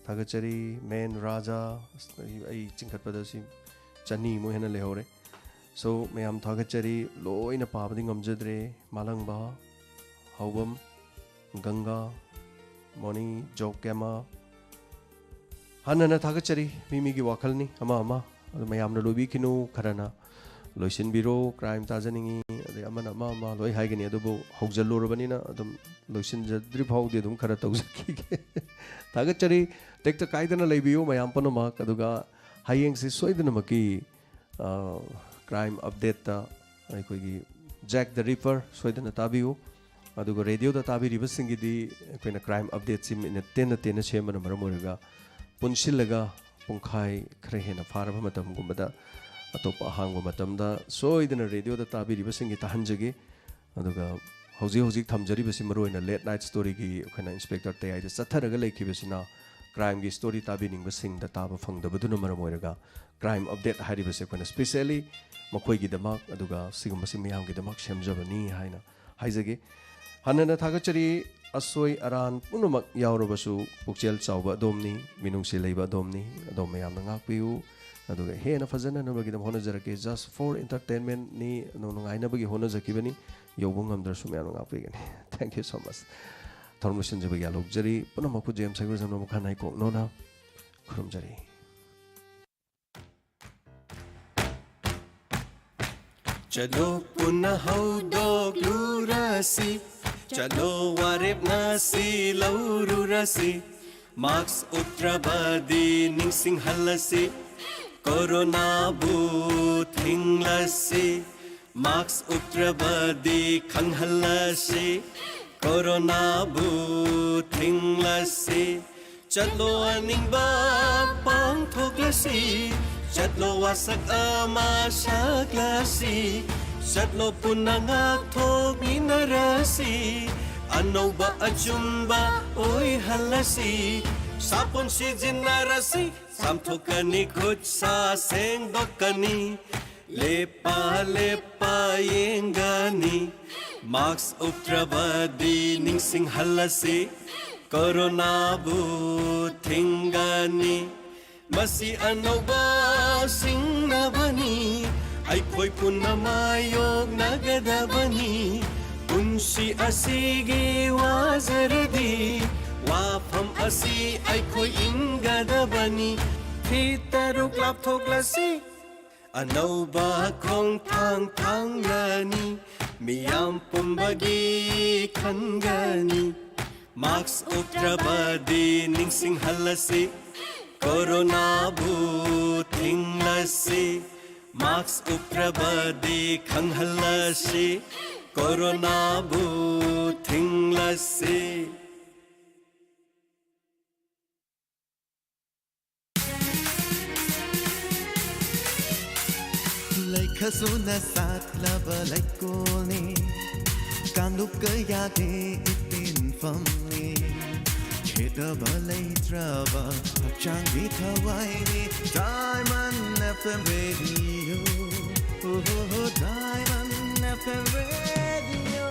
ꯊꯥꯒꯠꯆꯔꯤ꯫ ꯃꯦꯟ ꯔꯥꯖꯥ, ꯑꯁ, ꯑꯩ, ꯑꯩ ꯆꯤꯡꯈꯠꯄꯗ ꯁꯤ ꯆꯅꯤꯃꯨꯛ ꯍꯦꯟꯅ ꯂꯩꯍꯧꯔꯦ꯫ So, ꯃꯌꯥꯝ ꯊꯥꯒꯠꯆꯔꯤ꯫ ꯂꯣꯏꯅ ꯄꯥꯕꯗꯤ ꯉꯝꯖꯗ꯭ꯔꯦ꯫ ꯃꯥꯂꯪꯕ, ꯍꯥꯎꯕꯝ, ꯒꯪꯒꯥ, ꯃꯣꯅꯤ, ꯖꯣꯛ ꯀꯦꯃꯥ, ꯍꯟꯅ ꯍꯟꯅ ꯊꯥꯒꯠꯆꯔꯤ꯫ ꯃꯤ ꯃꯤꯒꯤ ꯋꯥꯈꯜꯅꯤ, ꯑꯃ ꯑꯃ꯫ ꯑꯗꯨ ꯃꯌꯥꯝꯅ ꯂꯣꯏꯕꯤꯈꯤꯅꯨ, ꯈꯔꯅ ꯂꯣꯏꯁꯤꯟꯕꯤꯔꯣ, crime ꯇꯥꯖꯅꯤꯡꯉꯤ, ꯑꯗꯩ ꯑꯃꯅ ꯑꯃ ꯑꯃ ꯂꯣꯏ ꯍꯥꯏꯒꯅꯤ꯫ ꯑꯗꯨꯕꯨ ꯍꯧꯖꯤꯜꯂꯨꯔꯕꯅꯤꯅ ꯑꯗꯨꯝ ꯂꯣꯏꯁꯤꯟꯖꯗ꯭ꯔꯤ ꯐꯥꯎꯗꯤ ꯑꯗꯨꯝ ꯈꯔ ꯇꯧꯖꯈꯤꯒꯦ꯫ ꯊꯥꯒꯠꯆꯔꯤ꯫ ꯇꯦꯛꯇ ꯀꯥꯏꯗꯅ ꯂꯩꯕꯤꯌꯨ ꯃꯌꯥꯝ ꯄꯨꯝꯅꯃꯛ꯫ ꯑꯗꯨꯒ ꯍꯌꯦꯡꯁꯤ ꯁꯣꯏꯗꯅꯃꯛꯀꯤ, ꯑ, crime updateꯇ ꯑꯩꯈꯣꯏꯒꯤ Jack the Ripper ꯁꯣꯏꯗꯅ ꯇꯥꯕꯤꯌꯨ꯫ ꯑꯗꯨꯒ radioꯗ ꯇꯥꯕꯤꯔꯤꯕꯁꯤꯡꯒꯤꯗꯤ ꯑꯩꯈꯣꯏꯅ crime updateꯁꯤ ꯃꯤꯅꯠ ꯇꯦꯟꯅ ꯇꯦꯟꯅ ꯁꯦꯝꯕꯅ ꯃꯔꯝ ꯑꯣꯏꯔꯒ ꯄꯨꯟꯁꯤꯜꯂꯒ ꯄꯨꯡꯈꯥꯏ ꯈꯔ ꯍꯦꯟꯅ ꯐꯥꯔꯕ ꯃꯇꯝꯒꯨꯝꯕꯗ ꯑꯇꯣꯞꯄ ꯑꯍꯥꯡꯕ ꯃꯇꯝꯗ ꯁꯣꯏꯗꯅ radioꯗ ꯇꯥꯕꯤꯔꯤꯕꯁꯤꯡꯒꯤ ꯇꯥꯍꯟꯖꯒꯦ꯫ ꯑꯗꯨꯒ ꯍꯧꯖꯤꯛ ꯍꯧꯖꯤꯛ ꯊꯝꯖꯔꯤꯕꯁꯤ ꯃꯔꯨꯑꯣꯏꯅ late night storyꯒꯤ ꯑꯩꯈꯣꯏꯅ Inspector ꯇꯌꯥꯏꯗ ꯆꯠꯊꯔꯒ ꯂꯩꯈꯤꯕꯁꯤꯅ crimeꯒꯤ story ꯇꯥꯕꯤꯅꯤꯡꯕꯁꯤꯡꯗ ꯇꯥꯕ ꯐꯪꯗꯕꯗꯨꯅ ꯃꯔꯝ ꯑꯣꯏꯔꯒ crime update ꯍꯥꯏꯔꯤꯕꯁꯦ ꯑꯩꯈꯣꯏꯅ specially ꯃꯈꯣꯏꯒꯤꯗꯃꯛ ꯑꯗꯨꯒ ꯁꯤꯒꯨꯝꯕꯁꯤ ꯃꯤꯌꯥꯝꯒꯤꯗꯃꯛ ꯁꯦꯝꯖꯕꯅꯤ ꯍꯥꯏꯅ ꯍꯥꯏꯖꯒꯦ꯫ ꯍꯟꯅ ꯍꯟꯅ ꯊꯥꯒꯠꯆꯔꯤ꯫ ꯑꯁꯣꯏ ꯑꯔꯥꯟ ꯄꯨꯝꯅꯃꯛ ꯌꯥꯎꯔꯕꯁꯨ ꯄꯨꯛꯆꯦꯜ ꯆꯥꯎꯕ ꯑꯗꯣꯝꯅꯤ, ꯃꯤꯅꯨꯡꯁꯤ ꯂꯩꯕ ꯑꯗꯣꯝꯅꯤ꯫ ꯑꯗꯣꯝ ꯃꯌꯥꯝꯅ ꯉꯥꯛꯄꯤꯌꯨ꯫ ꯑꯗꯨꯒ ꯍꯦꯟꯅ ꯐꯖꯅꯅꯕꯒꯤꯗꯝ ꯍꯣꯠꯅꯖꯔꯛꯀꯦ꯫ Just for entertainmentꯅꯤ, ꯅꯨꯡꯉꯥꯏꯅꯕꯒꯤ ꯍꯣꯠꯅꯖꯈꯤꯕꯅꯤ꯫ ꯌꯧꯕ ꯉꯝꯗ꯭ꯔꯁꯨ ꯃꯌꯥꯝꯅ ꯉꯥꯛꯄꯤꯒꯅꯤ꯫ Thank you so much꯫ ꯊꯧꯔꯝ ꯂꯣꯏꯁꯤꯟꯖꯕꯒꯤ ꯌꯥ ꯂꯧꯖꯔꯤ꯫ ꯄꯨꯝꯅꯃꯛꯄꯨ ꯖꯦꯝꯁ ꯍꯩꯒ꯭ꯔꯨꯖꯝꯅ ꯃꯈꯥ ꯅꯥꯏ ꯀꯣꯛꯅꯣꯅ ꯈꯨꯔꯨꯝꯖꯔꯤ꯫ ꯆꯠꯂꯣ ꯄꯨꯟꯅ ꯍꯧꯗꯣꯛꯂꯨꯔꯁꯤ, ꯆꯠꯂꯣ ꯋꯥꯔꯦꯞ ꯉꯁꯤ ꯂꯧꯔꯨꯔꯁꯤ꯫ Mask ꯎꯞꯇ꯭ꯔꯕꯗꯤ ꯅꯤꯡꯁꯤꯡꯍꯜꯂꯁꯤ, ꯀꯣꯔꯣꯅꯥꯕꯨ ꯊꯤꯡꯂꯁꯤ꯫ Mask ꯎꯞꯇ꯭ꯔꯕꯗꯤ ꯈꯪꯍꯜꯂꯁꯤ, ꯀꯣꯔꯣꯅꯥꯕꯨ ꯊꯤꯡꯂꯁꯤ꯫ ꯆꯠꯂꯣ ꯑꯅꯤꯡꯕ ꯄꯥꯡꯊꯣꯛꯂꯁꯤ, ꯆꯠꯂꯣ ꯋꯥꯁꯛ ꯑꯃ ꯁꯛꯂꯁꯤ, ꯆꯠꯂꯣ ꯄꯨꯟꯅ ꯉꯥꯛꯊꯣꯛꯃꯤꯟꯅꯔꯁꯤ, ꯑꯅꯧꯕ ꯑꯆꯨꯝꯕ ꯑꯣꯏꯍꯜꯂꯁꯤ꯫ ꯁꯥꯄꯣꯟ ꯁꯤꯖꯤꯟꯅꯔꯁꯤ, ꯆꯥꯝꯊꯣꯛꯀꯅꯤ, ꯈꯨꯠ ꯁꯥ ꯁꯦꯡꯗꯣꯛꯀꯅꯤ, ꯂꯦꯞꯄ ꯂꯦꯞꯄ ꯌꯦꯡꯒꯅꯤ꯫ ꯃꯥꯛꯁ ꯎꯞꯇ꯭ꯔꯕꯗꯤ ꯅꯤꯡꯁꯤꯡꯍꯜꯂꯁꯤ, ꯀꯣꯔꯣꯅꯥꯕꯨ ꯊꯤꯡꯒꯅꯤ꯫ ꯃꯁꯤ ꯑꯅꯧꯕ ꯁꯤꯡꯅꯕꯅꯤ, ꯑꯩꯈꯣꯏ ꯄꯨꯟꯅ ꯃꯥꯌꯣꯛꯅꯒꯗꯕꯅꯤ꯫ ꯄꯨꯟꯁꯤ ꯑꯁꯤꯒꯤ ꯋꯥꯖꯔꯗꯤ ꯋꯥꯐꯝ ꯑꯁꯤ ꯑꯩꯈꯣꯏ ꯏꯟꯒꯗꯕꯅꯤ꯫ ꯐꯤꯠ ꯇꯔꯨꯛ ꯂꯥꯞꯊꯣꯛꯂꯁꯤ, ꯑꯅꯧꯕ ꯈꯣꯡꯊꯥꯡ ꯊꯥꯡꯂꯅꯤ, ꯃꯤꯌꯥꯝ ꯄꯨꯝꯕꯒꯤ ꯈꯟꯒꯅꯤ꯫ ꯃꯥꯛꯁ ꯎꯞꯇ꯭ꯔꯕꯗꯤ ꯅꯤꯡꯁꯤꯡꯍꯜꯂꯁꯤ, ꯀꯣꯔꯣꯅꯥꯕꯨ ꯊꯤꯡꯂꯁꯤ꯫ ꯃꯥꯛꯁ ꯎꯞꯇ꯭ꯔꯕꯗꯤ ꯈꯪꯍꯜꯂꯁꯤ, ꯀꯣꯔꯣꯅꯥꯕꯨ ꯊꯤꯡꯂꯁꯤ꯫ ꯂꯩꯈꯁꯨꯅ ꯁꯥꯠꯂꯕ ꯂꯩꯀꯣꯜꯅꯤ, ꯀꯥꯡꯂꯨꯞ ꯀꯌꯥꯒꯤ ꯏꯄꯤꯟꯐꯝꯅꯤ꯫ ꯈꯦꯠꯅꯕ ꯂꯩꯇ꯭ꯔꯕ ꯍꯛꯆꯥꯡꯒꯤ ꯊꯋꯥꯏꯅꯤ, Diamond F M Radio. Oh, Diamond F M Radio.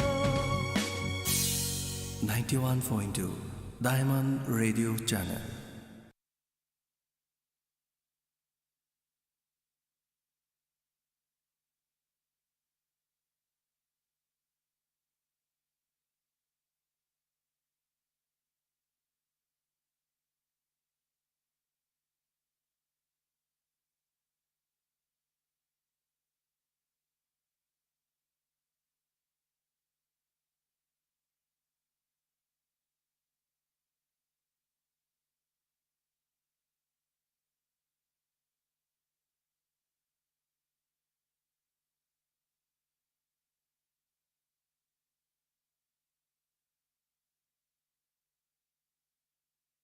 Ninety-one point two Diamond Radio Channel.